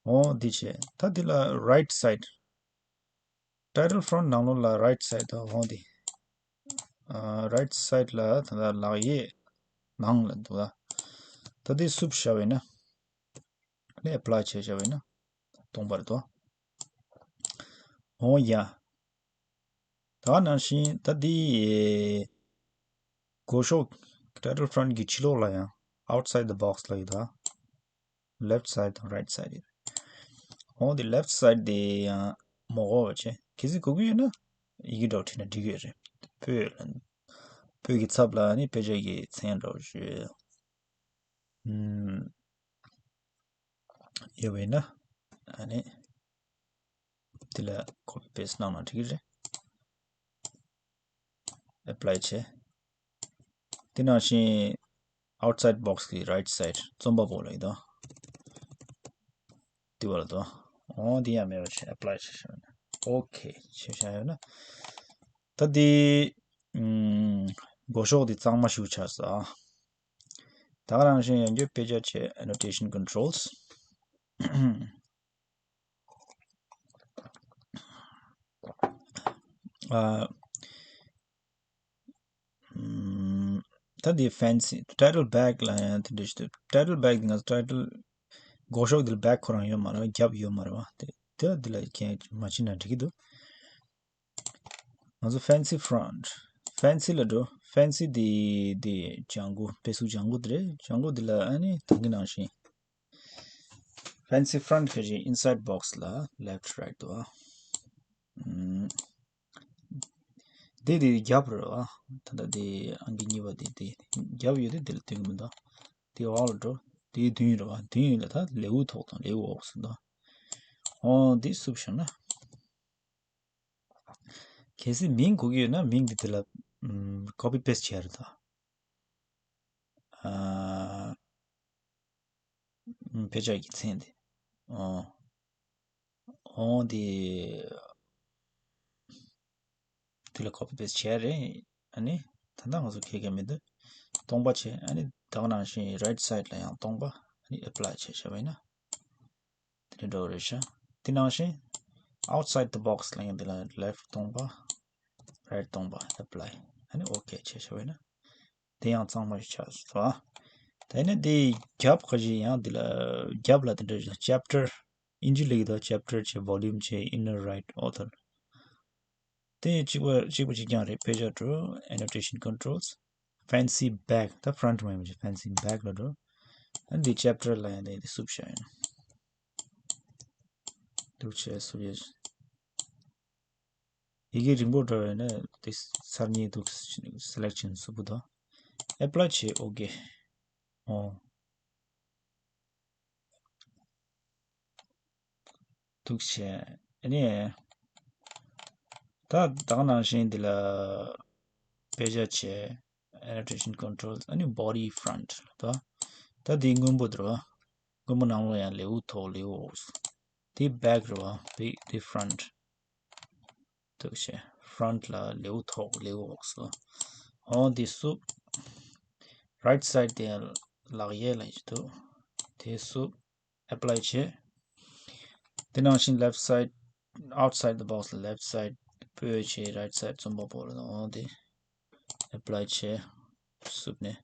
འོ་འདི་བྱས། ད་འདི་ལ་right side title front ནང་ལོགས་ལ་right side དུ་འོ་འདི། ཨ། right side ལ་ད་ལྟ་ལག་གཡས་ནང་ལ་འདུག་ལ། ད་འདི་བསུབ་བྱ་བས་ན། ནས་apply་བྱས་བཞག་པ་ཡིན་ན་སྟོང་པ་རེད་དོ། འོ་ཡ། ད་ནང་བཞིན་ད་འདི་སྒོ་ཕྱོགས་title front་གི་ཕྱི་ལོགས་ལ་ཡང་outside the box་ལ་ཡོད་ད། left side་དང་right side་ཡོད། འོ་འདི་left side་དེ་ཡང་མ་དགོས་པ་བྱས། གལ་སྲིད་དགོས་ཀྱི་ཡོད་ན་ཡི་གེ་འདྲ་བོ་བྲིས་ན་འགྲིག་གི་རེད། སྤོས་ལ་སྤོས་ཀྱི་ཚབ་ལ་ནི་དཔེ་ཆ་གི་མཚན་འདྲ་བོ་ཞུ། ཨུམ། ཡོད་པ་ཡིན་ན་ཨ་ནི་དེ་ལ་copy paste་གནང་ན་འགྲིག་གི་རེད། apply་བྱས། དེ་ནང་བཞིན་outside box་གི་right side་རྩོམ་པ་པོ་ལ་ཡིན་དོ། དེ་བ་ལ་དོ། འོ་དེ་ཡང་མེད་པ་བྱས་apply་བྱས་ཤག okay་བྱས་བཞག་ཡོད་ན། ད་དེ་ཨུམ། སྒོ་ཕྱོགས་དེ་གཙང་མ་ཞིག་ཆགས་སོང་། ད་ག་ནང་བཞིན་ཡང་བསྐྱར་དཔེ་ཆ་བྱས་annotation controls། ཨ། ཨམ། ད་འདི་fancy title back་ལ་ཡང་དེ་འདྲ་ཞིག་འདུག title back་འདི་ང་ཚོ་title་སྒོ་ཕྱོགས་འདི་ལ་back་ཁོ་རང་ཡོད་མ་རེད་བ། རྒྱབ་ཡོད་མ་རེད་བ། དེ་དེ་འདི་ལ་ཁྱེད་མ་ཕྱིན་ན་འགྲིག་གི་འདུག་ང་ཚོ་fancy front fancy་ལ་འགྲོ། fancy་འདི་འདི་ལྗང་གུ་དཔེ་གཟུགས་ལྗང་གུ་འདི་རེད། ལྗང་གུ་འདི་ལ་ཨ་ནི་ད་གིན་ནང་བཞིན། fancy front་ག་ཞིག་inside box་ལ་left right་དུ་ཨ། ཨམ། དེ་དེ་རྒྱབ་རེད་བ། ད་ལྟ་དེ་ཨང་ཀི་གཉིས་པ་དེ་དེ་རྒྱབ་ཡོད་དེ་དེ་ལ་སྟོན་གི་མི་འདུག་དེ་འོག་ལ་འགྲོ། དེ་མདུན་རེད་བ། མདུན་ཡོད་ལ་ད་ལེའུ་ཐོག་དང་ལེའུ་འོག་སུ་འདུག་འོ་དེ་བསུབ་བཞག་ན། གལ་སྲིད་མིང་དགོས་ཀྱི་ཡོད་ན་མིང་དེ་དེ་ལ་ཨམ། copy paste་བྱས་རེད་ད། ཨ། དཔེ་ཆ་གི་མཚན་དེ། ཨོ། ཨོ་དེ། དེ་ལ་copy paste་བྱས་རེད། ཨ་ནི། ད་ལྟ་ང་ཚོ་ཁེ་གེ་མི་འདུག་སྟོང་པ་བྱས། ཨ་ནི་ད་ག་ནང་བཞིན་right side་ལ་ཡང་སྟོང་པ། ཨ་ནི་apply་བྱས་བྱས་པ་ཡིན་ན། དེ་འདྲ་འགྲོ་རེད་ཤག་དེ་ནང་བཞིན་outside the box་ལ་ཡང་དེ་ལ་left་སྟོང་པ། right་སྟོང་པ་apply། ཨ་ནི་okay་བྱས་བྱས་པ་ཡིན་ན། དེ་ཡང་གཙང་མ་ཞིག་ཆགས་སོང་། དེ་ནས་དེའི་རྒྱབ་ཁ་ཞིག་ཡང་དེ་ལ་རྒྱབ་ལ་དེ་འདྲ་ཞིག་chapter། ཨིན་ཇི་ལེགས་དང་chapter་བྱས་volume་བྱས་inner right author། དེ་གཅིག་པ་གཅིག་པ་གཅིག་རྐྱང་རེད། དཔེ་ཆ་འགྲོ། annotation controls། fancy back་ད་front་མ་ཡིན་པ་ཅིག fancy back་ལ་འགྲོ། ཨ་འདི་chapter་ལ་ཡང་དེ་དེ་བསུབ་བྱ་ཡིན། འདུག་བྱས་བསུབ་ཡས། ཡི་གེ་རིང་པོ་འདྲ་བས་ན་དེ་གསར་རྙིང་འདུག selection་སུ་པོ་དང་apply་བྱས་okay། ཨོ། འདུག་བྱས་ཨ་ནི། ད་ད་ག་ནང་བཞིན་འདི་ལ་དཔེ་ཆ་བྱས། annotation controls་ཨ་ནི་body front་ད། ད་འདི་སྔོན་པོ་འདི་རེད་བ། སྔོན་པོ་ནང་ལ་ཡང་ལེའུ་ཐོག་ལེའུ་འོག་འདི་back་རེད་བ། འདི་འདི་front། འདུག་བྱས་front་ལ་ལེའུ་ཐོག་ལེའུ་འོག་སོ། འོ་འདི་བསུབ། right side་དེ་ལག་གཡས་ལ་ཡོད་འདུག་དེ་བསུབ། apply་བྱས། དེ་ནང་བཞིན་left side outside the box་ལ་left side་སྤོས་བྱས། right side་རྩོམ་པ་པོ་ལ་འོ་དེ་apply་བྱས། བསུབ་ནས།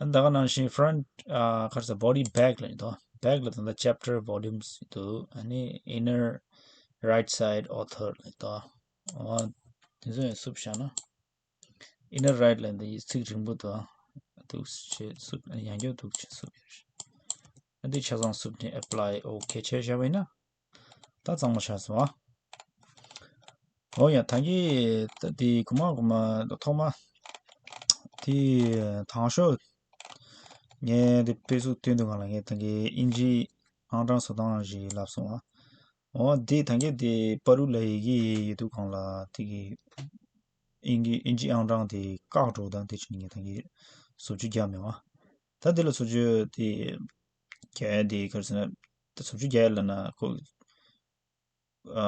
ཨ་ད་ག་ནང་བཞིན་front་ཨ་ག་རེ་ཟེར་body back་ལ་ཡིན་དོ། back་ལ་ད་ལྟ་chapter volumes་འདུག་ཨ་ནི་inner right side author་ལ་ཡིན་དོ། འོ་དེ་ཚོ་ཡང་བསུབ་བཞག་ན། inner right་ལ་འདི་ཚིག་རིང་པོ་དང་འདུག་བྱས་བསུབ། ཡང་བསྐྱར་འདུག་བྱས་བསུབ་ཡོད། འདི་ཆ་ཚང་བསུབ་ནས་apply okay་བྱས་བཞག་པ་ཡིན་ན། ད་གཙང་མ་ཆགས་སོང་ཨ། འོ་ཡ་ད་གིན་ད་འདི་གོ་མ་གོ་མ་ཐོག་མ་དེ་དང་ཤོས་ངས་འདི་དཔེ་གཟུགས་སྟོན་དུས་སྒང་ལ་ངས་ད་གིན་ཨིན་ཇིའི་ཨང་གྲངས་བཟོ་སྟངས་ཞིག་ལབ་སོང་ཨ། འོ་འདི་ད་གིན་འདི་པ་རུ་ལ་ཡི་གེ་ཡོད་དུས་སྒང་ལ་དེ་གི་ཨིན་གི་ཨིན་ཇི་ཨང་གྲངས་དེ་བཀག་འགྲོ་དང་དེ་བྱས་ནས་ངས་ད་གིན་བཟོ་བཅོས་རྒྱག་མེད་པ། ད་དེ་ལ་བཟོ་བཅོས་དེ་རྒྱག་ཡ་དེ་ག་རེ་ཟེར་ན། ད་བཟོ་བཅོས་རྒྱག་ཡ་ལབ་ན་ཁོ་ཨ་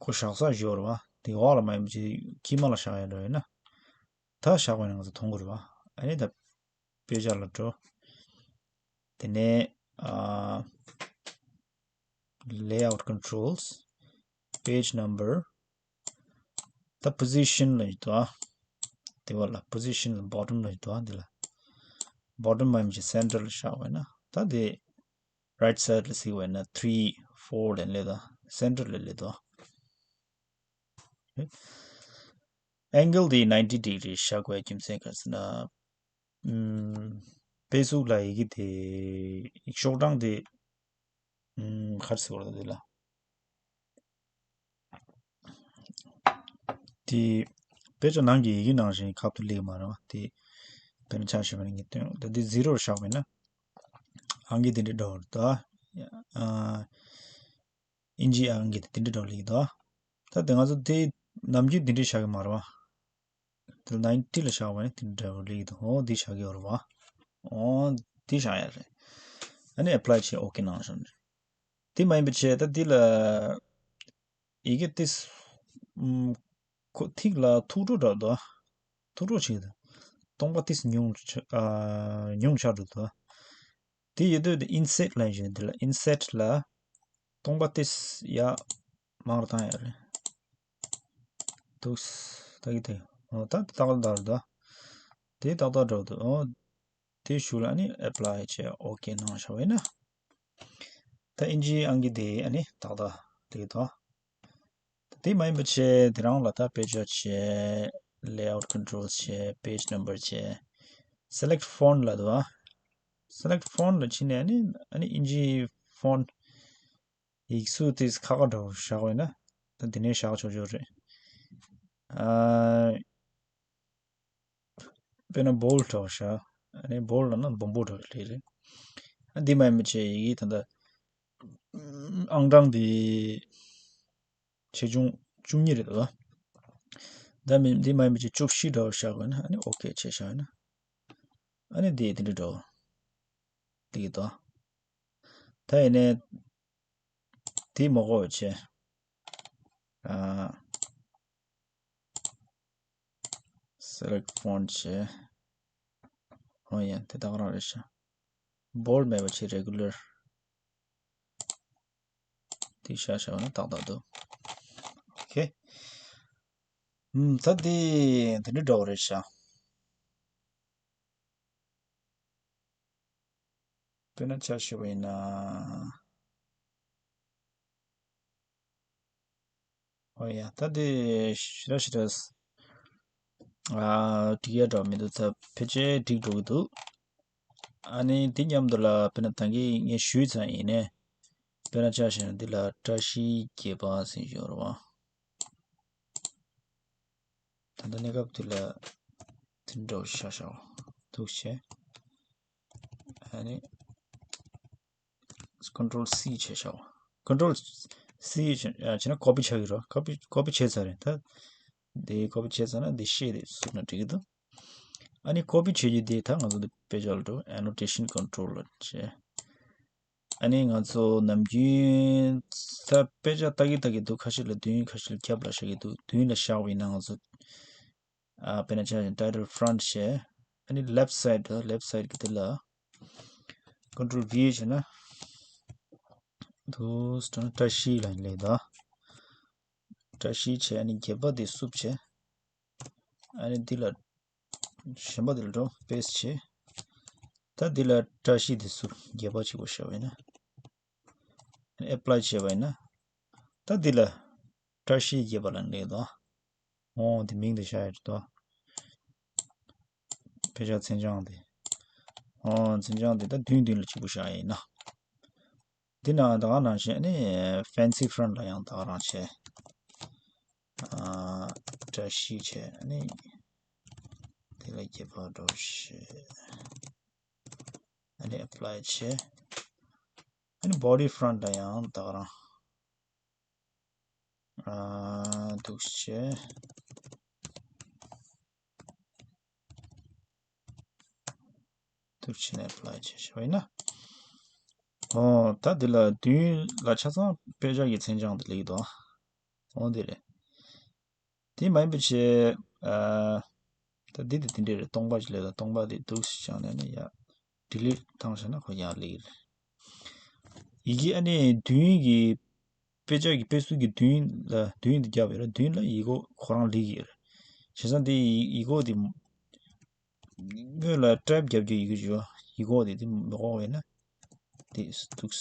ཁོ་བཞག་ས་ཞིག་ཡོད་རེད་བ། དེ་འོག་ལ་མ་ཡིན་པ་ཅིག་དཀྱིལ་མ་ལ་བཞག་ཡ་འདྲ་ཡོད་ན། ད་བཞག་པ་ཡིན་ན་ང་ཚོ་མཐོང་གི་རེད་བ། ཨ་ནི་ད་དཔེ་ཆ་ལ་འགྲོ། དེ་ནས་ཨ་layout controls page number ད་position་ལ་ཡོད་དོ། དེ་བ་ལ་position་ལ་bottom་ལ་ཡོད་དོ། དེ་ལ་bottom་མ་ཡིན་ཅིག་center་ལ་བཞག་པ་ཡིན་ན་ད་དེ་ right side ལ་གཟིགས་པ་ཡིན་ན་three four ལ་སླེབས་དང་center ལ་སླེབས་དང་། angle དེ་ninety degree བཞག་དགོས་རྒྱུ་མཚན་ག་རེ་ཟེར་ན། ཨམ། དཔེ་གཟུགས་ལ་ཡི་གེ་དེ་ཤོག་གྲངས་དེ་ཨམ། ག་རེ་ཟེར་བ་རེད་དེ་ལ། དེ་དཔེ་ཆ་ནང་གི་ཡི་གེ་ནང་བཞིན་ཁ་ཐུག་སླེབས་མ་རེད་བ། དེ་དཔེར་ན་ཆ་བཞག་པ་ཡིན་ན་ངས་སྟོན་ད་དེ་zero བཞག་པ་ཡིན་ན་ཨང་ཀི་དེ་འདྲ་འདྲ་བོ་རེད་ད། ཨ། ཨིན་ཇི་ཨང་ཀི་དེ་འདྲ་འདྲ་བོ་སླེབས་ཀྱི་འདུག་ད་དེ་ང་ཚོ་དེ་ནམ་རྒྱུན་དེ་འདྲ་བཞག་གི་མ་རེད་བ། དེ་ninety ལ་བཞག་པ་ཡིན་ན་དེ་འདྲ་འདྲ་བོ་སླེབས་ཀྱི་འདུག་འོ་དེ་བཞག་གི་ཡོད་རེད་བ། འོ་དེ་བཞག་ཡ་རེད། ཨ་ནི་apply བྱས་okay གནང་བཞག་ནས། དེ་མ་ཡིན་པ་བྱས་ད་འདི་ལ་ཡི་གེ་ཏིས་ཨམ། ཁོ་ཐིག་ལ་ཐུག་འགྲོ་འདྲ་འདུག་ཐུག་འགྲོ་བྱེད་འདུག་སྟོང་པ་ཏིས་ཉུང་ཆ་ཨ། ཉུང་ཆགས་འགྲོ་འདུག་དེ་ཡོད་དུས་དེ་inset ལ་ཡིན་ཞིང་དེ་ལ་inset ལ་སྟོང་པ་ཏིས་ཡ་མང་རུ་བཏང་ཡ་རེད། འདུག་ད་གི་དེ་འོ་ད་ཏག་ཏག་རེད་འདུག་དེ་ཏག་ཏག་འགྲོ་འདུག་འོ། དེའི་གཞུག་ལ་ཨ་ནི་apply བྱས་okay གནང་བཞག་པ་ཡིན་ན། ད་ཨིན་ཇིའི་ཨང་ཀི་དེ་ཨ་ནི་ཏག་ཏག་དེ་དང་། ད་དེ་མ་ཡིན་པ་བྱས་དེ་རང་ལ་ད་དཔེ་ཆ་བྱས། layout controls བྱས། page number བྱས། select font ལ་འདུག་ཨ། select font ལ་ཕྱིན་ནས་ཨ་ནི་ཨ་ནི་ཨིན་ཇིའི་font ཡིག་གཟུགས་དེ་ཁ་ཁ་འདྲ་བོ་བཞག་པ་ཡིན་ན་ད་དེ་ནས་བཞག་ཆོག་ཆོག་རེད། ཨ། དཔེར་ན་bold འདྲ་བོ་བཞག་ཨ་ནི་bold ལབ་ན་སྦོམ་པོ་འདྲ་བོ་ལབ་རེད། ཨ་འདི་མ་ཡིན་པ་བྱས་ཡི་གེ་ད་ལྟ་ཨང་གྲངས་འདི་ཆེ་ཆུང་བཅུ་གཉིས་རེད་འདུག་ད་མི་འདི་མ་ཡིན་པ་བྱས་བཅུ་བཞི་འདྲ་བོ་བཞག་དགོས་ན་ཨ་ནི་okay བྱས་བཞག་ཡིན་ན་ཨ་ནི་འདི་དེ་འདྲ་འདྲ་བོ་འདི་གི་འདུག་ད་ཡིན་ནའི་དེ་མ་གོ་བ་བྱས། ཨ། select font བྱས། ཨོ་ཡ་དེ་དག་རང་རེད་ཤག bold མེད་པ་བྱས་regular དེ་བཞག་བཞག་ན་ཏག་ཏག་འདུག okay ད་དེ་དེ་འདྲ་འདྲ་བོ་རེད་ཤག་དཔེར་ན་ཆ་བཞག་པ་ཡིན་ན། ཨོ་ཡ་ད་དེ་ཞེ་དྲག་ཞེ་དྲག་ཨ་འགྲིག་ཡ་འདྲ་མི་འདུག་ད་ཕལ་ཆེར་འགྲིག་འགྲོ་གི་འདུག་ཨ་ནི་དེ་མཉམ་དུ་ལ་དཔེར་ན་ད་གིན་ངས་ཞུས་ཙང་ཡིན་ནའི་དཔེར་ན་ཆ་བཞག་ན་འདི་ལ་བཀྲ་ཤིས་བརྒྱད་པ་ཟེར་ཡོད་རེད་བ། ད་ལྟ་གནས་སྐབས་དེ་ལ་དེ་འདྲ་བོ་ཤ་ཤ་བ་འདུག་བྱས། ཨ་ནི་control C བྱས་ཤ་བ། control C བྱས་ན་copy ཆགས་ཀྱི་རེད། copy copy བྱས་ཚར་རེད་ད། འདི་copy བྱས་ཚར་ན་འདི་ཤེས་རེད་བཟོས་ན་འགྲིག་གི་འདུག་ཨ་ནི་copy བྱེད་རྒྱུ་དེ་ད་ང་ཚོ་འདི་དཔེ་ཆ་ལ་འགྲོ་annotation control ལ་བྱས། ཨ་ནི་ང་ཚོ་ནམ་རྒྱུན་ད་དཔེ་ཆ་ལྟ་གི་ལྟ་གི་འདུག་ཁ་ཤས་ལ་མདུན་ཁ་ཤས་ལ་རྒྱབ་ལ་བཞག་གི་འདུག་མདུན་ལ་བཞག་པ་ཡིན་ན་ང་ཚོ་ཨ་དཔེར་ན་ཆ་བཞག་title front བྱས། ཨ་ནི་left side དུ་left side གི་དེ་ལ་control V བྱས་ན་དུ་སྟོན་བཀྲ་ཤིས་ལ་ལས་ད་བཀྲ་ཤིས་བྱས། ཨ་ནི་བརྒྱད་པ་དེ་སུབ་བྱས། ཨ་ནི་འདི་ལ་གཞན་པ་འདི་ལ་འགྲོ་paste བྱས། ད་འདི་ལ་བཀྲ་ཤིས་འདི་ཚུར་རྒྱས་པ་གཅིག་པོ་བྱས་པ་ཡིན་ན། apply བྱས་པ་ཡིན་ན། ད་འདི་ལ་བཀྲ་ཤིས་རྒྱས་པ་ལ་འགྲིག་དོ། འོ་འདི་མིང་འདི་བཞག་ཡོད་དོ། དཔེ་ཆ་མཚན་བྱང་འདི། འོ་མཚན་བྱང་འདི་ད་མདུན་མདུན་ལ་གཅིག་པོ་བཞག་ཡིན་ན། འདི་ནང་ད་ག་ནང་བཞིན་ནི་fancy front ལ་ཡང་ད་ག་རང་བྱས། ཨ། བཀྲ་ཤིས་བྱས་ནི་དེ་ལ་རྒྱས་པ་འགྲོ་བྱས། ཨ་ནི་apply བྱས། ཨ་ནི་body front ལ་ཡང་ད་ག་རང་། ཨ། འདུག་བྱས། འདུག་བྱས་ནས་apply བྱས་བཞག་པ་ཡིན་ན། ཨོ་ད་འདི་ལ་མདུན་ལ་ཆ་ཚང་དཔེ་ཆ་གི་མཚན་བྱང་དེ་སླེབས་ཀྱི་འདུག་ཨོ་འདི་རེད། དེ་མ་ཡིན་པ་བྱས། ཨ། ད་འདི་དེ་དེ་འདྲས་རེད། སྟོང་པ་ཅིག་སླེབས་ད། སྟོང་པ་དེ་འདུག་སེ་བྱས་ནས་ནི་ཡ་delete བཏང་བཞག་ན་ཁོ་ཡར་སླེབས་ཀྱི་རེད། ཡི་གེ་ཨ་ནི་མདུན་གྱི་དཔེ་ཆ་གི་དཔེ་གཟུགས་ཀྱི་མདུན་ལ་མདུན་དུ་བརྒྱབ་ཡོད་རེད། མདུན་ལ་ཡིག་མགོ་ཁོ་རང་སླེབས་ཀྱི་ཡོད་རེད། བྱས་ཙང་དེ་ཡིག་མགོ་དེ་སྔོན་ལ་ཊེབ་བརྒྱབ་རྒྱུ་ཡི་གེ་ཅིག་ཡོད། ཡིག་མགོ་དེ་དེ་མི་དགོས་པ་ཡིན་ན། དེ་འདུག་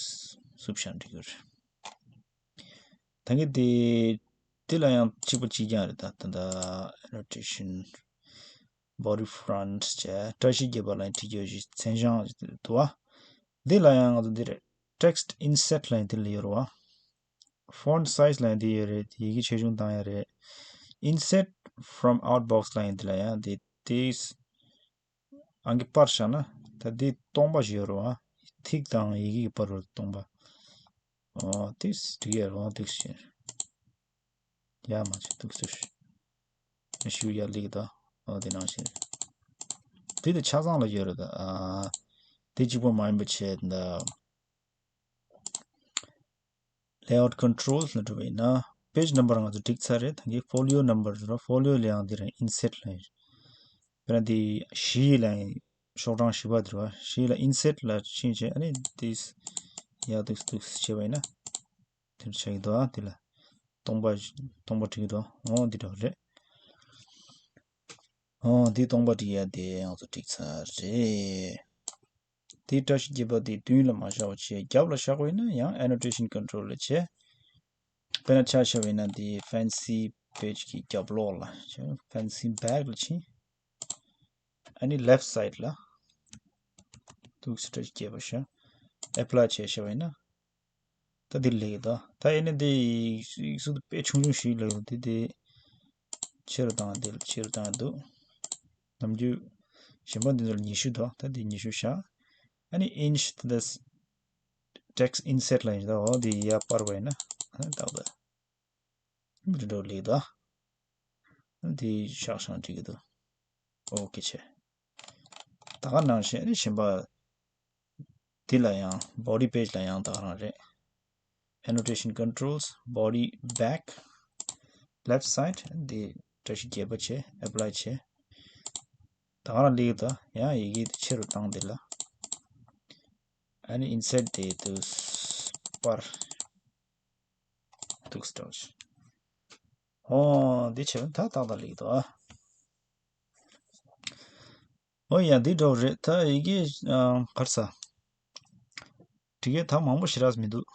སུབ་ཤང་འགྲིག་གི་རེད། ད་གིན་དེ་དེ་ལ་ཡང་གཅིག་པ་གཅིག་རྐྱང་རེད། ད་ད་ད་annotation body front བྱས། བཀྲ་ཤིས་བརྒྱད་པ་ལ་ཡང་བྲིས་རྒྱུ་ཞིག་མཚན་བྱང་འདུག་བ། འདི་ལ་ཡང་ང་ཚོ་འདི་རེད། Text inset ལ་ཡང་འདི་ལ་ཡོད་རེད་བ། Font size ལ་ཡང་འདི་ཡོད་རེད། ཡི་གེ་ཆེ་ཆུང་བཏང་ཡ་རེད། Inset from outbox ལ་ཡང་འདི་ལ་ཡང་འདི་དེ་ཨང་ཀི་པར་བཞག་ན་ད་འདི་སྟོང་པ་ཞིག་ཡོད་རེད་བ། ཐིག་དང་ཡི་གེ་གི་བར་རུ་སྟོང་པ། ཨོ་དེ་འགྲིག་ཡ་རེད་བ། འདུག་ཞེས། ཡ་མ་བྱེད་འདུག་ཟེར། ཞུ་ཡ་ལིག་ད། ཨོ་དེ་ནང་བཞིན། དེ་དེ་ཆ་ཚང་ལ་ཡོད་རེད་ད། ཨ་དེ་གཅིག་པོ་མ་ཡིན་པ་བྱས་ད། Layout controls ལ་འགྲོ་བ་ཡིན་ན། Page number ང་ཚོ་འགྲིག་ཚར་རེད། ད་གིན་folio number ཟེར་བ། Folio ལ་ཡང་འདི་རེད། Inset ལ་ཡིན། དཔེར་ན་འདི་བཞི་ལ་ཡིན། ཤོག་གྲངས་བཞི་པ་འདི་རེད་བ། བཞི་ལ་Inset ལ་ཕྱིན་བྱས། ཨ་ནི་འདི་ཡག་འདུག་འདུག་བྱས་པ་ཡིན་ན། དེར་ཆགས་ཀྱི་འདུག་ཨ། དེ་ལ་སྟོང་པ་སྟོང་པ་བྲིས་ཀྱི་འདུག་འོ་འདི་འདྲ་བ་རེད། འོ་འདི་སྟོང་པ་བྲིས་ཡ་དེ་ང་ཚོ་འགྲིག་ཚར་རེད། དེའི་བཀྲ་ཤིས་བརྒྱད་པ་དེ་མདུན་ལ་མ་བཞག་པ་བྱས། རྒྱབ་ལ་བཞག་པ་ཡིན་ན་ཡང་annotation control ལ་བྱས། དཔེར་ན་ཆ་བཞག་པ་ཡིན་ན་འདི་fancy page གི་རྒྱབ་ལོགས་ལ་བྱས། Fancy back ལ་ཕྱིན། ཨ་ནི་left side ལ་འདུག་སེ་བཀྲ་ཤིས་བརྒྱད་པ་བཞག Apply བྱས་བཞག་པ་ཡིན་ན། ད་འདི་ལེགས་ད། ད་ཡིན་ན་འདི་ཡིག་གཟུགས་དཔེ་ཆུང་ཆུང་ཞིག་ལ་ཡོད། འདི་འདི་ཆེ་རུ་བཏང་། འདི་ལ་ཆེ་རུ་བཏང་འདུག་ནམ་རྒྱུན་གཞན་པ་འདི་ཚོ་ལ་ཉི་ཤུ་འདུག་ད་འདི་ཉི་ཤུ་བཞག་ཨ་ནི་inch ད་text inset ལ་ཡིན་ད། འོ་འདི་ཡར་སྤར་བ་ཡིན་ན། ཨ་ནི་ཏག་ཏག་འདི་འདྲ་ལེགས་ད། འདི་བཞག་བཞག་འགྲིག་གི་འདུག་ཨོ་ཁེ་བྱས། ད་ག་ནང་བཞིན་ཨ་ནི་གཞན་པ། འདི་ལ་ཡང་body page ལ་ཡང་ད་ག་རང་རེད། Annotation controls, body back, left side འདི་བཀྲ་ཤིས་བརྒྱད་པ་བྱས། Apply བྱས། ད་ག་རང་ལེགས་ད། ཡང་ཡི་གེ་འདི་ཆེ་རུ་བཏང་འདི་ལ། ཨ་ནི་inset དེ་དུ་སྤར། འདུག་སེ་འདྲ་བོ་ཞིག་ཨོ་འདི་བྱས་ན་ད་ཏག་ཏག་ལེགས་འདུག་ཨ། ཨོ་ཡ་འདི་འདྲ་བོ་རེད། ད་ཡི་གེ་ཨ་ག་རེ་ཟ། འགྲིག་གི། ད་མང་པོ་ཞེ་དྲག་མི་འདུག་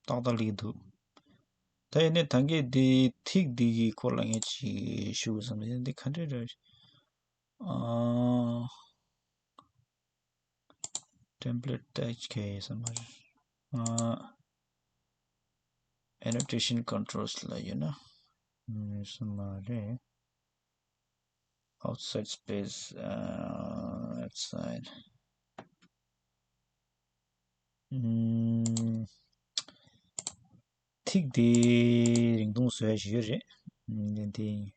ཏག་ཏག་ལེགས་འདུག་ད་ཡིན་ནའི་ད་གིན་འདི་ཐིག་འདི་གི་སྐོར་ལ་ངས་ཅིག་ཞུ་དགོས་བསམ་ཡ། འདི་ག་འདྲ་རེད། ཨ། Template དེ་ག་ཡིན་ས་མ་རེད། ཨ། Annotation controls ལ་ཡོད་ན། ཡིན་ས་མ་རེད། Outside space, ཨ། Outside. ཨམ། ཐིག་དེ་རིང་ཐུང་བཟོ་ཡ་ཞིག་ཡོད་རེད། ཨམ། དེ་དེ་ཡིན།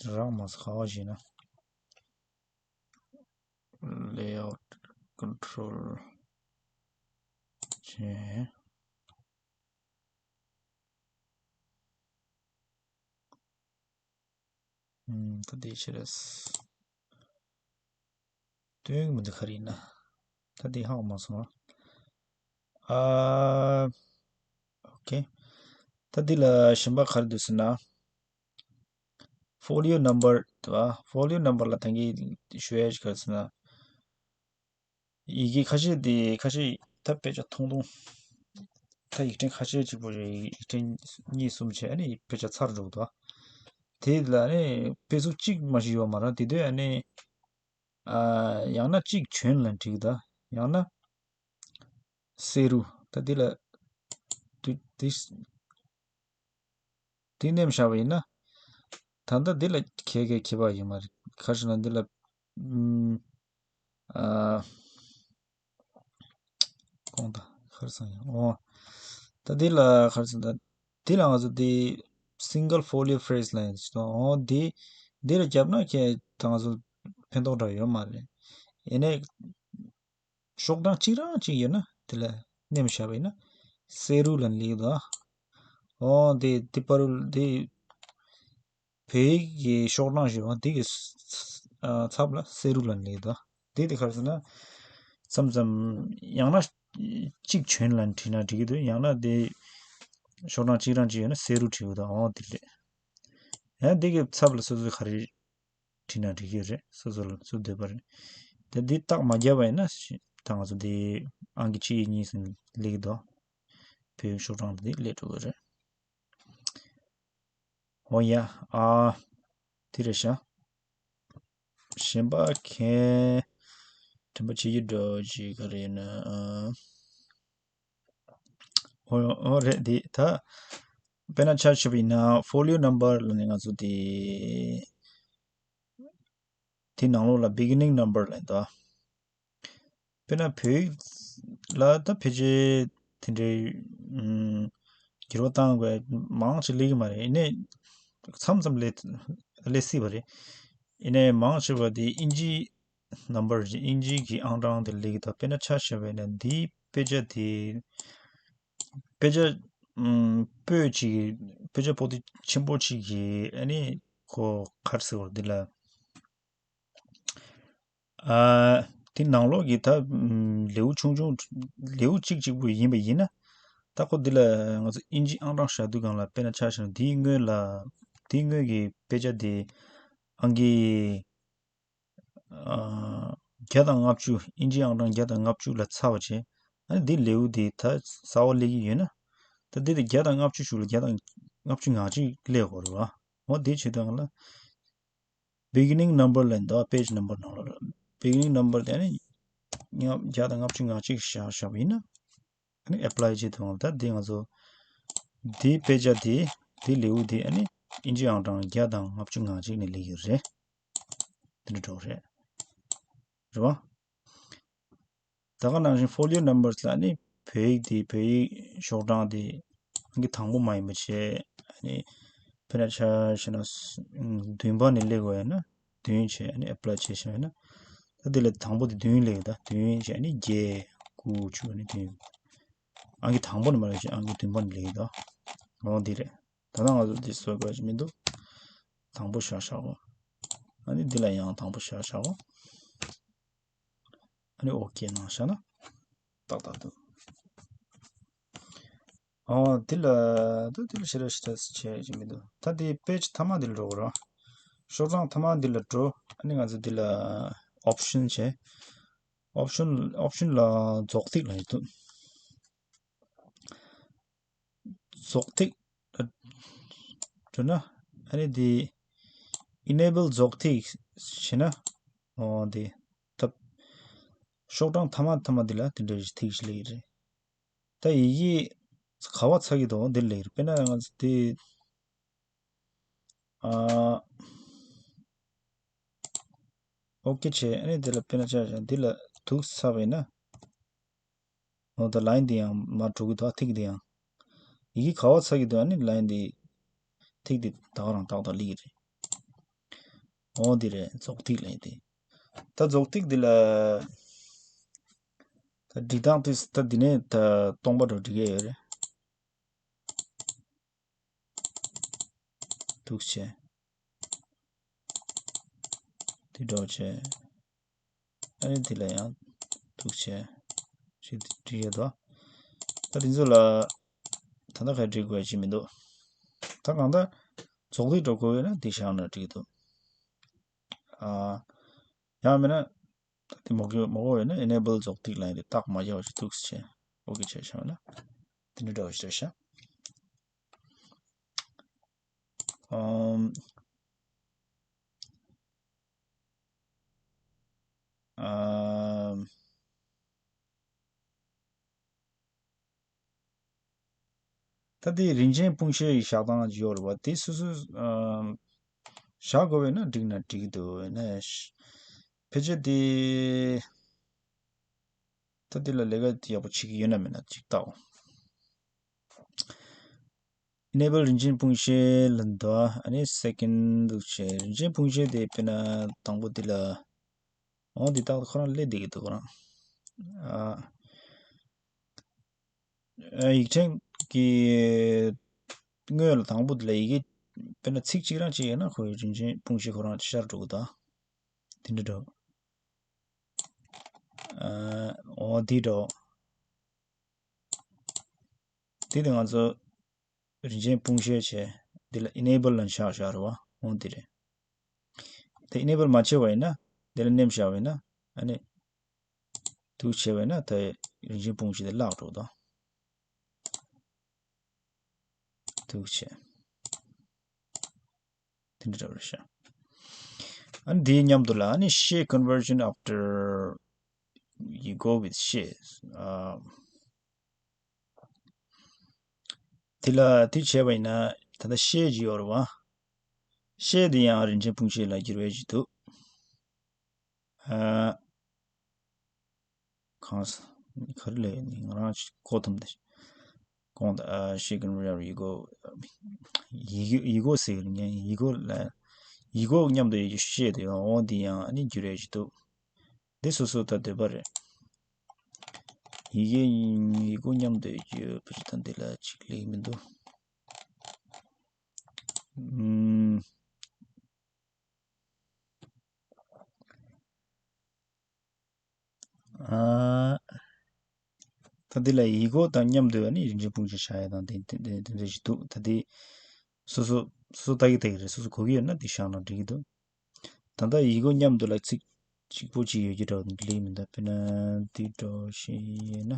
རག་མ་སོང་། ག་བ་ཞིག་ན། Layout control བྱས། ཨམ། ད་དེ་ཕྱིར། སྟོན་གྱི་མི་འདུག་ག་རེ་ཡིན་ན། ད་དེ་ཧ་གོ་མ་སོང་། ཨ། ཨོ་ཁེ། ད་འདི་ལ་གཞན་པ་ག་རེ་འདུག་ཟེར་ན། Folio number འདུག་ག Folio number ལ་ད་གིན་ཞུ་ཡ་ཞིག་ག་རེ་ཟེར་ན། ཡི་གེ་ཁ་ཤས་དེ་ཁ་ཤས་ད་དཔེ་ཆ་ཐུང་ཐུང་། ད་ཡིག་ཕྲེང་ཁ་ཤས་གཅིག་པོ་རེད། ཡིག་ཕྲེང་གཉིས་གསུམ་བྱས་ཨ་ནི་དཔེ་ཆ་ཚར་འགྲོ་གི་འདུག་དེ་ལ་ནི་དཔེ་ཚོགས་གཅིག་མ་ཞིག་ཡོད་མ་རེད། དེ་དུས་ཨ་ནི། ཨ། ཡང་ན་གཅིག་བྱོན་ལ་འགྲིག་ད། ཡང་ན་བསེ་རུ། ད་འདི་ལ་དུ་དེ་དེ་མནན་བཞག་པ་ཡིན་ན། ད་ལྟ་འདི་ལ་ཁྱད་ཁྱད་ཁྱད་པར་ཡོད་མ་རེད། ག་རེ་ཟེར་ན་འདི་ལ། ཨམ། ཨ། གོང་ད་ག་རེ་ཟེར་ཡང་། འོ། ད་འདི་ལ་ག་རེ་ཟེར་ད། འདི་ལ་ང་ཚོ་འདི་single folio phrase ལ་ཡིན་ཟེར། འོ་འདི་འདི་ལ་རྒྱབ་ན་ཁྱད་ད་ང་ཚོ་ཕན་ཐོགས་འདྲ་ཡོད་མ་རེད། ཡིན་ནའི། ཤོག་གྲངས་གཅིག་རང་གཅིག་ཡོད་ན་དེ་ལ་མནན་བཞག་པ་ཡིན་ན་བསེ་རུ་ལ་སླེབས་འདུག་ཨོ་དེ་དེ་པར་དེ་བོད་ཡིག་གི་ཤོག་གྲངས་ཞིག་ཡོད། དེ་གི་ཚབ་ལ་བསེ་རུ་ལ་སླེབས་འདུག་དེ་དེ་ག་རེ་ཟེར་ན། མཚམས་མཚམས་ཡང་ན་གཅིག་བྱོན་ལ་བྲིས་ན་འགྲིག་གི་འདུག་ཡང་ན་དེ་ཤོག་གྲངས་གཅིག་རང་གཅིག་ཡོད་ན་བསེ་རུ་བྲིས་འདུག་ཨོ་དེ་རེད། ཡང་དེ་གི་ཚབ་ལ་སོ་སོས་ག་རེ། བྲིས་ན་འགྲིག་གི་རེད། སོ་སོ་ལ་སུ་འདོད་པ་རེད། དེ་འདི་རྟགས་མ་བརྒྱབ་པ་ཡིན་ན་ད་ང་ཚོ་འདི་ཨང་ཀི་གཅིག་གཉིས་ཟིན་སླེབས་ཀྱི་འདུག་བོད་ཡིག་ཤོག་གྲངས་འདི་སླེབས་འགྲོ་གི་རེད། འོ་ཡ། ཨ། དེ་རེད་ཤག་གཞན་པ་གས་དྲན་པ་བྱེད་ཀྱི་འགྲོ་ཅིག་ག་རེ་ཡིན་ན། ཨ། འོ་འོ་རེད་འདི་ད། དཔེར་ན་ཆ་བཞག་པ་ཡིན་ན་ཕོ་ལིའོ་ནམ་བར་ལ་ནི་ང་ཚོ་དེ། དེ་ནང་ལོགས་ལ་beginning number ལབ་འདུག་དཔེར་ན་བོད་ཡིག་ལ་ད་ཕལ་ཆེར་དེ་འདྲའི་ཨུམ་འགྱུར་བ་བཏང་དགོས་མང་ཆེ་སླེབས་ཀྱི་མ་རེད། ཡིན་ནའི་མཚམས་མཚམས་སླེབས་སླེབས་སྲིད་པ་རེད། ཡིན་ནའི་མང་ཆེ་བ་དེ་ཨིན་ཇི་ནམ་བར་ཨིན་ཇི་གི་ཨང་གྲངས་དེ་སླེབས་ཀྱི་འདུག་དཔེར་ན་ཆ་བཞག་པ་ཡིན་ན་འདིའི་དཔེ་ཆ་དེ། དཔེ་ཆ་ཨུམ་པོད་ཅིག་དཔེ་ཆ་པོ་ཏི་ཆེན་པོ་ཅིག་གི་ཨ་ནི་ཁོ་ག་རེ་ཟེར་བ་འདི་ལ། ཨ། དེ་ནང་ལོགས་ཀྱི་ད་ཨུམ་ལེའུ་ཆུང་ཆུང་ལེའུ་གཅིག་གཅིག་པུ་ཡིན་པ་ཡིན་ན། ད་ཁོ་འདི་ལ་ང་ཚོ་ཨིན་ཇི་ཨང་གྲངས་བཞག་དུས་སྒང་ལ་དཔེར་ན་ཆ་བཞག་ན་དེའི་སྔོན་ལ་དེའི་སྔོན་གྱི་དཔེ་ཆ་དེ་ཨང་ཀི་ཨ། བརྒྱ་དང་ལྔ་བཅུ། ཨིན་ཇི་ཨང་གྲངས་བརྒྱ་དང་ལྔ་བཅུ་ལ་ཚར་བ་བྱས། ཨ་ནི་འདི་ལེའུ་འདི་ད་གསར་པ་སླེབས་ཀྱི་ཡོད་ན། ད་འདི་དེ་བརྒྱ་དང་ལྔ་བཅུ་ཞུ་ལ་བརྒྱ་དང་ལྔ་བཅུ་ང་གཅིག་སླེབས་དགོས་རེད་བ། འོ་དེ་བྱེད་དུས་སྒང་ལ། beginning number ལབ་འདུག page number ནང་ལོགས་ལ། beginning number དེ་ནི་ལྔ་བརྒྱ་དང་ལྔ་བཅུ་ང་གཅིག་བཞག་བཞག་པ་ཡིན་ན། ཨ་ནི་apply བྱེད་དུས་སྒང་ལ་ད་འདི་ང་ཚོ་འདིའི་དཔེ་ཆ་དེ་འདི་ལེའུ་དེ་ཨ་ནི་ཨིན་ཇི་ཨང་གྲངས་བརྒྱ་དང་ལྔ་བཅུ་ང་གཅིག་ནས་སླེབས་ཀྱི་རེད། དེ་འདྲ་འགྲོ་གི་རེད། རེད་བ། ད་ག་ནང་བཞིན་ཕོ་ལིའོ་ནམ་བར་ལ་ནི་བོད་ཡིག་དེ་བོད་ཡིག་ཤོག་གྲངས་དེ་ཨང་ཀི་དང་པོ་མ་ཡིན་པ་བྱས། ཨ་ནི་དཔེར་ན་ཆ་བཞག་ན་བདུན་པ་ནས་སླེབས་དགོས་ཡོད་ན་བདུན་བྱས། ཨ་ནི་apply བྱས་བཞག་ཡོད་ན། ད་དེ་ལ་དང་པོ་དེ་བདུན་སླེབས་ཡོད། ད་བདུན་བྱས་ཨ་ནི་བརྒྱད་དགུ་བཅུ་ཨ་ནི་བདུན། ཨང་ཀི་དང་པོ་ནས་མ་སླེབས་བྱས་ཨང་ཀི་བདུན་པ་ནས་སླེབས་ཡོད་ད། འོ་འདི་རེད། ད་ལྟ་ང་ཚོ་འདི་བཟོ་དགོས་ཀྱི་མི་འདུག་དང་པོ་བཞག་བཞག་གོ། ཨ་ནི་འདི་ལ་ཡང་དང་པོ་བཞག་བཞག་གོ། ཨ་ནི་ཨོ་ཁེ་གནང་བཞག་ན་ཏག་ཏག་འདུག་ཨོ་འདི་ལ་ད་འདི་ལ་ཞེ་དྲག་ཞེ་དྲག་བྱས་ཀྱི་མི་འདུག་ད་འདི་page མཐའ་མ་འདི་ལ་འགྲོ་དགོས་རེད། ཤོག་གྲངས་མཐའ་མ་འདི་ལ་འགྲོ། ཨ་ནི་ང་ཚོ་འདི་ལ་option བྱས། option option ལ་རྫོགས་ཐིག་ལབ་ཡོད་འདུག་རྫོགས་ཐིག་འགྲོ་ན། ཨ་ནི་འདི་enable རྫོགས་ཐིག་བྱས་ན། འོ་འདི་ད་ཤོག་གྲངས་མཐའ་མ་མཐའ་མ་འདི་ལ་དེ་འདྲ་ཞིག་ཐིག་ཞིག་སླེབས་ཀྱི་རེད། ད་ཡི་གེ་ག་པར་ཚར་གྱི་འདུག་འདི་སླེབས་ཀྱི་རེད། དཔེར་ན་ང་ཚོ་འདི། ཨ། ཨོ་ཁེ་བྱས། ཨ་ནི་འདི་ལ་དཔེར་ན་ཆ་བཞག་འདི་ལ་ཐུག་ཚར་བ་ཡིན་ན། འོ་ད་line འདི་ཡང་མར་འགྲོ་གི་འདུག་ཐིག་འདི་ཡང་། ཡི་གེ་ག་པར་ཚར་གྱི་འདུག་ཨ་ནི་line འདི་ཐིག་འདི་ད་ག་རང་ཏག་ཏག་སླེབས་ཀྱི་རེད། འོ་འདི་རེད། རྫོགས་ཐིག་ལབ་ཡས་དེ། ད་རྫོགས་ཐིག་འདི་ལ་ད་སྒྲིག་སྟངས་དེ་ད་འདི་ནས་ད་སྟོང་པ་འདྲ་སྒྲིག་ཡས་ཡོད་རེད། འདུག་བྱས། དེ་འདྲ་བྱས། ཨ་ནི་དེ་ལ་ཡང་འདུག་བྱས། ཞིག་བྲིས་ཡོད་དོ། ད་དེ་ཚོ་ལ་ད་ལྟ་ག་རེ་བྲིས་དགོས་ཅི་མི་འདུག་ད་གང་ལྟར་རྫོགས་ཐིག་འགྲོ་དགོས་ཡོད་ན་དེ་བཞག་ན་འགྲིག་འདུག་ཨ། ཡང་མིན་ན། ད་དེ་མ་དགོས་མ་དགོས་ཡོད་ན་enable རྫོགས་ཐིག་ལབ་ཡས་དེ་རྟགས་མ་བརྒྱབ་པ་ཞིག་འདུག་ཟེར་བྱས། ཨོ་ཁེ་བྱས་བཞག་ན། དེ་འདྲ་འདྲ་བ་ཞིག་རེད་ཤག་ཨམ། ཨམ། ད་དེ་རིན་ཆེན་སྤུངས་ཤེལ་ཡི་བཞག་སྟངས་ཡོད་རེད་བ། དེ་སོ་སོ་ཨམ། བཞག་དགོས་པ་ཡིན་ན་འགྲིག་ན་འགྲིག་གི་འདུག་ཡིན་ན་ཕལ་ཆེར་དེ། ད་འདི་ལ་ལས་ཀ་ཡག་པོ་བྱེད་ཀྱི་ཡོད་ན་མེད་ན་ཅིག་བལྟའོ། Enable རིན་ཆེན་སྤུངས་ཤེལ་ལ་འདུག་ཨ་ནི་second འདུག་བྱས། རིན་ཆེན་སྤུངས་ཤེལ་དེ་དཔེར་ན་དང་པོ་འདི་ལ། འོ་འདི་ཏག་ཏག་ཁོ་རང་སླེབས་བསྡད་ཀྱི་འདུག་ཁོ་རང་། ཨ། ཡིག་ཕྲེང་གི་སྔོན་ལ་དང་པོ་འདི་ལ་ཡི་གེ་དཔེར་ན་ཚིག་གཅིག་རང་གཅིག་ཡོད་ན་ཁོའི་རིན་ཆེན་སྤུངས་ཤེལ་ཁོ་རང་ཤར་འགྲོ་གི་འདུག་དེ་འདྲ་འདྲ། ཨ། འོ་འདི་འདྲ། དེ་དེ་ང་ཚོ་རིན་ཆེན་སྤུངས་ཤེལ་བྱས། འདི་ལ་enable ལ་བཞག་བཞག་རེད་བ། འོ་འདི་རེད། ད་ དེ་enable མ་བྱས་པ་ཡིན་ན། དེ་ལ་མནན་བཞག་པ་ཡིན་ན། ཨ་ནི་འདུག་བྱས་པ་ཡིན་ན་ད་རིན་ཆེན་སྤུངས་ཅིག་དེ་བརླག་འགྲོ་དང་། འདུག་བྱས། དེ་འདྲ་འདྲ་བོ་རེད་ཤག་ཨ་ནི་དེའི་མཉམ་དུ་ལ་ཨ་ནི་share conversion after you go with share. ཨ། དེ་ལ་དེ་བྱས་པ་ཡིན་ན་ད་ལྟ་share ཅིག་ཡོད་རེད་བ། share དེ་ཡང་རིན་ཆེན་སྤུངས་ཅིག་ལ་འགྱུར་བ་ཅིག་འདུག་ཨ། གང་ས། ག་རེ་ལབ་ཡོད་ནི་ང་རང་ཅིག་གོ་ཐུབ་མི་འདུག་གོང་དུ་ཨ། share conversion after you go. ཡིག་ཡིག་སྒོ་ཟེར་ངས་ཡིག་སྒོ་ལ། ཡིག་སྒོ་མཉམ་དུ་ཡོད་རྒྱུ་share དེ་ཡང་འོ་འདི་ཡང་ཨ་ནི་འགྱུར་ཡས་ཅིག་འདུག་འདི་སོ་སོ་ད་འདོད་པ་རེད། ཡི་གེ་ཡིག་སྒོ་མཉམ་དུ་ཡོད་རྒྱུ་བེད་སྤྱོད་ད་འདི་ལ་ཅིག་ལེགས་མི་འདུག་ཨུམ། ཨ། ད་འདི་ལ་ཡིག་སྒོ་དང་མཉམ་དུ་ཨ་ནི་རིན་ཆེན་སྤུངས་ཅིག་བཞག་ཡ་དང་དེ་དེ་དེ་དེ་འདྲ་ཞིག་འདུག་ད་འདི་སོ་སོ་སོ་སོ་ལྟ་གི་ལྟ་གི་རེད། སོ་སོ་གོ་གི་ཡོད་ན་འདི་བཞག་ན་འགྲིག་གི་འདུག་ད་ལྟ་ཡིག་སྒོ་མཉམ་དུ་ལ་ཚིག་གཅིག་པོ་ཅིག་ཡོད་ཀྱི་འདྲ་བོ་འདི་ལེགས་མི་འདུག་དཔེར་ན་འདི་འདྲ་བོ་ཞིག་ཡོད་ན།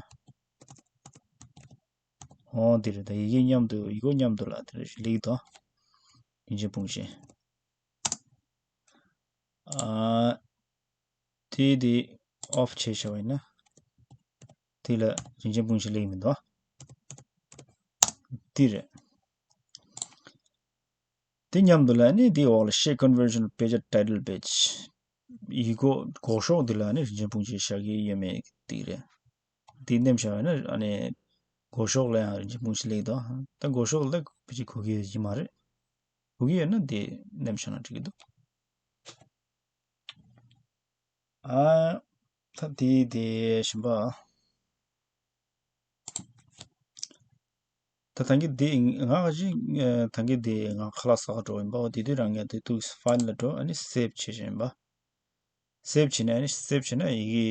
འོ་འདི་རེད། ད་ཡི་གེ་མཉམ་དུ་ཡིག་སྒོ་མཉམ་དུ་ལ་དེ་འདྲ་ཞིག་ལེགས་འདུག་རིན་ཆེན་སྤུངས་ཅིག་ཨ། དེ་དེ་off བྱས་བཞག་པ་ཡིན་ན། དེ་ལ་རིན་ཆེན་སྤུངས་ཅིག་སླེབས་མི་འདུག་དེ་རེད། དེ་མཉམ་དུ་ལ་ནི་དེའི་འོག་ལ་share conversion page title page ཡིག་སྒོ་འགོག་ཤོག་འདི་ལ་ནི་རིན་ཆེན་སྤུངས་ཅིག་བཞག་གི་ཡོད་མེད་དེ་རེད། དེ་མནན་བཞག་པ་ཡིན་ན་ཨ་ནི་འགོག་ཤོག་ལ་ཡང་རིན་ཆེན་སྤུངས་ཅིག་སླེབས་འདུག་ད་འགོག་ཤོག་ལ་ཕལ་ཆེར་གོ་གི་ཡོད་ཀྱི་མ་རེད། གོ་གི་ཡོད་ན་དེ་མནན་བཞག་ན་འགྲིག་གི་འདུག་ཨ། ད་དེ་དེ་གཞན་པ། ད་ད་གིན་དེ་ང་ག་ཅིག་ད་གིན་དེ་ང་ཁ་ལག་ཟ་ག་འགྲོ་ཡིན་པ། འོ་དེ་དུས་རང་ངས་དེ་ཐུག་file ལ་འགྲོ། ཨ་ནི་save བྱེད་བཞིན་པ། save བྱེད་ན་ཨ་ནི་save བྱེད་ན་ཡི་གེ་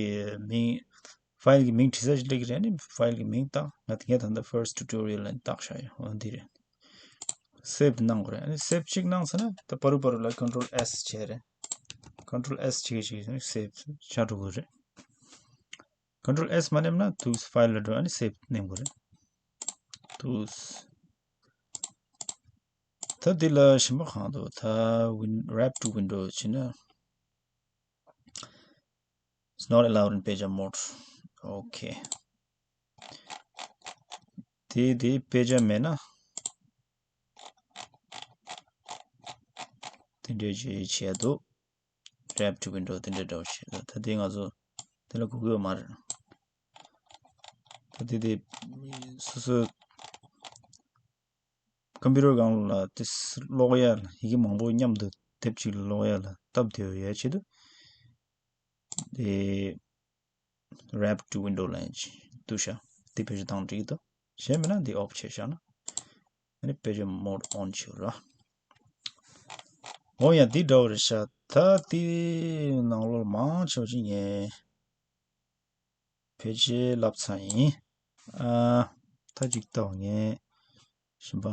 མིང་file གི་མིང་བྲིས་ས་ཞིག་སླེབས་ཀྱི་རེད། ཨ་ནི་file གི་མིང་བཏགས། ང་ད་ངས་ད་ལྟ་first tutorial ལ་བཏགས་བཞག་ཡོད། འོ་འདི་རེད། save གནང་དགོས་རེད། ཨ་ནི་save གཅིག་གནང་ཚར་ན་ད་པ་རུ་པ་རུ་ལ་control S བྱས་རེད། control S བྱེད་ཀྱི་བྱེད་ཀྱི་save ཆགས་འགྲོ་གི་རེད། control S མ་མནན་ན་ཐུག་file ལ་འགྲོ། ཨ་ནི་save མནན་དགོས་རེད། ཐུག་ད་འདི་ལ་གཞན་པ་གང་འདུག་ད་win wrap to window བྱས་ན། It's not allowed in pager mode. Okay. དེ་དེ་pager མེད་ན། དེ་འདྲའི་བྱེད་བྱས་འདུག wrap to window དེ་འདྲའི་འདྲ་བོ་བྱས་འདུག་ད་དེ་ང་ཚོ་དེ་ལ་གོ་གི་ཡོད་མ་རེད། ད་དེ་དེ་སོ་སོའི་computer སྒང་ལ་དེ་ཀློག་ཡ་ལ་ཡི་གེ་མང་པོ་མཉམ་དུ་དེབ་གཅིག་ལ་ཀློག་ཡ་ལ་སྟབས་བདེ་བ་ཡོད་ཆེད་དུ། དེ་wrap to window ལ་ཡང་ཅིག་འདུག་ཤག་དེ་བེད་སྤྱོད་བཏང་འགྲིག་གི་འདུག་གཞན་མིན་ན་འདི་off བྱས་བཞག་ན། ཨ་ནི་pager mode on བྱེད་ར། འོ་ཡ་འདི་འདྲ་བོ་རེད་ཤག་ད་དེ་ནང་ལོགས་མང་ཆེ་བ་ཅིག་ངས་ཕལ་ཆེར་ལབ་ཚར་ཡིན། ཨ། ད་ཅིག་ལྟ་བ་ངས་གཞན་པ།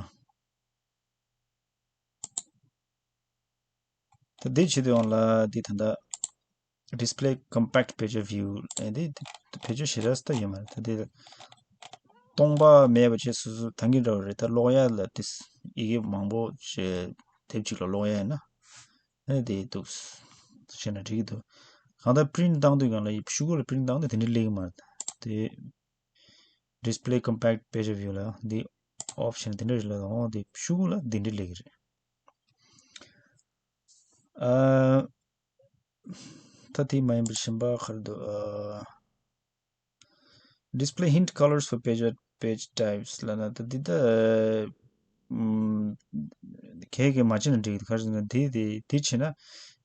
ད་འདི་བྱེད་དུས་ཡོང་ལ་འདི་ད་ལྟ་display compact pager view ཨེ་འདི་བེད་སྤྱོད་བྱེད་ར་ད་ཡོད་མ་རེད། ད་འདི་སྟོང་པ་མེད་པ་བྱས་སོ་སོ་ད་གིན་འདྲ་བ་རེད། ད་ཀློག་ཡ་ལ་ཏིས་ཡི་གེ་མང་པོ་བྱས་དེབ་གཅིག་ལ་ཀློག་ཡ་ཡིན་ན་ཨེ་འདི་འདུག་བྱས་ན་འགྲིག་གི་འདུག་གང་ལྟར་print བཏང་དུས་སྒང་ལ་ཤུ་གུ་ལ་print བཏང་དུས་དེ་འདྲ་སླེབས་ཀྱི་མ་རེད། དེ། display compact pager view ལ་འདི་off བྱས་ན་དེ་འདྲ་རེད་ལ། འོ་འདི་ཤུ་གུ་ལ་འདི་འདྲ་སླེབས་ཀྱི་རེད། ཨ། ད་དེ་མ་ཡིན་པར་གཞན་པ་ག་རེ་འདུག་ཨ། display hint colors for pager page types ལབ་ན་ད་འདི་ད་ཨམ། གས་གས་མ་བྱས་ན་འགྲིག་གི་ག་རེ་ཟེར་ན་འདི་འདི་འདི་བྱས་ན་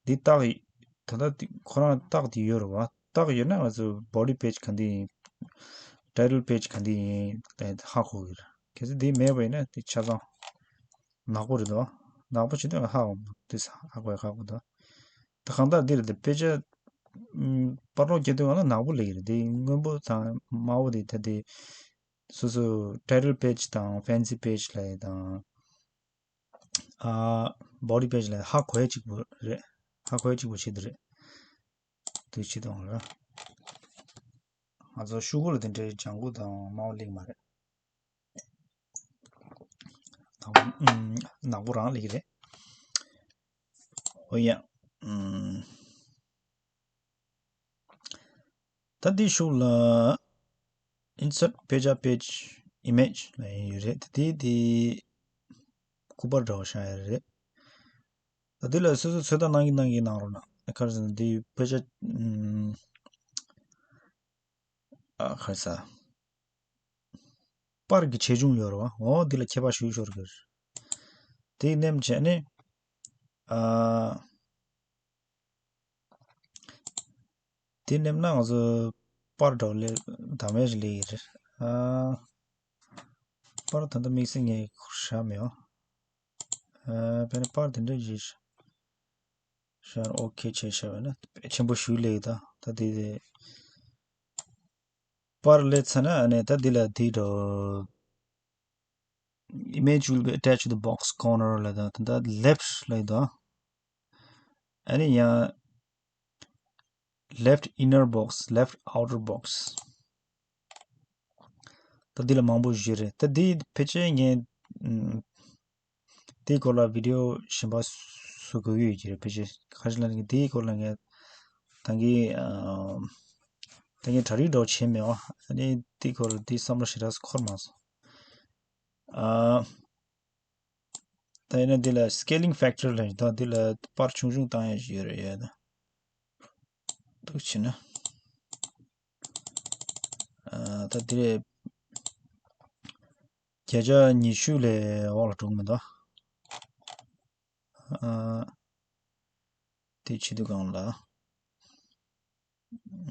འདི་རྟགས་ཡོད། ད་ལྟ་འདི་ཁོ་རང་རྟགས་འདི་ཡོད་རེད་བ། རྟགས་ཡོད་ན་ང་ཚོ་body page ག་འདི་ཡིན། title page ག་འདི་ཡིན་ཧ་གོ་གི་རེད། གལ་སྲིད་འདི་མེད་པ་ཡིན་ན་འདི་ཆ་ཚང་ནག་པོ་རེད་དོ། ནག་པོ་བྱེད་དུས་ཧ་གོ་འདི་ཧ་གོ་ཧ་གོ་དོ། ད་གང་ལྟར་འདི་རེད། འདི་དཔེ་ཆ་ཨམ། པར་སློག་རྒྱག་དུས་ང་ལ་ནག་པོ་སླེབས་ཀྱི་རེད། འདི་སྔོན་པོ་དང་དམར་པོ་འདི་ད་འདི་སོ་སོ་title page དང་fancy page ལབ་ཡ་དང་། ཨ། body page ལ་ཧ་གོ་ཡ་གཅིག་པུ་རེད། ཧ་གོ་ཡ་གཅིག་པོ་ཆེད་དུ་རེད། དུས་ཆེད་དུ་འོང་ལ། ང་ཚོ་ཤོག་གུ་ལ་དེ་འདྲའི་ལྗང་གུ་དང་དམར་པོ་སླེབས་མ་རེད། ནག་པོ་ཨུམ། ནག་པོ་རང་སླེབས་ཀྱི་རེད། འོ་ཡ། ཨུམ། ད་འདི་ཤོག་ལ་insert page page image ལབ་ཡོད་རེད། དེ་དེ་སྐུ་པར་འདྲ་བོ་བཞག་ཡོད་རེད། ད་འདི་ལ་སོ་སོ་ཚོད་ལྟ་གནང་གི་གནང་གི་གནང་རོགས་གནང་། ག་རེ་ཟེར་ན་འདི་page ཨུམ། ཨ་ག་རེ་ཟ། པར་གྱི་ཆེ་ཆུང་ཡོད་རེད་བ། འོ་འདི་ལ་ཁྱད་པར་ཞུ་ཤོར་གི་རེད། དེ་མནན་བྱས་ནས་ཨ། དེ་མནན་ན་ང་ཚོ་པར་འདྲ་བོ་ལས་དང་བས་ལས་ཀྱི་རེད། ཨ། པར་ད་ལྟ་དམིགས་བསལ་ངས་བཞག་མེད་བ། ཨ། དཔེར་ན་པར་དེ་འདྲ་ཞིག་བཞག་ཨོ་ཁེ་བྱས་བཞག་པ་ན་ཆེན་པོ་ཞིག་སླེབས་ད། ད་དེ་དེ་པར་སླེབས་ཚར་ན་ཨ་ནི་ད་འདི་ལ་འདི་འགྲོ། Image will be attached to the box corner ལ་ད་ད་ལྟ་left ལ་ཡིན་ད། ཨ་ནི་ཡང་left inner box, left outer box. ད་འདི་ལ་མང་པོ་ཞིག་རེད། ད་འདི་ཕལ་ཆེར་ངས་ཨམ། དེའི་སྐོར་ལ་བི་ཌི་ཡོ་གཞན་པ་བཟོ་དགོས་ཀྱི་ཡོད་ཀྱི་རེད། ཕལ་ཆེར་ཁ་ཤས་ལ་ནི་དེའི་སྐོར་ལ་ངས་ད་གིན་ཨམ། ད་གིན་གྲ་སྒྲིག་འདྲ་བོ་བྱས་མེད་བ། ཨ་ནི་དེའི་སྐོར་ལ་དེའི་བསམ་བློ་ཞེ་དྲག་འཁོར་མ་སོང་། ཨ། ད་ཡིན་ན་འདི་ལ་scaling factor ལབ་ཡོད་ད། འདི་ལ་པར་ཆུང་ཆུང་བཏང་ཡ་ཞིག་ཡོད་རེད་ཡ་ད། འདུག་བྱས་ན། ཨ། ད་འདི་རེད། བརྒྱ་ཆ་ཉི་ཤུ་ལས་འོག་ལ་འགྲོ་གི་མི་འདུག་ཨ། དེ་བྱེད་དུས་སྒང་ལ།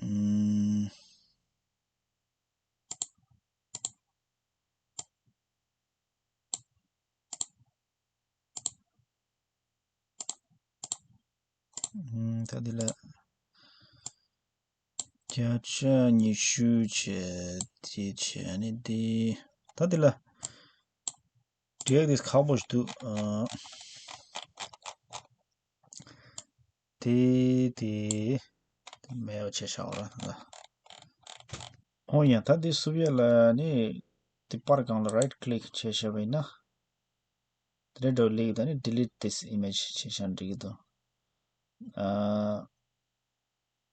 ཨུམ། ཨུམ། ད་འདི་ལ་བརྒྱ་ཆ་ཉི་ཤུ་བྱས་དེ་བྱས་ནི་འདི། ད་འདི་ལ་འབྲི་ཡག་དེ་ཁག་པོ་ཞིག་འདུག་ཨ། དེ་དེ་མེད་པ་བྱས་བཞག་ར་ད། འོ་ཡ། ད་འདི་བསུབ་ཡ་ལ་ནི་དེ་པར་སྒང་ལ་right click བྱས་བཞག་པ་ཡིན་ན། དེ་འདྲ་འདྲ་བོ་སླེབས་ད་ནི་delete this image བྱས་བཞག་འགྲིག་གི་འདུག་ཨ།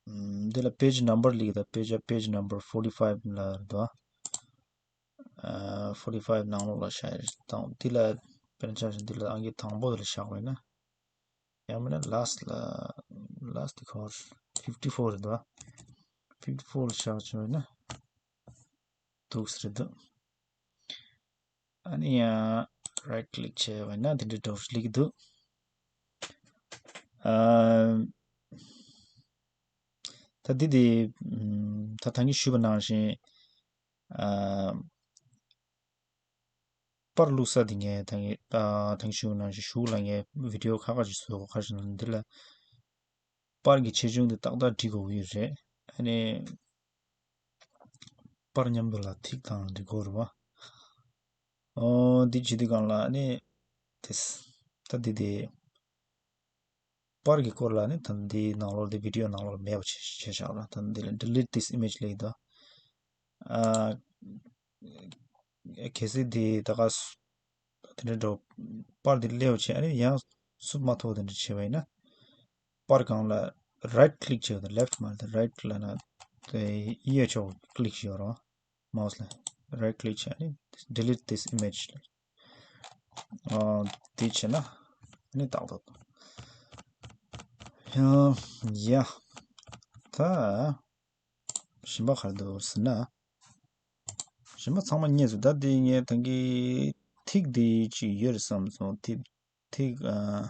ཨམ། འདི་ལ་page number སླེབས་ད། page page number forty five ལ་རེད་དོ། ཨ། forty five ནང་ལོགས་ལ་བཞག་ཡོད་དང་། འདི་ལ་དཔེར་ན་ཆ་བཞག་འདི་ལ་ཨང་ཀི་དང་པོ་དེ་ལ་བཞག་པ་ཡིན་ན། ཡང་མིན་ན་last ལ་last དེ་ག་པར་fifty four རེད་དོ། fifty four ལ་བཞག་བྱས་པ་ཡིན་ན། འདུག་སེ་རེད་འདུག་ཨ་ནི་ཡང་right click བྱས་པ་ཡིན་ན་དེ་འདྲའི་འདྲ་བོ་ཞིག་སླེབས་ཀྱི་འདུག་ཨ། ད་འདི་དེ་ཨམ། ད་ད་གིན་ཞུས་པ་ནང་བཞིན། ཨ། པར་བླུགས་ས་དེ་ངས་ད་གིན་ཨ། ད་གིན་ཞུས་པ་ནང་བཞིན་གཞུག་ལ་ངས་བི་ཌི་ཡོ་ཁ་ཁ་ཅིག་བཟོ་དགོས། ཁ་ཅིག་ནང་འདི་ལ་པར་གྱི་ཆེ་ཆུང་དེ་ཏག་ཏག་འབྲི་དགོས་ཀྱི་རེད། ཨ་ནི། པར་མཉམ་དུ་ལ་ཐིག་དང་འབྲི་དགོས་རེད་བ། ཨོ། འདི་བྱེད་དུས་སྒང་ལ་ནི། དེ། ད་འདི་དེ། པར་གྱི་སྐོར་ལ་ནི་ད་འདིའི་ནང་ལོགས་འདི་བི་ཌི་ཡོ་ནང་ལོགས་མེད་པ་བྱས་བྱས་བཞག་ལ། ད་འདི་ལ་delete this image ལབ་ཡོད་དོ། ཨ། གལ་སྲིད་འདི་ད་ག་སུ། དེ་འདྲ་འགྲོ། པར་འདི་སླེབས་བྱས་ཨ་ནི་ཡང་བསུབ་མ་ཐུབ་པ་དེ་འདྲ་བྱས་པ་ཡིན་ན། པར་སྒང་ལ་right click བྱས་དང་left མ་རེད་right ལབ་ན་དེ་གཡས་ཕྱོགས་click བྱས་རོགས། mouse ལ་right click བྱས་ནས་delete this image ལ། ཨ། དེ་བྱས་ན་ནི་ཏག་ཏག་ཡ། ཡ། ད་གཞན་པ་ག་རེ་འདུག་ཟེར་ན། གཞན་པ་ཚང་མ་རྙེད་སོང་། ད་དེ་ངས་ད་གིན་ཐིག་དེ་ཅིག་ཡོད་རེད་བསམ་སོང་། ཐིག་ཐིག་ཨ།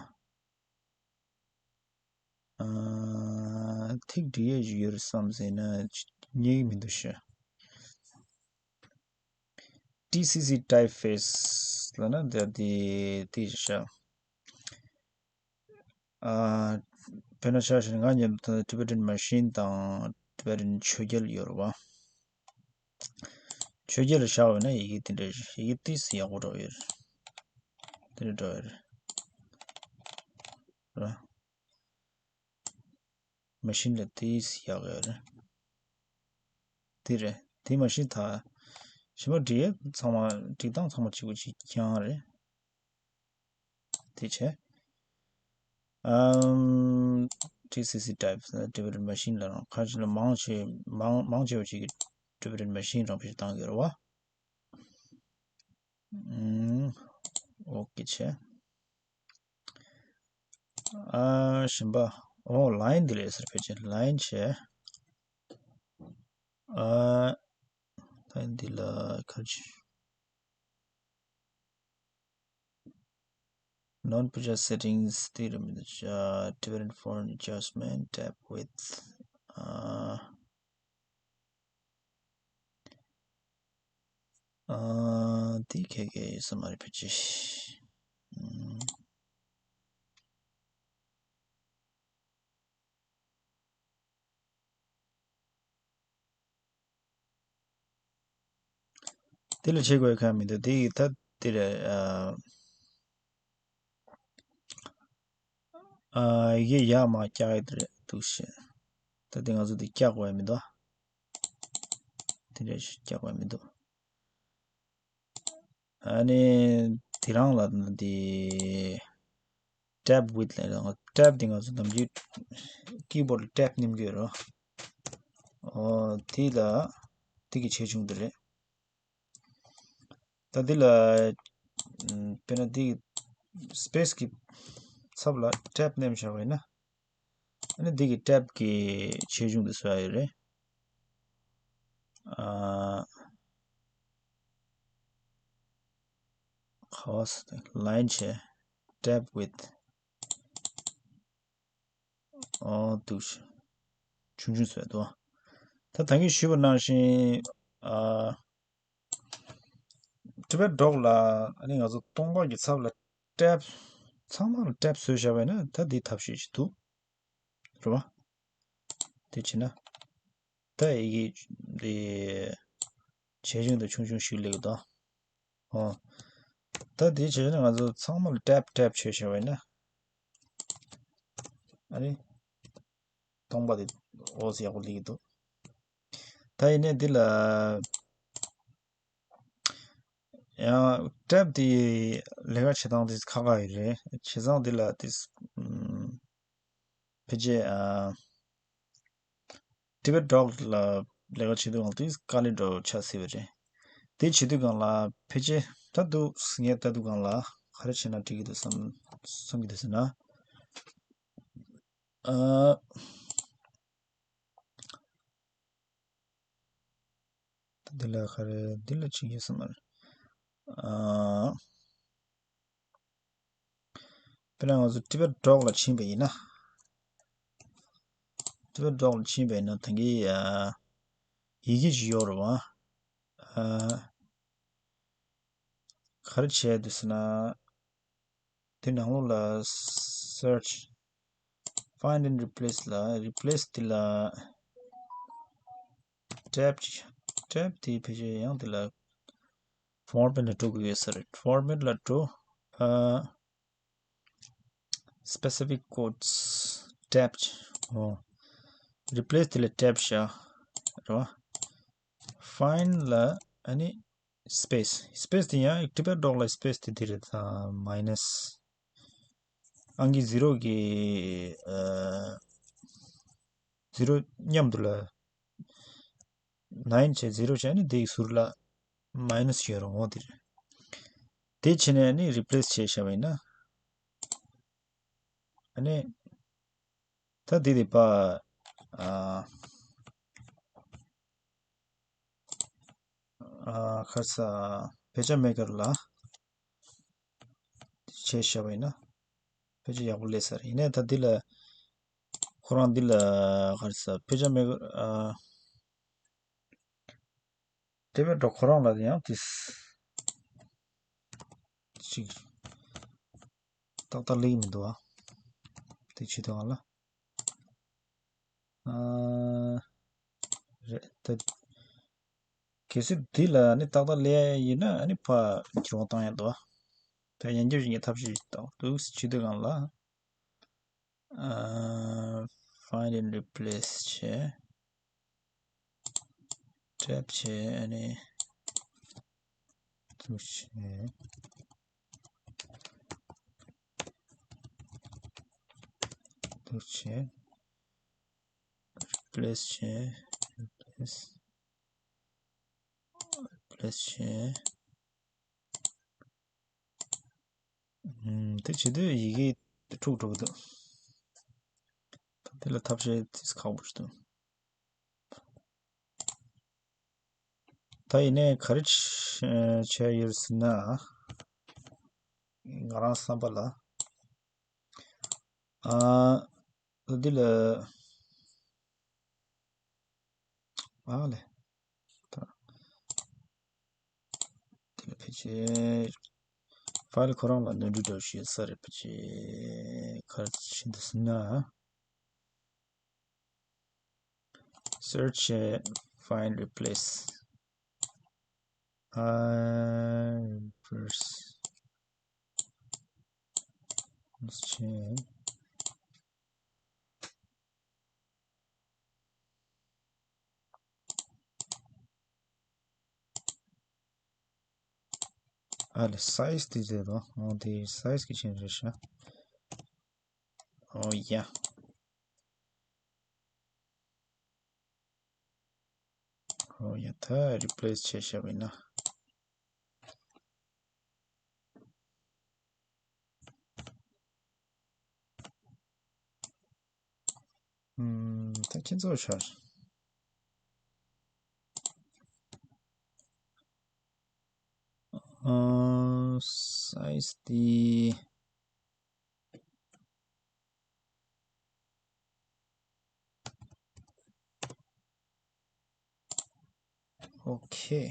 ཨ། ཐིག་འབྲི་ཡས་ཞིག་ཡོད་རེད་བསམ་ཟེར་ན་རྙེད་ཀྱི་མི་འདུག་ཤག་ཊི་སི་སི་typeface ལབ་ན་འདི་འདི་འདི་ཤག་ཨ། དཔེར་ན་ཆ་བཞག་ན་ང་མཉམ་དུ་Tibetan machine དང་Tibetan ཆོས་རྒྱལ་ཡོད་རེད་བ། ཆོས་རྒྱལ་ལ་བཞག་པ་ཡིན་ན་ཡི་གེ་འདི་འདྲ་ཡི་གེ་ཏོག་ཙམ་ཡག་པོ་འདྲ་པོ་ཡོད་རེད། འདི་འདྲ་འདྲ་པོ་ཡོད་རེད། རེད། མ་ཤིན་ལ་དེས་ཡག་ཡོད་རེད། དེ་རེད། དེ་མ་ཤིན་ད་ཞིམ་པོ་འགྲིག་ཡོད། ཚང་མ་འགྲིག་སྟངས་ཚང་མ་གཅིག་པ་གཅིག་རྐྱང་རེད། དེ་བྱས། ཨམ། ཊི་སི་སི་ཊའིབ་ཌི་བི་ཌི་མ་ཤིན་ལ་རང་ཁ་ཅིག་ལ་མང་ཆེ་མང་མང་ཆེ་བ་ཅིག་གི་ཌི་བི་ཌི་མ་ཤིན་རང་བེད་སྤྱོད་བཏང་གི་རེད་བ། ཨུམ། ཨོ་ཀེ་བྱས། ཨ། ཞིམ་པ། ཨོ། ལའིན་འདི་ལས་ཟེར་ཕལ་ཆེར་ལའིན་བྱས། ཨ། ད་འདི་ལ་ཁ་ཅིག Non-puja settings དེ་རེད་མི་འདུག་ཨ། Different font adjustment, tab width. ཨ། ཨ། དེ་ཁ་ཁ་ཡོད་ས་མ་རེད་ཕལ་ཆེར། ཨུམ། དེ་ལ་བྱེད་དགོས་ཁག་མི་འདུག་དེ་ཡི་ད་དེ་རེད། ཨ། ཨ། ཡི་གེ་ཡར་མར་བཀྱག་ཡི་དེ་རེད་འདུག་ཤེས། ད་དེ་ང་ཚོ་དེ་བཀྱག་དགོས་མི་འདུག་དེ་འདྲ་ཞིག་བཀྱག་དགོས་མི་འདུག་ཨ་ནི་དེ་རང་ལ་དེ་tab width ལ་ཡང་tab དེ་ང་ཚོ་ནམ་རྒྱུན་ཀི་བོར་ཌ་ལ་tab མནན་གྱི་ཡོད་རེད། ཨོ། དེ་ལ་དེ་གི་ཆེ་ཆུང་དེ་རེད། ད་འདི་ལ་ཨམ། དཔེར་ན་འདི་སི་པེ་སི་གི་ཚབ་ལ་ཊེབ་མནན་བཞག་པ་ཡིན་ན། ཨ་ནི་འདི་གི་ཊེབ་གི་ཆེ་ཆུང་དེ་བཟོ་ཡ་ཡོད་རེད། ཨ། ཁ་བ་ས་ལའིན་བྱས། ཊེབ་ཝིད། ཨོ་འདུག་ཆུང་ཆུང་བཟོས་འདུག་ད་ད་གིན་ཞུས་པ་ནང་བཞིན། ཨ། ཊི་བེཊ་ཌོག་ལ་ཨ་ནི་ང་ཚོ་སྟོང་པ་གི་ཚབ་ལ་ཊེབ། ཚང་མ་ལ་ཊེབ་བཟོས་བཞག་པ་ཡིན་ན་ད་འདི་ཐབས་ཤེས་ཤིག་འདུག་རེད་བ། དེ་བྱས་ན། ད་ཡི་གེ་འདི་ཇེ་ཆུང་དང་ཆུང་ཆུང་ཞིག་སླེབས་ཀྱི་འདུག་ཨོ། ད་འདི་བྱས་ན་ང་ཚོ་ཚང་མ་ལ་ཊེབ་ཊེབ་བྱས་བཞག་པ་ཡིན་ན། ཨ་ནི། སྟོང་པ་དེ་འོ་ཙི་ཡག་པོ་སླེབས་ཀྱི་འདུག་ད་ཡིན་ནའི་འདི་ལ་ཡང་ཊེབ་དེ་ལས་ཀ་བྱེད་སྟངས་དེ་ཁག་ཁག་ཡོད་རེད། བྱས་ཙང་འདི་ལ་དེ་ཕལ་ཆེར་ཊི་བེཊ་ཌོག་ལ་ལས་ཀ་བྱེད་དུས་སྒང་དེ་དཀའ་ལས་འདྲ་བོ་ཆགས་སྲིད་པ་རེད། དེ་བྱེད་དུས་སྒང་ལ་ཕལ་ཆེར་ད་དུ་ངས་ལྟ་དུས་སྒང་ལ་ག་རེ་བྱས་ན་འགྲིག་གི་འདུག་བསམ་བསམ་གྱི་འདུག་ཟེར་ན། ཨ། འདི་ལ་ག་རེ་འདི་ལ་ཅིག་ཡོད་ས་མ་རེད། ཨ། དཔེར་ན་ང་ཚོ་ཊི་བེཊ་ཌོག་ལ་ཕྱིན་པ་ཡིན་ན། ཊི་བེཊ་ཌོག་ལ་ཕྱིན་པ་ཡིན་ན་ད་གིན་ཡི་གེ་ཅིག་ཡོད་རེད་བ། ཨ། ག་རེ་བྱས་འདུག་ཟེར་ན། དེ་ནང་ལོགས་ལ་search, find and replace ལ་རི་པི་ལེ་སི་དེ་ལ་ཊེབ་ཅིག་ཊེབ་དེ་ཕལ་ཆེར་ཡང་དེ་ལ་ཕོར་མེཊ་ལ་འགྲོ་དགོས་ཡོད་ས་རེད། ཕོར་མེཊ་ལ་འགྲོ། ཨ། specific quotes ཊེབ་ཅིག་ཨོ། རི་པི་ལེ་སི་དེ་ལ་ཊེབ་བཞག་རེད་བ། ཕའིན་ལ་ཨ་ནི་སི་པེ་སི། སི་པེ་སི་དེ་ཡང་ཊི་བེཊ་ཌོག་ལ་སི་པེ་སི་དེ་འདི་རེད། ད་མའི་ནས་ཨང་ཀི་ཛི་རོ་གི་ཨ། ཛི་རོ་མཉམ་དུ་ལ་ནའིན་བྱས་ཛི་རོ་བྱས་ནས་དེའི་ཟུར་ལ་མའི་ནས་ཡོད་རུང་འོ་དེ་རེད། དེ་བྱས་ནས་ནི་རི་པི་ལེ་སི་བྱས་བཞག་པ་ཡིན་ན། ཨ་ནི། ད་འདི་དེ་པ། ཨ། ཨ། ཁ་ས་བེ་ཇ་མེ་ཀར་ལ་བྱས་བཞག་པ་ཡིན་ན་ཕལ་ཆེར་ཡག་པོ་སླེབས་ས་རེད། ཡིན་ནའི་ད་འདི་ལ་ཁོ་རང་འདི་ལ་ཁ་ས་བེ་ཇ་མེ་ཀར། ཨ། ཊི་བེཊ་ཌོག་ཁོ་རང་ལ་ཡང་དེ་ཅིག་ཏག་ཏག་སླེབས་མི་འདུག་ཨ། དེ་བྱེད་དུས་སྒང་ལ། ཨ། རེད་ད། གལ་སྲིད་འདི་ལ་ནི་ཏག་ཏག་སླེབས་ཡིན་ན་ཨ་ནི་ཕར་འགྱུར་བ་བཏང་ཡ་འདུག་ཨ། ད་ཡང་བསྐྱར་ཞིག་ངས་ཐབས་ཤེས་ཤིག་བཏང་འདུག་བྱེད་དུས་སྒང་ལ། ཨ། find and replace བྱས། tab བྱས། ཨ་ནི་འདུག་བྱས། འདུག་བྱས། replace བྱས། replace replace བྱས། ཨུམ། དེ་བྱེད་དུས་ཡི་གེ་དེ་འཁྲུག་འགྲོ་གི་འདུག་ད་དེ་ལ་ཐབས་ཤེས་ཏིས་ཁག་པོ་ཞིག་འདུག་ད་ཡིན་ནའི་ག་རེ་བྱས་ཡོད་ཟེར་ན། ང་རང་བསམ་པ་ལ། ཨ། ད་འདི་ལ། ཨ་ལས། ད། དེ་ལ་ཕལ་ཆེར། ཕའིལ་ཁོ་རང་ལ་ནོར་འཁྲུལ་འདྲ་བོ་ཞིག་ཡོད་ས་རེད། ཕལ་ཆེར་ག་རེ་བྱེད་འདུག་ཟེར་ན། search བྱས། find replace ཨ། replace བྱས། ཨ་ལས། སའི་ཛི་དེ་ཟེར་རོ། འོ་དེ་སའི་ཛི་གི་ཆེན་རེད་ཤག་འོ་ཡ། འོ་ཡ། ད་རི་པི་ལེ་སི་བྱས་བཞག་པ་ཡིན་ན། ཨུམ། ད་ཁྱེད་ཚོ་ཤར། ཨ། སའི་ཛི་དེ། ཨོ་ཁེ།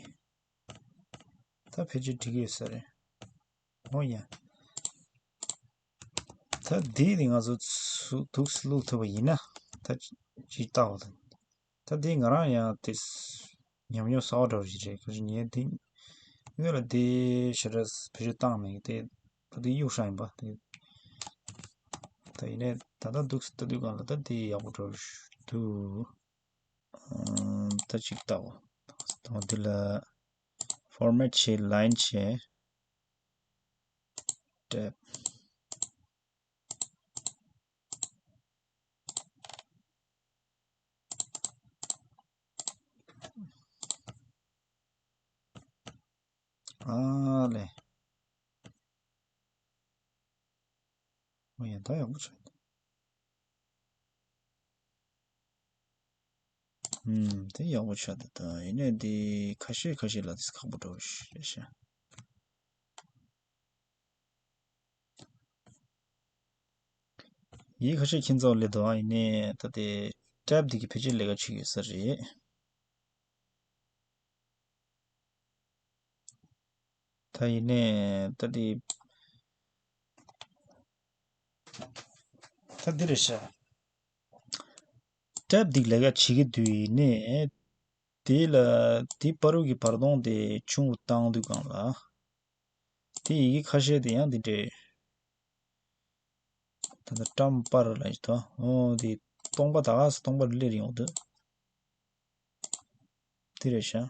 ད་ཕལ་ཆེར་འགྲིག་གི་ཡོད་ས་རེད། འོ་ཡ། ད་འདི་ནི་ང་ཚོ་ཚུ་འདུག་སེ་བླུག་ཐུབ་པ་ཡིན་ན། ད་ཅིག་བལྟའོ་ད། ད་འདི་ང་རང་ཡང་དེ་ཉམས་མྱོང་གསར་པ་འདྲ་བོ་ཞིག་རེད། ཁ་ཅིག་ངས་འདི་སྔོན་ལ་འདི་ཞེ་དྲག་བེད་སྤྱོད་བཏང་མེད། དེ་ད་འདི་གཡུག་བཞག་ཡིན་པ་དེ། ད་ཡིན་ནའི་ད་ལྟ་འདུག་སེ་ལྟ་དུས་སྒང་ལ་ད་འདི་ཡག་པོ་འདྲ་བོ་ཞིག་འདུག་ཨམ། ད་ཅིག་བལྟའོ། ད་འདི་ལ་ཕོར་མེ་ཊི་བྱས། ལའིན་བྱས། ཊེབ། ཨ་ལས། འོ་ཡ། ད་ཡག་པོ་ཆགས་འདུག་ཨུམ། དེ་ཡག་པོ་ཆགས་འདུག་ད་ཡིན་ནའི་དེ་ཁ་ཤས་ཁ་ཤས་ལ་དེ་ཁག་པོ་འདྲ་བོ་ཞིག་རེད་ཤག་ཡིག་ཁ་ཤས་ཁྱེད་ཚོ་ལས་དོ། ཨ། ཡིན་ནའི་ད་དེ་ཊེབ་འདི་གི་ཕལ་ཆེར་ལས་ཀ་བྱེད་ཀྱི་ཡོད་ས་རེད། ད་ཡིན་ནའི་ད་དེ་ད་འདི་རེད་ཤག་ཊེབ་འདི་གི་ལས་ཀ་བྱེད་ཀྱི་འདུག་ཡིན་ནའི་དེ་ལ་དེ་བར་དུ་གི་བར་སྟོང་དེ་ཆུང་རུ་བཏང་དུས་སྒང་ལ། དེ་ཡི་གེ་ཁ་ཤས་དེ་ཡང་དེ་འདྲས། ད་ལྟ་ཊམ་པར་ལ་ཡིན་ཏོ། འོ་དེ་སྟོང་པ་ད་ག་སེ་སྟོང་པར་སླེབས་ཡོང་དུས། དེ་རེད་ཤག་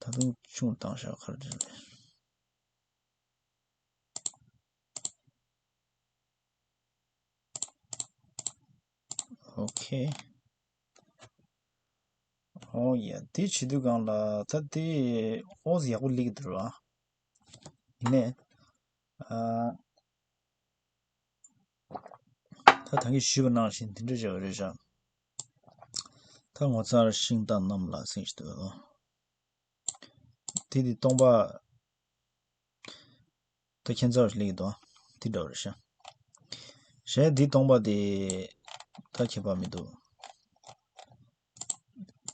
ད་དུང་ཆུང་བཏང་ཤག་ཁར་དེ་ལས། ཨོ་ཁེ། ཨོ་ཡ། དེ་བྱེད་དུས་སྒང་ལ་ད་དེ་ཨོ་ཟི་ཡག་པོ་སླེབས་ཀྱི་འདུག་ར། ཡིན་ནའི། ཨ། ད་ད་གིན་ཞུས་པ་ནང་བཞིན་དེ་འདྲ་བྱས་པ་རེད་ཤག་ད་ངོ་མཚར་ཤིང་རྟ་རྣམས་ལ་ཟེར་གྱི་འདུག་དེ་དེ་སྟོང་པ། ད་ཁྱད་མཚར་ཞིག་སླེབས་ཀྱི་འདུག་དེ་འདྲ་རེད་ཤག་གཞན་དེ་སྟོང་པ་དེ་ད་ཁྱད་པར་མི་འདུག་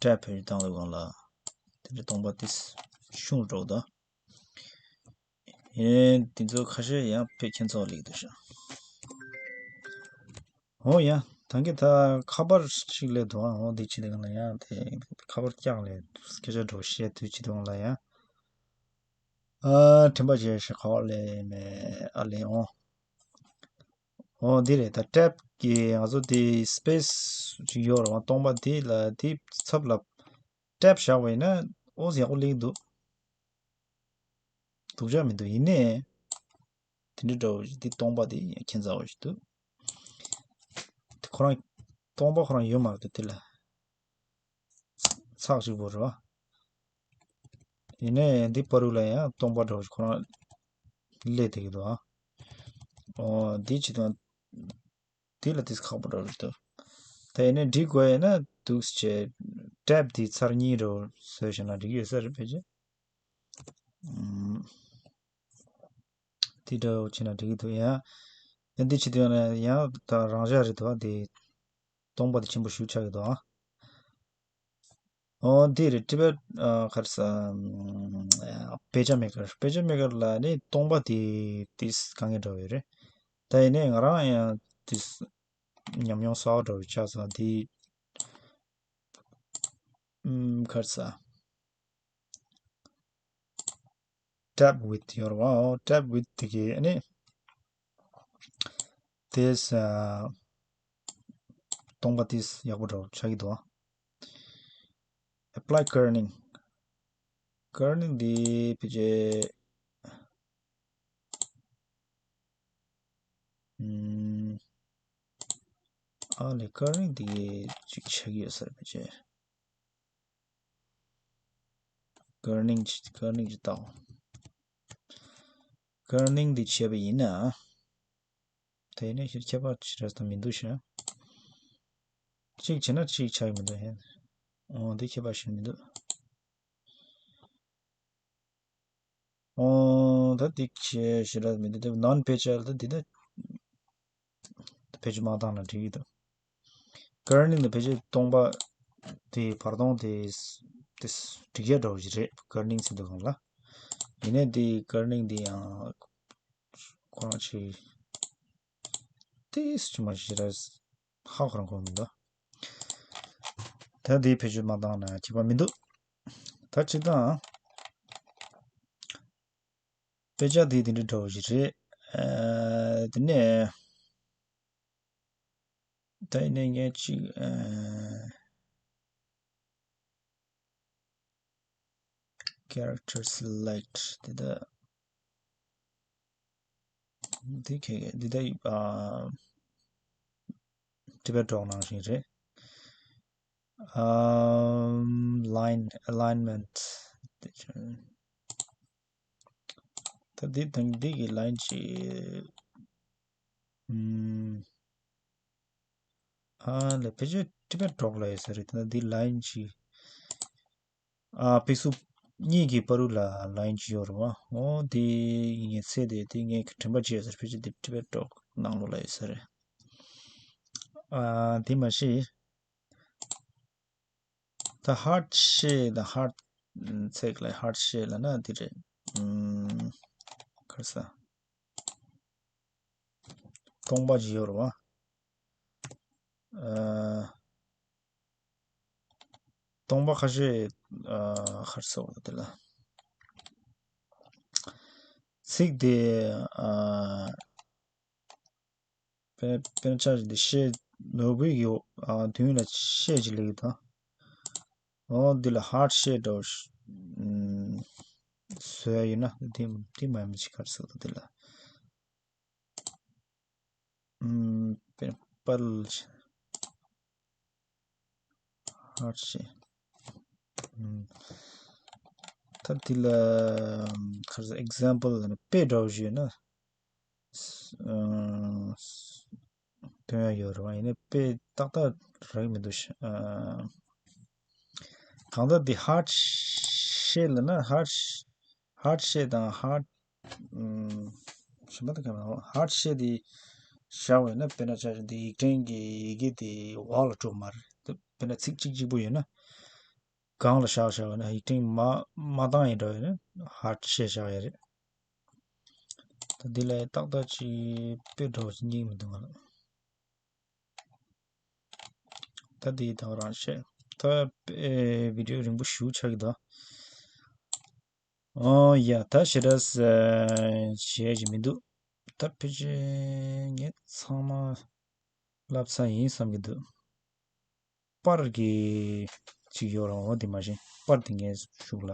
ཊེབ་བེད་སྤྱོད་བཏང་དུས་སྒང་ལ་དེ་འདྲ་སྟོང་པ་དེ་ཆུང་རུ་འགྲོ་གི་འདུག་ཡིན། དེ་ཚོ་ཁ་ཤས་ཡང་དཔེ་ཁྱད་མཚར་སླེབས་ཀྱི་འདུག་ཤག་འོ་ཡ། ད་གིན་ད་ཁ་པར་ཞིག་སླེབས་འདུག་ཨ། འོ་དེ་ཅི་ལས་གང་ལ་ཡང་དེ་ཁ་པར་བཀྱག་ལས་སྐད་ཆ་འདྲ་བོ་བཤད་དུས་ཅི་དང་ལ་ཡ། ཨ། དྲན་པ་བརྗེད་ཤག་ཁ་པར་སླེབས་མེད། ཨ་ལས་འོང་། ཨོ་འདི་རེད། ད་ཊེབ་ཀྱི་ང་ཚོ་དེ་སི་པེ་སི་ཅིག་ཡོད་རེད་བ། སྟོང་པ་དེ་ལ་དེ་ཚབ་ལ་ཊེབ་བཞག་པ་ཡིན་ན་ཨོ་ཡག་པོ་སླེབས་འདུག་སྡུག་ཅག་མི་འདུག་ཡིན་ནའི་དེ་འདྲ་འདྲ་བོ་ཞིག་དེ་སྟོང་པ་དེ་ཁྱད་མཚར་བོ་ཞིག་འདུག་དེ་ཁོ་རང་སྟོང་པ་ཁོ་རང་ཡོད་མ་རེད་དེ་ལ། ཚགས་གཅིག་པོ་རེད་བ། ཡིན་ནའི་འདི་བར་དུ་ལ་ཡང་སྟོང་པ་འདྲ་བོ་ཞིག་ཁོ་རང་སླེབས་བསྡད་ཀྱི་འདུག་ཨ། ཨོ་འདི་ཅི་དང་འདི་ལ་ཏིས་ཁག་པོ་འདྲ་བོ་ཞིག་འདུག་ད་ཡིན་ནའི་འགྲིག་དགོས་ཡིན་ན་འདུག་སེ་བྱས་ཊེབ་འདི་ཚར་གཉིས་འདྲ་བོ་བཟོས་བྱས་ན་འགྲིག་གི་ཡོད་ས་རེད་ཕལ་ཆེར། ཨམ། དེ་འདྲ་བོ་བྱས་ན་འགྲིག་གི་འདུག་ཡང་། ཡང་འདི་བྱེད་དུས་ཡང་ན་ཡང་ད་རང་འཇགས་རེད་འདུག་དེ་སྟོང་པ་དེ་ཆེན་པོ་ཞིག་ཆགས་ཀྱི་འདུག་ཨོ་འདི་རེད། ཊི་བེཊ་ཨ་ག་རེ་ཟ། ཨམ། དཔེ་ཆ་མེ་ཀར། དཔེ་ཆ་མེ་ཀར་ལ་ནི་སྟོང་པ་དེ་དེ་དཀའ་ངལ་འདྲ་བོ་ཡོད་རེད། ད་ཡིན་ནའི་ང་རང་ཡང་དེ་ཉམས་མྱོང་གསར་པ་འདྲ་བོ་ཆགས་སོང་དེ། ཨམ། ག་རེ་ཟ། ཊེབ་ཝིད་ཡོད་རེད་བ། ཨོ་ཊེབ་ཝིད་དེ་གི་ཨ་ནི་དེས་ཨ་སྟོང་པ་དེས་ཡག་པོ་འདྲ་བོ་ཆགས་ཀྱི་འདུག་ཨེབ་ལའི་ཀར་ནིང་། ཀར་ནིང་འདི་ཕལ་ཆེར་ཨམ། ཨ་ལས་ཀར་ནིང་འདི་གི་ཅིག་ཆགས་ཀྱི་ཡོད་ས་རེད་ཕལ་ཆེར། ཀར་ནིང་ཅི་ཀར་ནིང་ཅི་བཏང་། ཀར་ནིང་འདི་བྱས་པ་ཡིན་ན། དེ་ནས་ཤེར་ཁྱད་པར་ཅི་རེད་དང་མི་འདུག་ཤག་གཅིག་བྱས་ན་གཅིག་ཆགས་ཀྱི་མི་འདུག་ཧེ། འོ་འདི་ཁྱད་པར་ཞིག་མི་འདུག་འོ་ད་འདི་ཁྱད་ཞེ་དྲག་མི་འདུག་དེ་ནོན་པེ་ཅར་ད་འདི་ད། ཕལ་ཆེར་མ་བཏང་ན་འགྲིག་གི་འདུག་ཀར་ནིང་དང་ཕལ་ཆེར་སྟོང་པ་དེ་བར་སྟོང་དེ་དེ་འགྲིག་ཡ་འདྲ་བོ་ཞིག་རེད། ཀར་ནིང་ཟེར་དུས་སྒང་ལ། ཡིན་ནའི་དེ་ཀར་ནིང་དེ་ཡང་ཁོ་རང་ཆེ་ཏིས་ཅི་མ་ཞིག་རེད། ཧ་ཁོ་རང་ཁོ་མི་འདུག་ད་དེ་ཕལ་ཆེར་མ་བཏང་ན་ཁྱད་པར་མི་འདུག་ད་ཅི་དང་། དཔེ་ཆ་དེ་དེ་འདྲ་འདྲ་བོ་ཞིག་རེད། ཨ། དེ་ནས་ད་ཡིན་ནའི་ངས་ཅིག་ཨ། Character select དེ་ད་འདི་ཁེ་འདི་ད་ཨ། ཊི་བེཊ་ཌོག་ནང་བཞིན་རེད། ཨམ། line alignment ད་འདི་དང་འདི་གི་ལའིན་ཅིག་ཨམ། ཨ་ལས་ཕལ་ཆེར་ཊི་བེཊ་ཌོག་ལ་ཡོད་ས་རེད། ད་འདི་ལའིན་ཅིག་ཨ། པིག་སལ་གཉིས་ཀྱི་བར་དུ་ལ་ལའིན་ཅིག་ཡོད་རེད་བ། འོ་དེ་ངས་ཚད་དེ་དེ་ངས་དྲན་པ་བརྗེད་ཡོད་ས་རེད། ཕལ་ཆེར་དེ་ཊི་བེཊ་ཌོག་ནང་ལོགས་ལ་ཡོད་ས་རེད། ཨ། དེ་མ་གཞི། ད་ཧར་ཤེ་དང་ཧར་ཚེག་ལ་ཧར་ཤེ་ལ་ན་དེ་རེད། ཨམ། ག་རེ་ཟ། སྟོང་པ་ཅིག་ཡོད་རེད་བ། ཨ། སྟོང་པ་ཁ་ཤས་ཨ། ག་རེ་ཟ་བ་དེ་ལ། ཚིག་དེ་ཨ། དཔེར་དཔེར་ན་ཆ་བཞག་འདི་ཤེལ་ནོར་བུའི་ཡོ་ཨ། མདུན་ལ་ཤེལ་ཅིག་སླེབས་ཡོད་དང་། འོ་འདི་ལ་ཧར་ཤེལ་འདྲ་བོ་ཞིག་ཨམ། བཟོ་ཡ་ཡོད་ན་འདི་འདི་མ་ཡིན་ཅིག་ག་རེ་ཟེར་འདི་ལ། ཨམ། དཔེར་ན་པར་ལ་ཧར་ཤེལ། ཨམ། ད་འདི་ལ་ག་རེ་ཟེར་ཨེག་ཛམ་པལ་ལ་ན་དཔེ་འདྲ་བོ་ཞིག་ཡོད་ན། ཨ། སྟོན་ཡ་ཡོད་རེད་བ། ཡིན་ནའི་དཔེ་ཏག་ཏག་རག་གི་མི་འདུག་ཤག་ཨ། གང་ལྟར་འདི་ཧར་ཤེལ་ལ་ན་ཧར་ཧར་ཤེལ་དང་ཧར་ཨམ། གཞན་པ་དེ་ག་ཧར་ཤེལ་དེ་བཞག་པ་ཡིན་ན་དཔེར་ན་ཆ་བཞག་འདི་ཡིག་ཕྲེང་གི་ཡི་གེ་དེ་འོག་ལ་འགྲོ་མ་རེད། དཔེར་ན་ཚིག་གཅིག་གཅིག་པོ་ཡོད་ན། སྒང་ལ་བཞག་བཞག་ན་ཡིག་ཕྲེང་མ་མ་བཏང་ཡིན་འདྲ་ཡིན་ན་ཧར་ཤེལ་བཞག་ཡ་རེད། ད་འདི་ལ་ཏག་ཏག་ཅིག་དཔེ་འདྲ་བོ་ཅིག་རྙེད་མི་འདུག་ང་ལ། ད་འདི་ད་རང་བཤད། ད་དཔེ་བི་ཌིའོ་རིང་པོ་ཞིག་ཆགས་ཀྱི་འདུག་ཨོ་ཡ། ད་ཞེ་དྲག་བྱས་ཀྱི་མི་འདུག་ད་ཕལ་ཆེར་ངས་ཚང་མ་བསླབ་ཚར་ཡིན་བསམ་གྱི་འདུག་པར་གྱི་ཅིག་ཡོད་རེད། འོ་དེ་མ་གཞི་པར་དེ་ངས་གཞུག་ལ་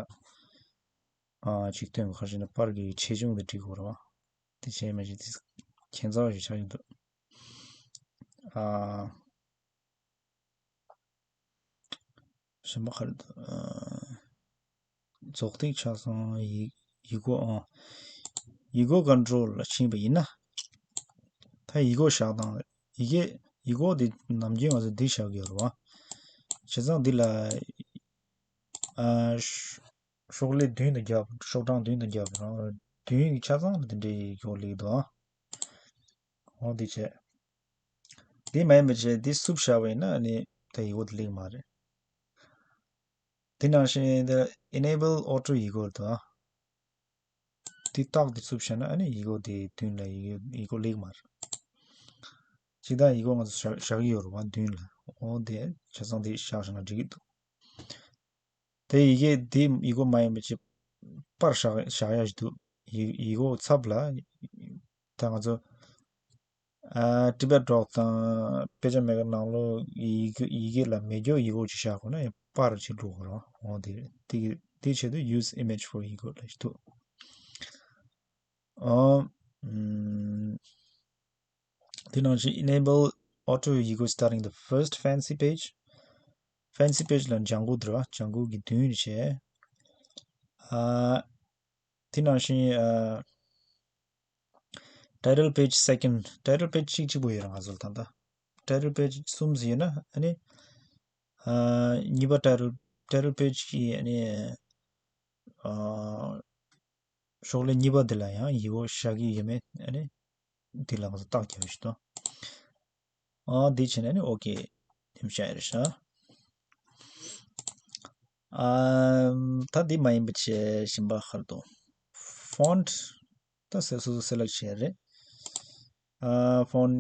ཨ་ཅིག་སྟོན་ག་ཁ་ཤས་ན་པར་གྱི་ཆེ་ཆུང་དེ་འབྲི་དགོས་རེད་བ། དེ་བྱས་མ་གཞི་དེ་ཁྱད་མཚར་བ་ཞིག་ཆགས་ཀྱི་འདུག་ཨ། གཞན་པ་ག་རེ་འདུག་རྫོགས་ཐིག་ཆ་ཚང་ཡིག་ཡིག་སྒོ་ཨང་། ཡིག་སྒོ་ཀོན་ཊོལ་ལ་ཕྱིན་པ་ཡིན་ན། ད་ཡིག་སྒོ་བཞག་སྟངས་ཡི་གེ་ཡིག་སྒོ་འདི་ནམ་རྒྱུན་ང་ཚོ་འདི་བཞག་གི་ཡོད་རེད་བ། བྱས་ཙང་འདི་ལ་ཨ་ཤོག་ཤོག་ལེབ་བདུན་དང་བརྒྱབ། ཤོག་གྲངས་བདུན་དང་བརྒྱབ་རང་བདུན་ཡིག་ཆ་ཚང་ལ་འདི་འདྲའི་ཡིག་སྒོ་སླེབས་འདུག་ཨ། འོ་འདི་བྱས། འདི་མ་ཡིན་པ་བྱས་འདི་སུབ་བཞག་པ་ཡིན་ན་ཨ་ནི་ད་ཡིག་སྒོ་འདི་སླེབས་མ་རེད། དེ་ནང་བཞིན་འདི་Enable Auto ཡིག་སྒོ་འདུག་ཨ། འདི་རྟགས་འདི་སུབ་བྱས་ན་ཨ་ནི་ཡིག་སྒོ་འདི་མདུན་ལ་ཡིག་ཡིག་སྒོ་སླེབས་མ་རེད། ཅིག་ད་ཡིག་སྒོ་ང་ཚོ་བཞག་བཞག་གི་ཡོད་རེད་བ་མདུན་ལ། འོ་དེ་ཆ་ཚང་འདི་བཞག་བཞག་ན་འགྲིག་གི་འདུག་དེ་ཡི་གེ་འདི་ཡིག་སྒོ་མ་ཡིན་པ་ཅིག་པར་བཞག་བཞག་ཡ་ཞིག་འདུག་ཡིག་ཡིག་སྒོ་ཚབ་ལ་ད་ང་ཚོ་ཨ་Tibet Doc དང་དཔེ་ཆ་མེད་ཀ་ནང་ལོགས་ཡི་གེ་ཡི་གེ་ལ་མེ་སྒྱོགས་ཡིག་སྒོ་ཅིག་བཞག་དགོས་ན་ཡང་པར་ཅིག་འགྲོ་དགོས་རེད། འོ་དེ་དེ་དེ་ཆེད་དུ་Use Image for ཡིག་སྒོ་ལ་ཞིག་འདུག་ཨོ། ཨམ། དེ་ནང་བཞིན་Enable Auto ཡིག་སྒོ་starting the first fancy page. Fancy page ལ་ལྗང་གུ་འདུག་ར། ལྗང་གུ་གི་མདུན་རེ་བྱས། ཨ། དེ་ནང་བཞིན་ཨ། Title page second. Title page གཅིག་གཅིག་པོ་ཡོད་ར་ང་ཚོ་ལ་ད་ལྟ། Title page གསུམ་ཟིན་ཡོད་ན་ཨ་ནི། ཨ། གཉིས་པ་title title page གི་ཨ་ནི། ཨ། ཤོག་ལྷེ་གཉིས་པ་འདི་ལ་ཡང་ཡིག་སྒོ་བཞག་གི་ཡོད་མེད་ཨ་ནི་འདི་ལ་ང་ཚོ་རྟགས་རྒྱག་ཞིག་དང་། ཨ་འདི་བྱས་ནས་ནི་ཨོ་ཀེ་ནེམ་བྱ་ཡ་རེད་ཤག་ཨ་ད་འདི་མ་ཡིན་པ་བྱས་གཞན་པ་ཧར་དུ་font ད་སོ་སོ་སོ་སེ་ལེག་བྱས་རེད། ཨ་font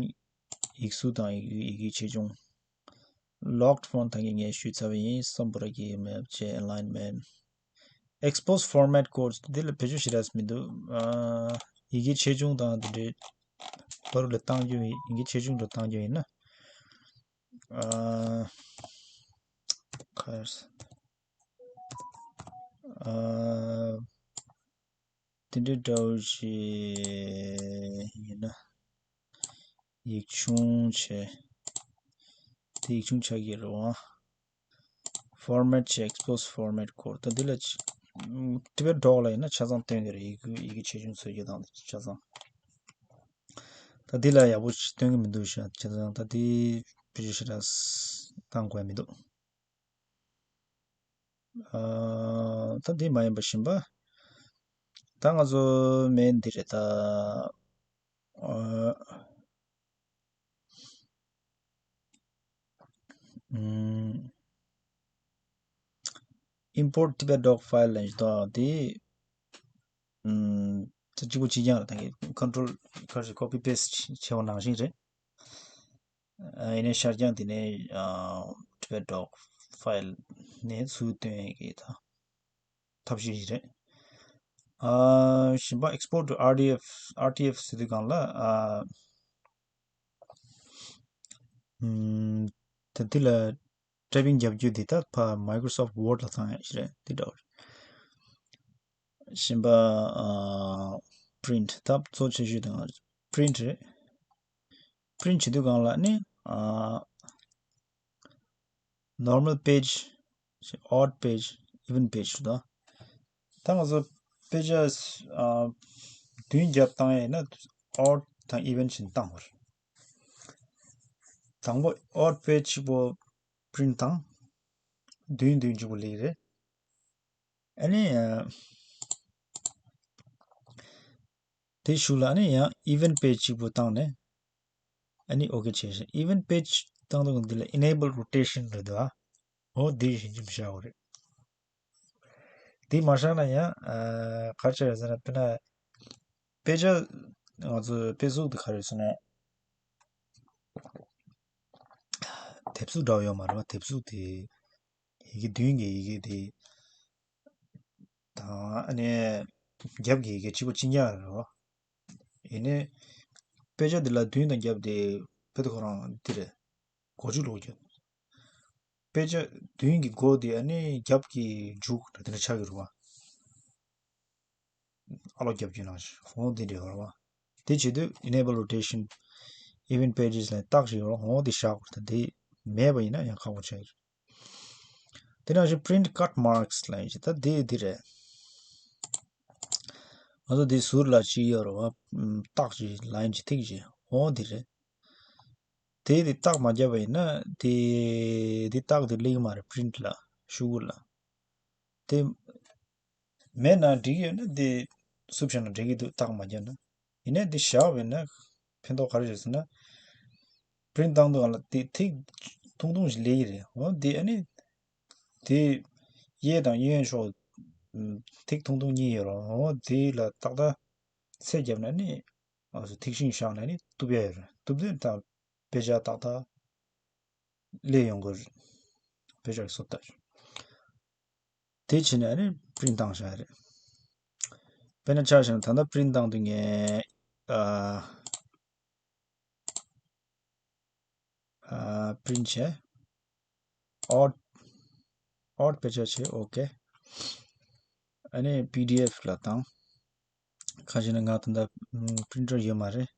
ཡིག་གཟུགས་དང་ཡི་ཡི་གེ་ཆེ་ཆུང་། Locked font ད་གིན་ངས་ཞུས་ཚར་བ་ཡིན། སམ་བྷོ་ཊ་གི་མེབ་ཅེ་alignment expose format code འདི་ལ་བེད་སྤྱོད་ཞེ་དྲག་མི་འདུག་ཨ་ཡི་གེ་ཆེ་ཆུང་དང་དེ་འདྲའི་བར་ལ་བཏང་རྒྱུ་ཡིན། ཡི་གེ་ཆེ་ཆུང་དུ་བཏང་རྒྱུ་ཡིན་ན་ཨ་ཁར་ཨ། དེ་འདྲའི་འདྲ་བོ་ཞིག་ཡིན་ན། ཡིག་ཆུང་བྱས། དེ་ཡིག་ཆུང་ཆགས་ཀྱི་རེད་བ། Format བྱས། Expose format code ད་འདི་ལ་ཅི། Tibet Doc ལ་ཡིན་ན་ཆ་ཚང་སྟོན་གྱི་རེད། ཡི་གེ་ཡི་གེ་ཆེ་ཆུང་བཟོ་རྒྱུ་དང་ཆ་ཚང་། ད་འདི་ལ་ཡག་པོ་ཞིག་སྟོན་གྱི་མི་འདུག་ཤག་ཆ་ཚང་ད་འདི་བེད་སྤྱོད་ཞེ་དྲག་བཏང་དགོས་མི་འདུག་ཨ་ད་འདི་མ་ཡིན་པ་གཞན་པ། ད་ང་ཚོ་མེན་འདི་རེད་ད། ཨ་ཨམ། Import Tibet Doc file ལ་ཞིག་ཏོ་དེ། ཨམ། ད་གཅིག་པོ་གཅིག་རྐྱང་རེད། ད་གི་control ཁར་ཞིག་copy paste བྱས་པ་ནང་བཞིན་རེད། ཨ་ཡིན་ནའི་ཤར་རྐྱང་དེ་ནས་ཨ་Tibet Doc file ནས་ཚུར་བཏོན་ཡས་ཀྱི་ད་ཐབས་ཤེས་ཤིག་རེད། ཨ་གཞན་པ་export to R T F R T F ཟེར་དུས་སྒང་ལ་ཨ་ཨམ་ད་འདི་ལ་typing རྒྱབ་རྒྱུ་འདི་ད་ཕ་Microsoft Word ལ་བཏང་ཡས་ཤིག་རེད། འདི་འདྲ་བ་རེད། གཞན་པ་ཨ་print ད་གཙོ་ཆེ་ཤོས་དེ་ང་print རེད། print བྱེད་དུས་སྒང་ལ་ནི་ཨ་normal page odd page even page ད་ད་ང་ཚོ་དཔེ་ཆ་ཨ་བདུན་བརྒྱབ་བཏང་ཡས་ན་odd དང་even བྱས་ནས་བཏང་བ་རེད། དང་པོ་odd page གཅིག་པོ་print དང་བདུན་བདུན་གཅིག་པོ་ལེགས་རེད། ཨ་ནི་ཨ་དེ་གཞུག་ལ་ཨ་ནི་ཡང་even page གཅིག་པོ་བཏང་ནས་ཨ་ནི་ཨོ་ཀེ་བྱས་ཤིང་even page བཏང་དུས་འདི་ལ་enable rotation རེད་འདུག་ཨ། འོ་འདི་ཡིན་གྱི་མི་ཤ་བོ་རེད། འདི་མ་བཞག་ན་ཡང་ཨ་ག་རེ་བྱས་རེད་ཟེར་ན། དཔེར་ན་དཔེ་ཆ་ང་ཚོའི་དཔེ་གཟུགས་དེ་ག་རེ་ཟེར་ན་དེབ་གཟུགས་འདྲ་བོ་ཡོད་མ་རེད་བ། དེབ་གཟུགས་དེ་ཡི་གེ་མདུན་གྱི་ཡི་གེ་དེ་དང་ཨ་ནི་རྒྱབ་ཀྱི་ཡི་གེ་གཅིག་པ་གཅིག་རྐྱང་རེད་བ། ཡིན་ནའི་དཔེ་ཆ་འདི་ལ་མདུན་དང་རྒྱབ་དེ་བོད་ཁོ་རང་འདི་རེད། མགོ་མཇུག་ལོག་རྒྱབ། དཔེ་ཆ་མདུན་གྱི་མགོ་དེ་ཨ་ནི་རྒྱབ་ཀྱི་མཇུག་དེ་འདྲ་ཆགས་ཀྱི་རེད་བ། ཨ་ལོ་རྒྱབ་ཀྱི་ནང་བཞིན་འོ་འདི་འདྲ་ཡོད་རེད་བ། དེ་བྱེད་དུས་enable rotation event pages ལ་རྟགས་ཤིག་ཡོད་རེད། འོ་འདི་བཞག་དགོས་རེད། ད་དེ་མེད་པ་ཡིན་ན་ཡང་ཁག་པོ་ཆགས་ཀྱི་རེད། དེ་ནང་བཞིན་print cut marks ལ་ཡིན་གྱི་ད་དེ་འདི་རེད། ང་ཚོ་འདི་ཟུར་ལ་གཅིག་ཡོད་རེད་བ། ཨམ། རྟགས་ཀྱི་line གྱི་ཐིག་གི་འོ་འདི་རེད། དེ་དེ་རྟགས་མ་བརྒྱབ་པ་ཡིན་ན་དེ་དེ་རྟགས་དེ་སླེབས་ཀྱི་མ་རེད། print ལ་ཤོག་གུ་ལ། དེ་མེད་ན་འགྲིག་ཡོད་ན་དེ་སུབ་བྱས་ན་འགྲིག་གི་འདུག་རྟགས་མ་བརྒྱབ་ན། ཡིན་ནའི་དེ་བཞག་པ་ཡིན་ན་ཕན་ཐོགས་ག་རེ་རེད་ཟེར་ན། print བཏང་དུས་སྒང་ལ་དེ་ཐིག་ཐུང་ཐུང་ཞིག་སླེབས་ཀྱི་རེད། འོ་དེ་ཨ་ནི། དེ་གཡས་དང་གཡོན་ཕྱོགས། ཨམ། ཐིག་ཐུང་ཐུང་གཉིས་ཡོད་རེད། འོ་དེ་ལ་ཏག་ཏག་ཚད་བརྒྱབ་ན་ནི། ཨ་སོ་ཐིག་ཤིང་བཞག་ན་ནི་གཏུབ་ཡ་ཡོད་རེད། གཏུབ་དུས་ད་དཔེ་ཆ་ཏག་ཏག་སླེབས་ཡོང་གི་རེད། དཔེ་ཆ་གི་བཟོ་ལྟ། དེ་བྱས་ནས་ཨ་ནི་print བཏང་བཞག་རེད། དཔེར་ན་ཆ་བཞག་ན་ད་ལྟ་print བཏང་དུས་ངས་ཨ། ཨ། print བྱས། odd odd དཔེ་ཆ་བྱས། ཨོ་ཀེ། ཨ་ནི་པི་ཌི་ཨེཕ་ལ་བཏང་། གང་ཞེ་ན་ང་ད་ལྟ་ཨམ། printer ཡོད་མ་རེད།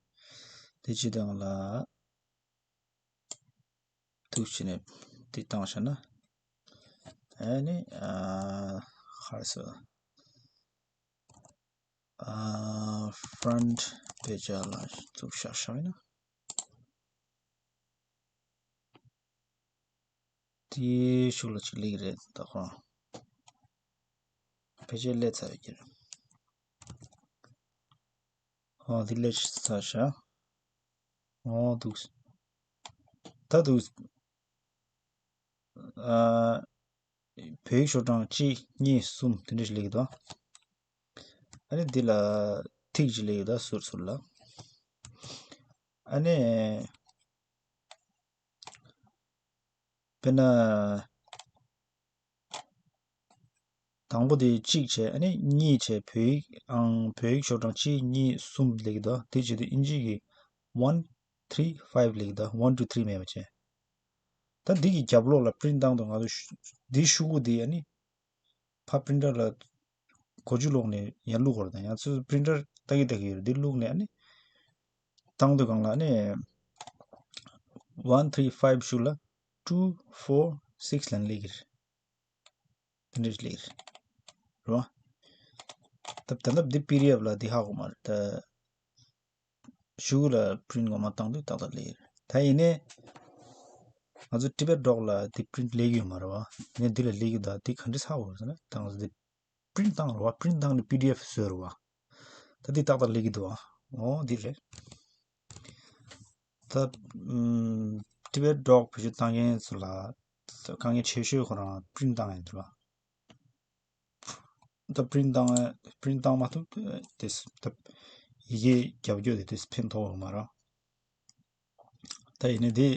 དེ་བྱེད་དུས་སྒང་ལ་འདུག་བྱས་ནས་དེ་བཏང་བཞག་ན། ཨ་ནི་ཨ། ག་རེ་ཟེར། ཨ། front དཔེ་ཆ་ལ་བཙུགས་བཞག་བཞག་ཡིན་ན། དེའི་ཤུགས་ལ་ཅིག་སླེབས་ཀྱི་རེད་ད་ཁོ་རང་། ཕལ་ཆེར་སླེབས་ཚར་ཡོད་ཀྱི་རེད། ཨོ་དེ་སླེབས་ཚར་ཤག་ཨོ་འདུག་ད་འདུག་ཨ། བོད་ཡིག་ཤོག་གྲངས་གཅིག་གཉིས་གསུམ་དེ་འདྲ་ཞིག་སླེབས་ཀྱི་འདུག་ཨ་ནི་འདི་ལ་ཐིག་ཅིག་སླེབས་ཀྱི་འདུག་ཟུར་ཟུར་ལ། ཨ་ནི། དཔེར་ན། དང་པོ་དེ་གཅིག་བྱས། ཨ་ནི་གཉིས་བྱས། བོད་ཡིག་ཨང་བོད་ཡིག་ཤོག་གྲངས་གཅིག་གཉིས་གསུམ་སླེབས་ཀྱི་འདུག་དེ་བྱེད་དུས་ཨིན་ཇི་གི་one three five སླེབས་ཀྱི་འདུག one two three མེད་པ་བྱས། ད་འདི་གི་རྒྱབ་ལོགས་ལ་print བཏང་དུས་ང་ཚོ་ཤུ་འདིའི་ཤུ་གུ་འདི་ཨ་ནི། ཕར་printer ལ་མགོ་མཇུག་ལོག་ནས་ཡར་བླུག་དགོས་རེད། ད་ཡང་ཚུར་printer ལྟ་གི་ལྟ་གི་ཡོད་རེད། འདི་བླུག་ནས་ཨ་ནི་བཏང་དུས་སྒང་ལ་ཨ་ནི་one three five ཤུགས་ལ་two four six ལ་སླེབས་ཀྱི་རེད། དེ་འདྲ་ཞིག་སླེབས་ཀྱི་རེད། རེད་བ། ད་ད་ལྟ་འདི་པི་ཌི་ཨེཕ་ལ་འདི་ཧ་གོ་མ་རེད་ད། ཤུགས་ལ་print ངོ་མ་བཏང་དུས་ཏག་ཏག་སླེབས་ཡོད་རེད། ད་ཡིན་ནའི་ང་ཚོ་Tibet Doc ལ་དེ་print སླེབས་ཀྱི་ཡོད་མ་རེད་བ། ཡིན་ནའི་འདི་ལ་སླེབས་ཀྱི་འདུག་དེ་ག་འདྲ་ཧ་གོ་རེད་ཟེར་ན། ད་ང་ཚོ་དེ་print བཏང་རེད་བ། print བཏང་ནས་པི་ཌི་ཨེཕ་བཟོས་རེད་བ། ད་དེ་ཏག་ཏག་སླེབས་ཀྱི་འདུག་བ། འོ་འདི་རེད། ད་ཨམ། Tibet Doc བེད་སྤྱོད་བཏང་མཁན་ཚོ་ལ་དཀའ་ངལ་ཆེ་ཤོས་ཁོ་རང་print བཏང་ཡ་འདུག་བ། ད་print བཏང་print བཏང་མ་ཐུབ་དེ་ད་ཡི་གེ་རྒྱབ་སྐྱོར་དེ་དུས་ཕན་ཐོགས་ཡོད་མ་རེད། ད་ཡིན་ནའི་དེ་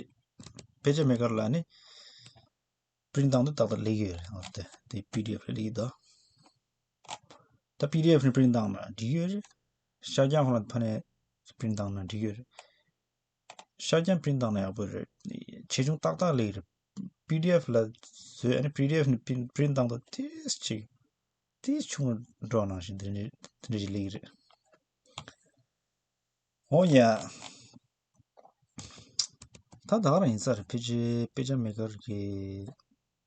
དཔེ་ཆ་མེ་ཀར་ལ་ནི་print བཏང་དུས་ཏག་ཏག་སླེབས་ཀྱི་ཡོད་རེད། འོ་དེ་དེ་པི་ཌི་ཨེཕ་ལ་སླེབས་ཀྱི་འདུག་ད་པི་ཌི་ཨེཕ་ནས་print བཏང་ན་འགྲིག་གི་ཡོད་རེད། ཤར་རྒྱག་ཁོ་ན་ཕ་ནས་print བཏང་ན་འགྲིག་གི་ཡོད་རེད། ཤར་རྒྱག་print བཏང་ན་ཡག་པོ་རེད། ཆེ་ཆུང་ཏག་ཏག་སླེབས་ཀྱི་རེད། པི་ཌི་ཨེཕ་ལ་བཟོས། ཨ་ནི་པི་ཌི་ཨེཕ་ནས་print print བཏང་དུས་ཏིས་ཅིག་ཏིས་ཆུང་འགྲོ་ནང་བཞིན་དེ་འདྲ་དེ་འདྲ་ཞིག་སླེབས་ཀྱི་རེད། འོ་ཡ། ད་ད་ག་རང་ཡིན་ས་རེད། ཕལ་ཆེར་དཔེ་ཆ་མེ་ཀར་གྱི་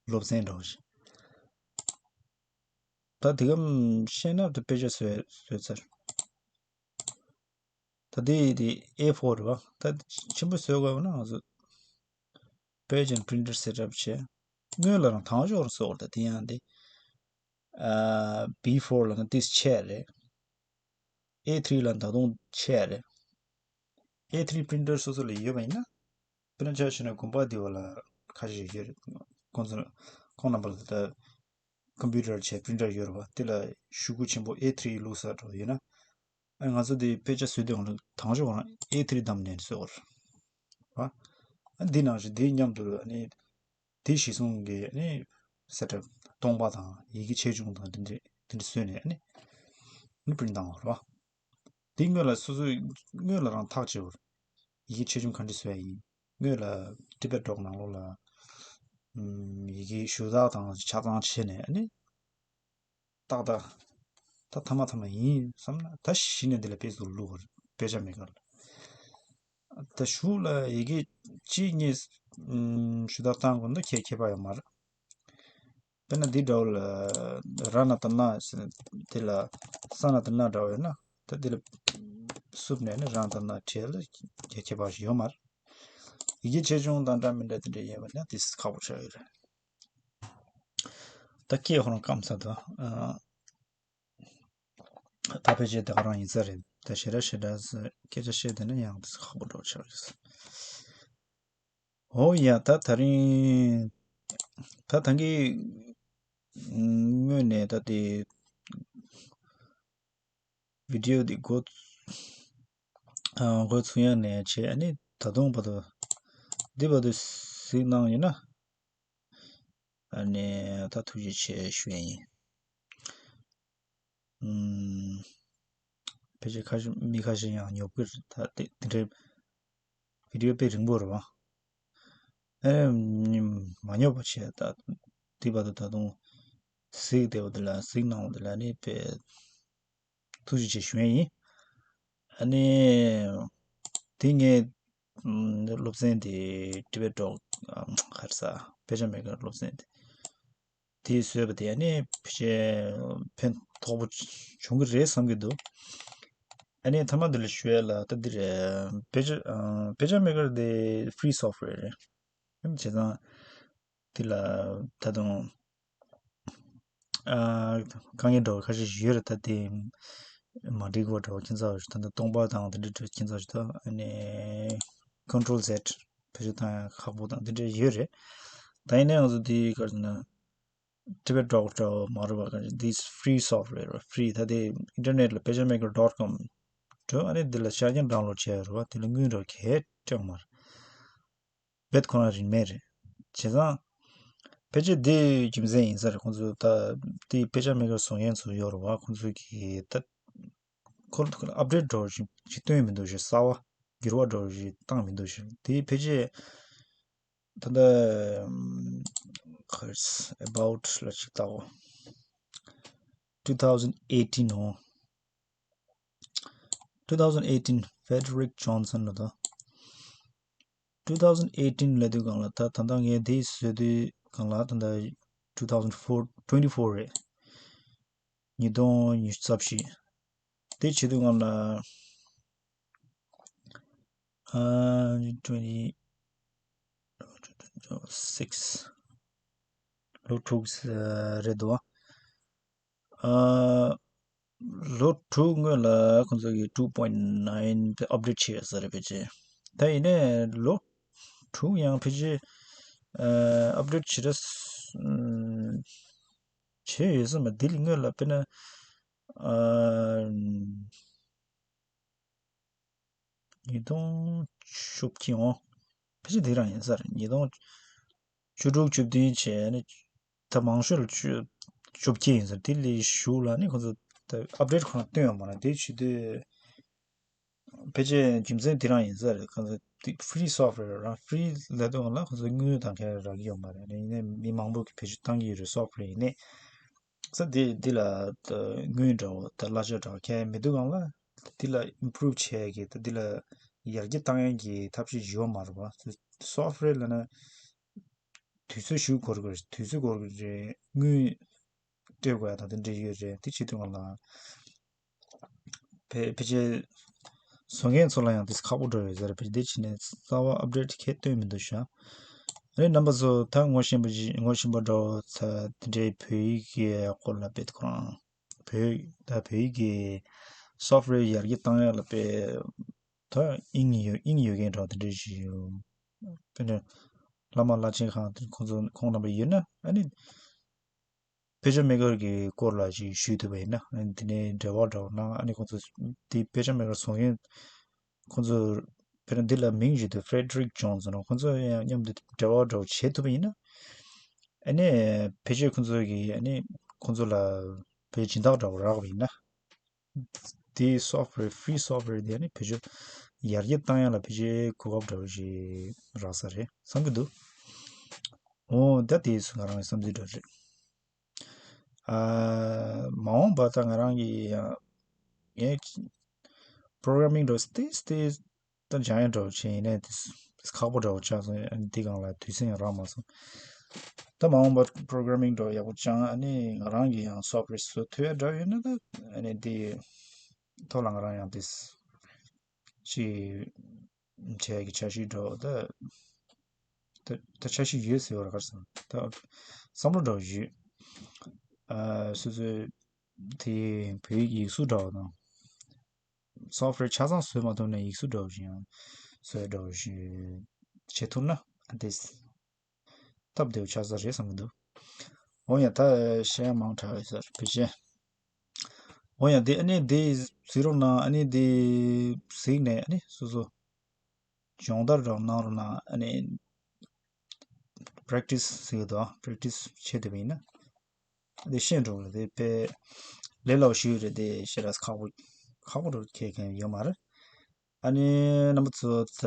སློབ་ཚན་འདྲ་བོ་ཞིག་ད་དེ་གམ་ཤེས་ན་དེ་དཔེ་ཆ་བཟོས་བཟོས་ཚར། ད་དེ་དེ་ཨེ་ཕོར་རེད་བ། ད་ཆེན་པོ་བཟོ་དགོས་ན་ང་ཚོ་page and printer setup བྱས། སྔོན་ལ་རང་དང་ཞོག་རང་བཟོ་དགོས་རེད། ད་དེ་ཡང་དེ་ཨ་བི་ཕོར་ལ་ན་ཏིས་ཆེ་རེད། ཨེ་ཐི་རི་ལ་ད་དུང་ཆེ་རེད། ཨེ་ཐི་རི་པི་རིན་ཊར་སོ་སོ་ལ་ཡོད་པ་ཡིན་ན། དཔེར་ན་ཆ་བཞག་ན་དགོན་པ་འདི་བ་ལ་ཁ་ཤས་ཡོད་རེད། ཁོང་ཚོ་ཁོང་རྣམ་པ་ལ་ད་ཀམ་པུ་ཊར་བྱས་པི་རིན་ཊར་ཡོད་རེད་བ། དེ་ལ་ཤོག་གུ་ཆེན་པོ་ཨེ་ཐི་རི་བླུགས་ས་འགྲོ་ཡོད་ན། ཨ་ང་ཚོ་དེ་དཔེ་ཆ་བཟོས་དུས་ང་ཚོ་དང་ཤོག་རང་ཨེ་ཐི་རི་བདམས་ནས་བཟོས་པ་རེད་བ། ཨ་འདི་ནང་བཞིན་དེའི་མཉམ་དུ་ཨ་ནི་དེ་གཞི་བཟུང་གི་ཨ་ནི་སེ་ཊབ་སྟོང་པ་དང་ཡི་གེ་ཆེ་ཆུང་དང་དེ་འདྲ་དེ་འདྲ་བཟོས་ནས་ཨ་ནི་ཨ་ནི་པི་རིན་ཊི་བཏང་བ་རེད་བ། དེའི་སྔོན་ལ་སོ་སོས་སྔོན་ལ་རང་ཐག་བཅད་དགོས་རེད། ཡི་གེ་ཆེ་ཆུང་ག་འདྲ་བཟོ་ཡ་ཡིན། སྔོན་ལ་ཊི་བེཊ་ཌོག་ནང་ལོགས་ལ་ཨམ་ཡི་གེ་ཞུ་དག་དང་ཆ་ཚང་བྱས་ནས་ཨ་ནི་ཏག་ཏག་ད་ཐ་མ་ཐ་མ་ཡིན་བསམ་ན་ད་གཞི་ནས་འདི་ལ་དཔེ་ཚུར་བླུག་དགོས་རེད། དཔེ་ཆ་མེ་ཀར་ལ། ད་གཞུག་ལ་ཡི་གེ་གཅིག་གཉིས་ཨམ་ཞུ་དག་བཏང་དགོས་ན་ཁྱད་ཁྱད་པར་ཡོད་མ་རེད། དཔེར་ན་འདི་འདྲ་བོ་ལ་ར་ན་ཏ་ན་ཟེར་ན་འདི་ལ་ས་ན་ཏ་ན་འདྲ་བོ་ཡོད་ན་ད་འདི་ལ་བསུབས་ནས་ནི་ར་ན་ཏ་ན་བྲིས་ལ་ཁྱད་ཁྱད་པར་ཞིག་ཡོད་མ་རེད། ཡི་གེ་ཆེ་ཆུང་དང་འདྲ་མི་འདྲ་དེ་འདྲ་ཡོད་པ་ན་དེ་ཁག་པོ་ཆགས་ཡོད་རེད། ད་སྐད་ཁོ་རང་སྐམ་ཚར་འདུག་ཨ། ད་ཕལ་ཆེར་དེ་ག་རང་ཡིན་ས་རེད། ད་ཞེ་དྲག་ཞེ་དྲག་སྐད་ཆ་བཤད་བསྡད་ན་ཡང་དེ་ཁག་པོ་འགྲོ་ཆགས་རེད། འོ་ཡ། ད་ད་རིང་ད་ད་གིན་སྔོན་ནས་ད་དེ་བི་ཌིའོ་འདི་འགོ་ཨ་འགོ་ཚུགས་ཡ་ནས་བྱས་ཨ་ནི་ད་དུང་བར་དུ་འདི་བར་དུ་གཟིགས་གནང་ཡོད་ན་ཨ་ནི་ད་ཐུགས་རྗེ་ཆེ་ཞུ་ཡ་ཡིན། ཨུམ། ཕལ་ཆེར་ཁ་ཤས་མི་ཁ་ཤས་ཡང་ཉོབ་ཀྱི་རེད། ད་དེ་དེ་འདྲའི་བི་ཌིའོ་དཔེ་རིང་པོ་རེད་བ། ཨེ་མ་ཉོབ་པ་བྱས་ད་དེ་བར་དུ་ད་དུང་གཟིགས་བསྡད་པ་དེ་ལ་གཟིགས་གནང་བ་དེ་ལ་ནི་དཔེ་ཐུགས་རྗེ་ཆེ་ཞུ་ཡ་ཡིན། ཨ་ནི་དེ་ངས་ཨུམ་སློབ་ཚན་དེ་ཊི་བེཊ་ཌོག་ཨམ་ག་རེ་ཟ་དཔེ་ཆ་མེ་ཀར་སློབ་ཚན་དེ་དེ་བཟོས་པ་དེ་ཨ་ནི་ཕལ་ཆེར་ཕན་ཐོགས་པོ་བྱུང་གི་རེད་བསམ་གྱི་འདུག་ཨ་ནི་ཐ་མ་འདི་ལ་ཞུ་ཡ་ལ་ད་འདི་རེད། དཔེ་ཆ་ཨ་དཔེ་ཆ་མེ་ཀར་དེ་ཕི་རི་སོབ་ཝེར་རེད། བྱས་ཙང་དེ་ལ་ད་དུང་ཨ་དཀའ་ངལ་འདྲ་བོ་ཁ་ཤས་ཤིག་ཡོད་རེད། ད་དེ་མ་འགྲིག་པ་འདྲ་བོ་ཁྱད་མཚར་བ་ཞིག་ད་ལྟ་སྟོང་པ་དང་དེ་འདྲ་འདྲ་ཁྱད་མཚར་ཞིག་ད་ཨ་ནི་ཀོན་ཊོལ་ཛེཌ་བེད་སྤྱོད་བཏང་ཡ་ཁག་པོ་དང་དེ་འདྲ་ཡོད་རེད། ད་ཡིན་ནའི་ང་ཚོ་དེ་ག་རེ་ཟེར་ན་ཊི་བེཊ་ཌོག་འདྲ་བོ་མ་རེད་པ། ག་རེ་འདི་ཕི་རི་སོབ་ཝེར་རེད། ཕི་རི། ད་དེ་ཨིན་ཊར་ནེཊ་ལ་དཔེ་ཆ་མེ་ཀར་ཌོཊ་ཀོམ་འགྲོ། ཨ་ནི་འདི་ལ་ཆ་རྐྱེན་ཌའུན་ལོཌ་བྱས་ཡོད་རེད་པ། དེ་ལ་དངུལ་འདྲ་བོ་གང་ཡང་སྤྲད་མ་རེད། རྦད་ཁོ་རང་རིན་མེད་རེད། བྱས་ཙང་ཕལ་ཆེར་འདི་རྒྱུ་མཚན་ཡིན་ས་རེད། ཁོང་ཚོ་ད་དེ་དཔེ་ཆ་མེ་ཀར་བཟོ་མཁན་ཚོ་ཡོད་རེད་པ། ཁོང་ཚོ་གིས་ད་ཁོ་ལ་ཨབ་ཌེཊ་འདྲ་བོ་ཞིག་ཅིག་བཏོན་མི་འདུག་ཞེས། གསར་པ་འགྱུར་བ་འདྲ་བོ་ཞིག་བཏང་མི་འདུག་ཞེས། དེ་ཕལ་ཆེར་ད་ལྟ་ཨམ་ག་རེ་ཟེར། ཨེ་བའོཊ་ལ་ཅིག་བལྟའོ། two thousand eighteen འོ། two thousand eighteen Frederick Johnson ལ་ད། twenty eighteen ལབ་དུས་སྒང་ལ་ད་ད་ལྟ་ངས་འདི་བཟོས་དུས་སྒང་ལ་ད་ལྟ་two thousand four twenty four རེད། ཉིས་སྟོང་ཉི་ཤུ་རྩ་བཞི། དེ་བྱེད་དུས་སྒང་ལ་ཨ་twenty six ལོ་དྲུག་རེད་འདུག་བ། ཨ་ལོ་དྲུག་སྔོན་ལ་ཁོང་ཚོ་གིས་two point nine དེ་ཨབ་ཌེཊ་བྱས་ཡོད་ས་རེད། ཕལ་ཆེར་ད་ཡིན་ནའི་ལོ་དྲུག་ཡང་ཕལ་ཆེར་ཨ་ཨབ་ཌེཊ་བྱེད་ར་བྱས་ཡོད་ས་མ། དེ་ལས་སྔོན་ལ་དཔེར་ན་ཨ་ཉིས་སྟོང་བཅུ་བཞི་འོང་། ཕལ་ཆེར་དེ་རང་ཡིན་ས་རེད། ཉིས་སྟོང་བཅུ་དྲུག་བཅུ་བདུན་བྱས་ནས་ད་མང་ཤོས་ལ་བཅུ་བཅུ་བརྒྱད་ཡིན་ས་རེད། དེ་ལས་གཞུག་ལ་ནི་ཁོང་ཚོ་ད་ཨབ་ཌེཊ་ཁོ་རང་བཏོན་ཡོད་མ་རེད། དེ་བྱེད་དུས་ཕལ་ཆེར་རྒྱུ་མཚན་དེ་རང་ཡིན་ས་རེད། ཁོང་ཚོ་དེ་ཕི་རི་སོབ་ཝེར་རང་ཕི་རི་ལབ་དུས་སྒང་ལ་ཁོང་ཚོ་དངུལ་དང་ཁྱད་རག་གི་ཡོད་མ་རེད། ཡིན་ནའི་མི་མང་པོ་གིས་བེད་སྤྱོད་བཏང་གི་ཡོད་རེད། སོབ་ཝེར་ཡིན་ནའི། ས་དེ་འདི་ལ་ད་དངུལ་འདྲ་བོ་ད་གླ་ཆ་འདྲ་བོ་གང་ཡང་མི་འདུག་སྒང་ལ་འདི་ལ་ཨིམ་པུ་རུབ་བྱེད་ཡ་གི་ད་འདི་ལ་ཡར་རྒྱས་བཏང་ཡ་གི་ཐབས་ཤེས་ཡོད་མ་རེད་པ། སོབ་ཝེར་ལབ་ན་དུས་ཚོད་ཞིག་འགོར་གི་རེད། དུས་ཚོད་འགོར་གི་རེད། དངུལ་སྤྲད་དགོས་ཡ་དང་དེ་འདྲ་ཡོད་རེད། དེ་བྱེད་དུས་སྒང་ལ་ཕལ་ཕལ་ཆེར་བཟོ་མཁན་ཚོ་ལ་ཡང་དེ་ཁག་པོ་འགྲོ་ཡོད་ས་རེད། ཕལ་ཆེར་དེ་བྱས་ནས་གསར་པ་ཨབ་ཌེཊ་གང་ཡང་བཏོན་མི་འདུག་ཤག་ཨ་ནི་རྣམ་པ་ཚོ་ད་ངོ་ཤེས་པ་ཅིག་ངོ་ཤེས་པ་འདྲ་བོ་ཚ་དེ་འདྲའི་བོད་ཡིག་གི་སྐོར་ལ་དཔེ་ཁོ་རང་བོད་ཡིག་ད་བོད་ཡིག་གི་སོབ་ཝེར་ཡར་རྒྱས་བཏང་ཡག་ལ་དཔེ་ད་དབྱིངས་ཡོད་དབྱིངས་ཡོད་མཁན་འདྲ་བོ་དེ་འདྲ་ཞིག་ཡོད། དཔེར་ན་བླ་མ་བླ་ཆེན་ཁང་དེ་ཁོང་ཚོ་ཁོང་རྣམ་པ་ཡོད་ན་ཨ་ནི་དཔེ་ཆ་མེ་ཀར་གྱི་སྐོར་ལ་ཅིག་ཞུས་ཐུབ་པ་ཡིན་ན། ཨ་ནི་དེ་ནས་འབྲེལ་བ་འདྲ་བོ་གནང་། ཨ་ནི་ཁོང་ཚོ་དེ་དཔེ་ཆ་མེ་ཀར་བཟོ་མཁན་ཁོང་ཚོ་དཔེར་ན་འདི་ལ་མིང་ཞུས་དུས་Frederick Johnson ཁོང་ཚོ་ཡང་མཉམ་དུ་འབྲེལ་བ་འདྲ་བོ་བྱེད་ཐུབ་པ་ཡིན་ན། ཨ་ནི་ཕལ་ཆེར་ཁོང་ཚོ་གིས་ཨ་ནི་ཁོང་ཚོ་ལ་དཔེ་སྦྱིན་བདག་འདྲ་བོ་རག་པ་ཡིན་ན། དེའི་software, free software དེ་ནི་བེད་སྤྱོད་ཡར་རྒྱས་བཏང་ཡ་ལ་ཕལ་ཆེར་གོ་སྐབས་འདྲ་བོ་ཞིག་རག་ས་རེད་བསམ་གྱི་འདུག་འོ་ད་དེ་ང་རང་གི་བསམ་ཚུལ་འདྲ་རེད། ཨ། མ་འོངས་པ་ད་ང་རང་གི་ཡང་ངས་programming འདྲ་བོ་ཏིས་ཏིས་ད་སྦྱང་ཡ་འདྲ་བོ་བྱས་ཡིན་ནའི་ཏིས་ཁག་པོ་འདྲ་བོ་ཆགས་སོང་། ཨ་ནི་དེ་སྒང་ལ་དུས་ཚོད་ཡང་རག་མ་སོང་། ད་མ་འོངས་པ་programming འདྲ་བོ་ཡག་པོ་སྦྱང་། ཨ་ནི་ང་རང་གི་ཡང་software བཟོ་ཐུབ་ཡ་འདྲ་ཡོད་ན་ད་ཨ་ནི་དེ་ཐོག་ལ་ང་རང་ཡང་ཏིས་ཅིག་བྱས་ཀྱི་འཆར་གཞི་འདྲ་བོ་ད་ད་ད་འཆར་གཞི་ཡོད་ཟེར་བ་ར་གར་སོང་ད་བསམ་བློ་འདྲ་བོ་ཡོད། ཨ། སོ་སོའི་དེ་བོད་ཡིག་ཡིག་གཟུགས་འདྲ་བོ་དང་software ཆ་ཚང་བཟོས་མ་ཐུབ་ན་ཡིག་གཟུགས་འདྲ་བོ་ཞིག་ཡང་བཟོས་འདྲ་བོ་ཞིག་བྱེད་ཐུབ་ན་ཨ་དེ་སྟབས་བདེ་བོ་ཆགས་ས་རེད་བསམ་གྱི་འདུག་འོ་ཡ་ད་བཤད་ཡ་མང་དྲགས་ཡོད་ས་རེད་ཕལ་ཆེར། འོ་ཡ་དེ་ཨ་ནི་དེ་གཟིགས་རོགས་གནང་། ཨ་ནི་དེ་གཟིགས་ནས་ཨ་ནི་སོ་སོ་སྦྱོང་བརྡར་རང་གནང་རོགས་གནང་། ཨ་ནི་practice ཟེར་གྱི་འདུག practice བྱེད་ཐུབ་པ་ཡིན་ན་དེ་ཤེས་འགྲོ་གི་རེད། དེ་དཔེ་ལས་སླ་པོ་ཞིག་རེད། དེ་ཤེས་ར་ཁག་པོ་ཁག་པོ་འགྲོ་ཁེལ་མཁན་ཡོད་མ་རེད། ཨ་ནི་རྣམ་པ་ཚོ་ད་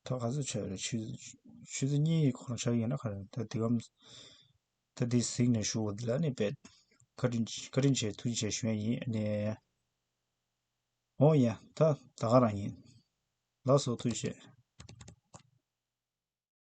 ད་ག་ཚོད་ཆགས་རེད། ཆུ་ཆུ་ཚོད་གཉིས་ཁོ་རང་ཆགས་ཡིན་ན་ག་རེ་ད་དེ་གམ་ད་དེ་གཟིགས་ནས་ཞུ་བ་འདི་ལ་ནི་དཔེ་བཀའ་དྲིན་བཀའ་དྲིན་ཆེ་ཐུགས་རྗེ་ཆེ་ཞུ་ཡ་ཡིན། ཨ་ནི་འོ་ཡ་ད་ད་ག་རང་ཡིན། ལགས་སོ་ཐུགས་རྗེ་ཆེ།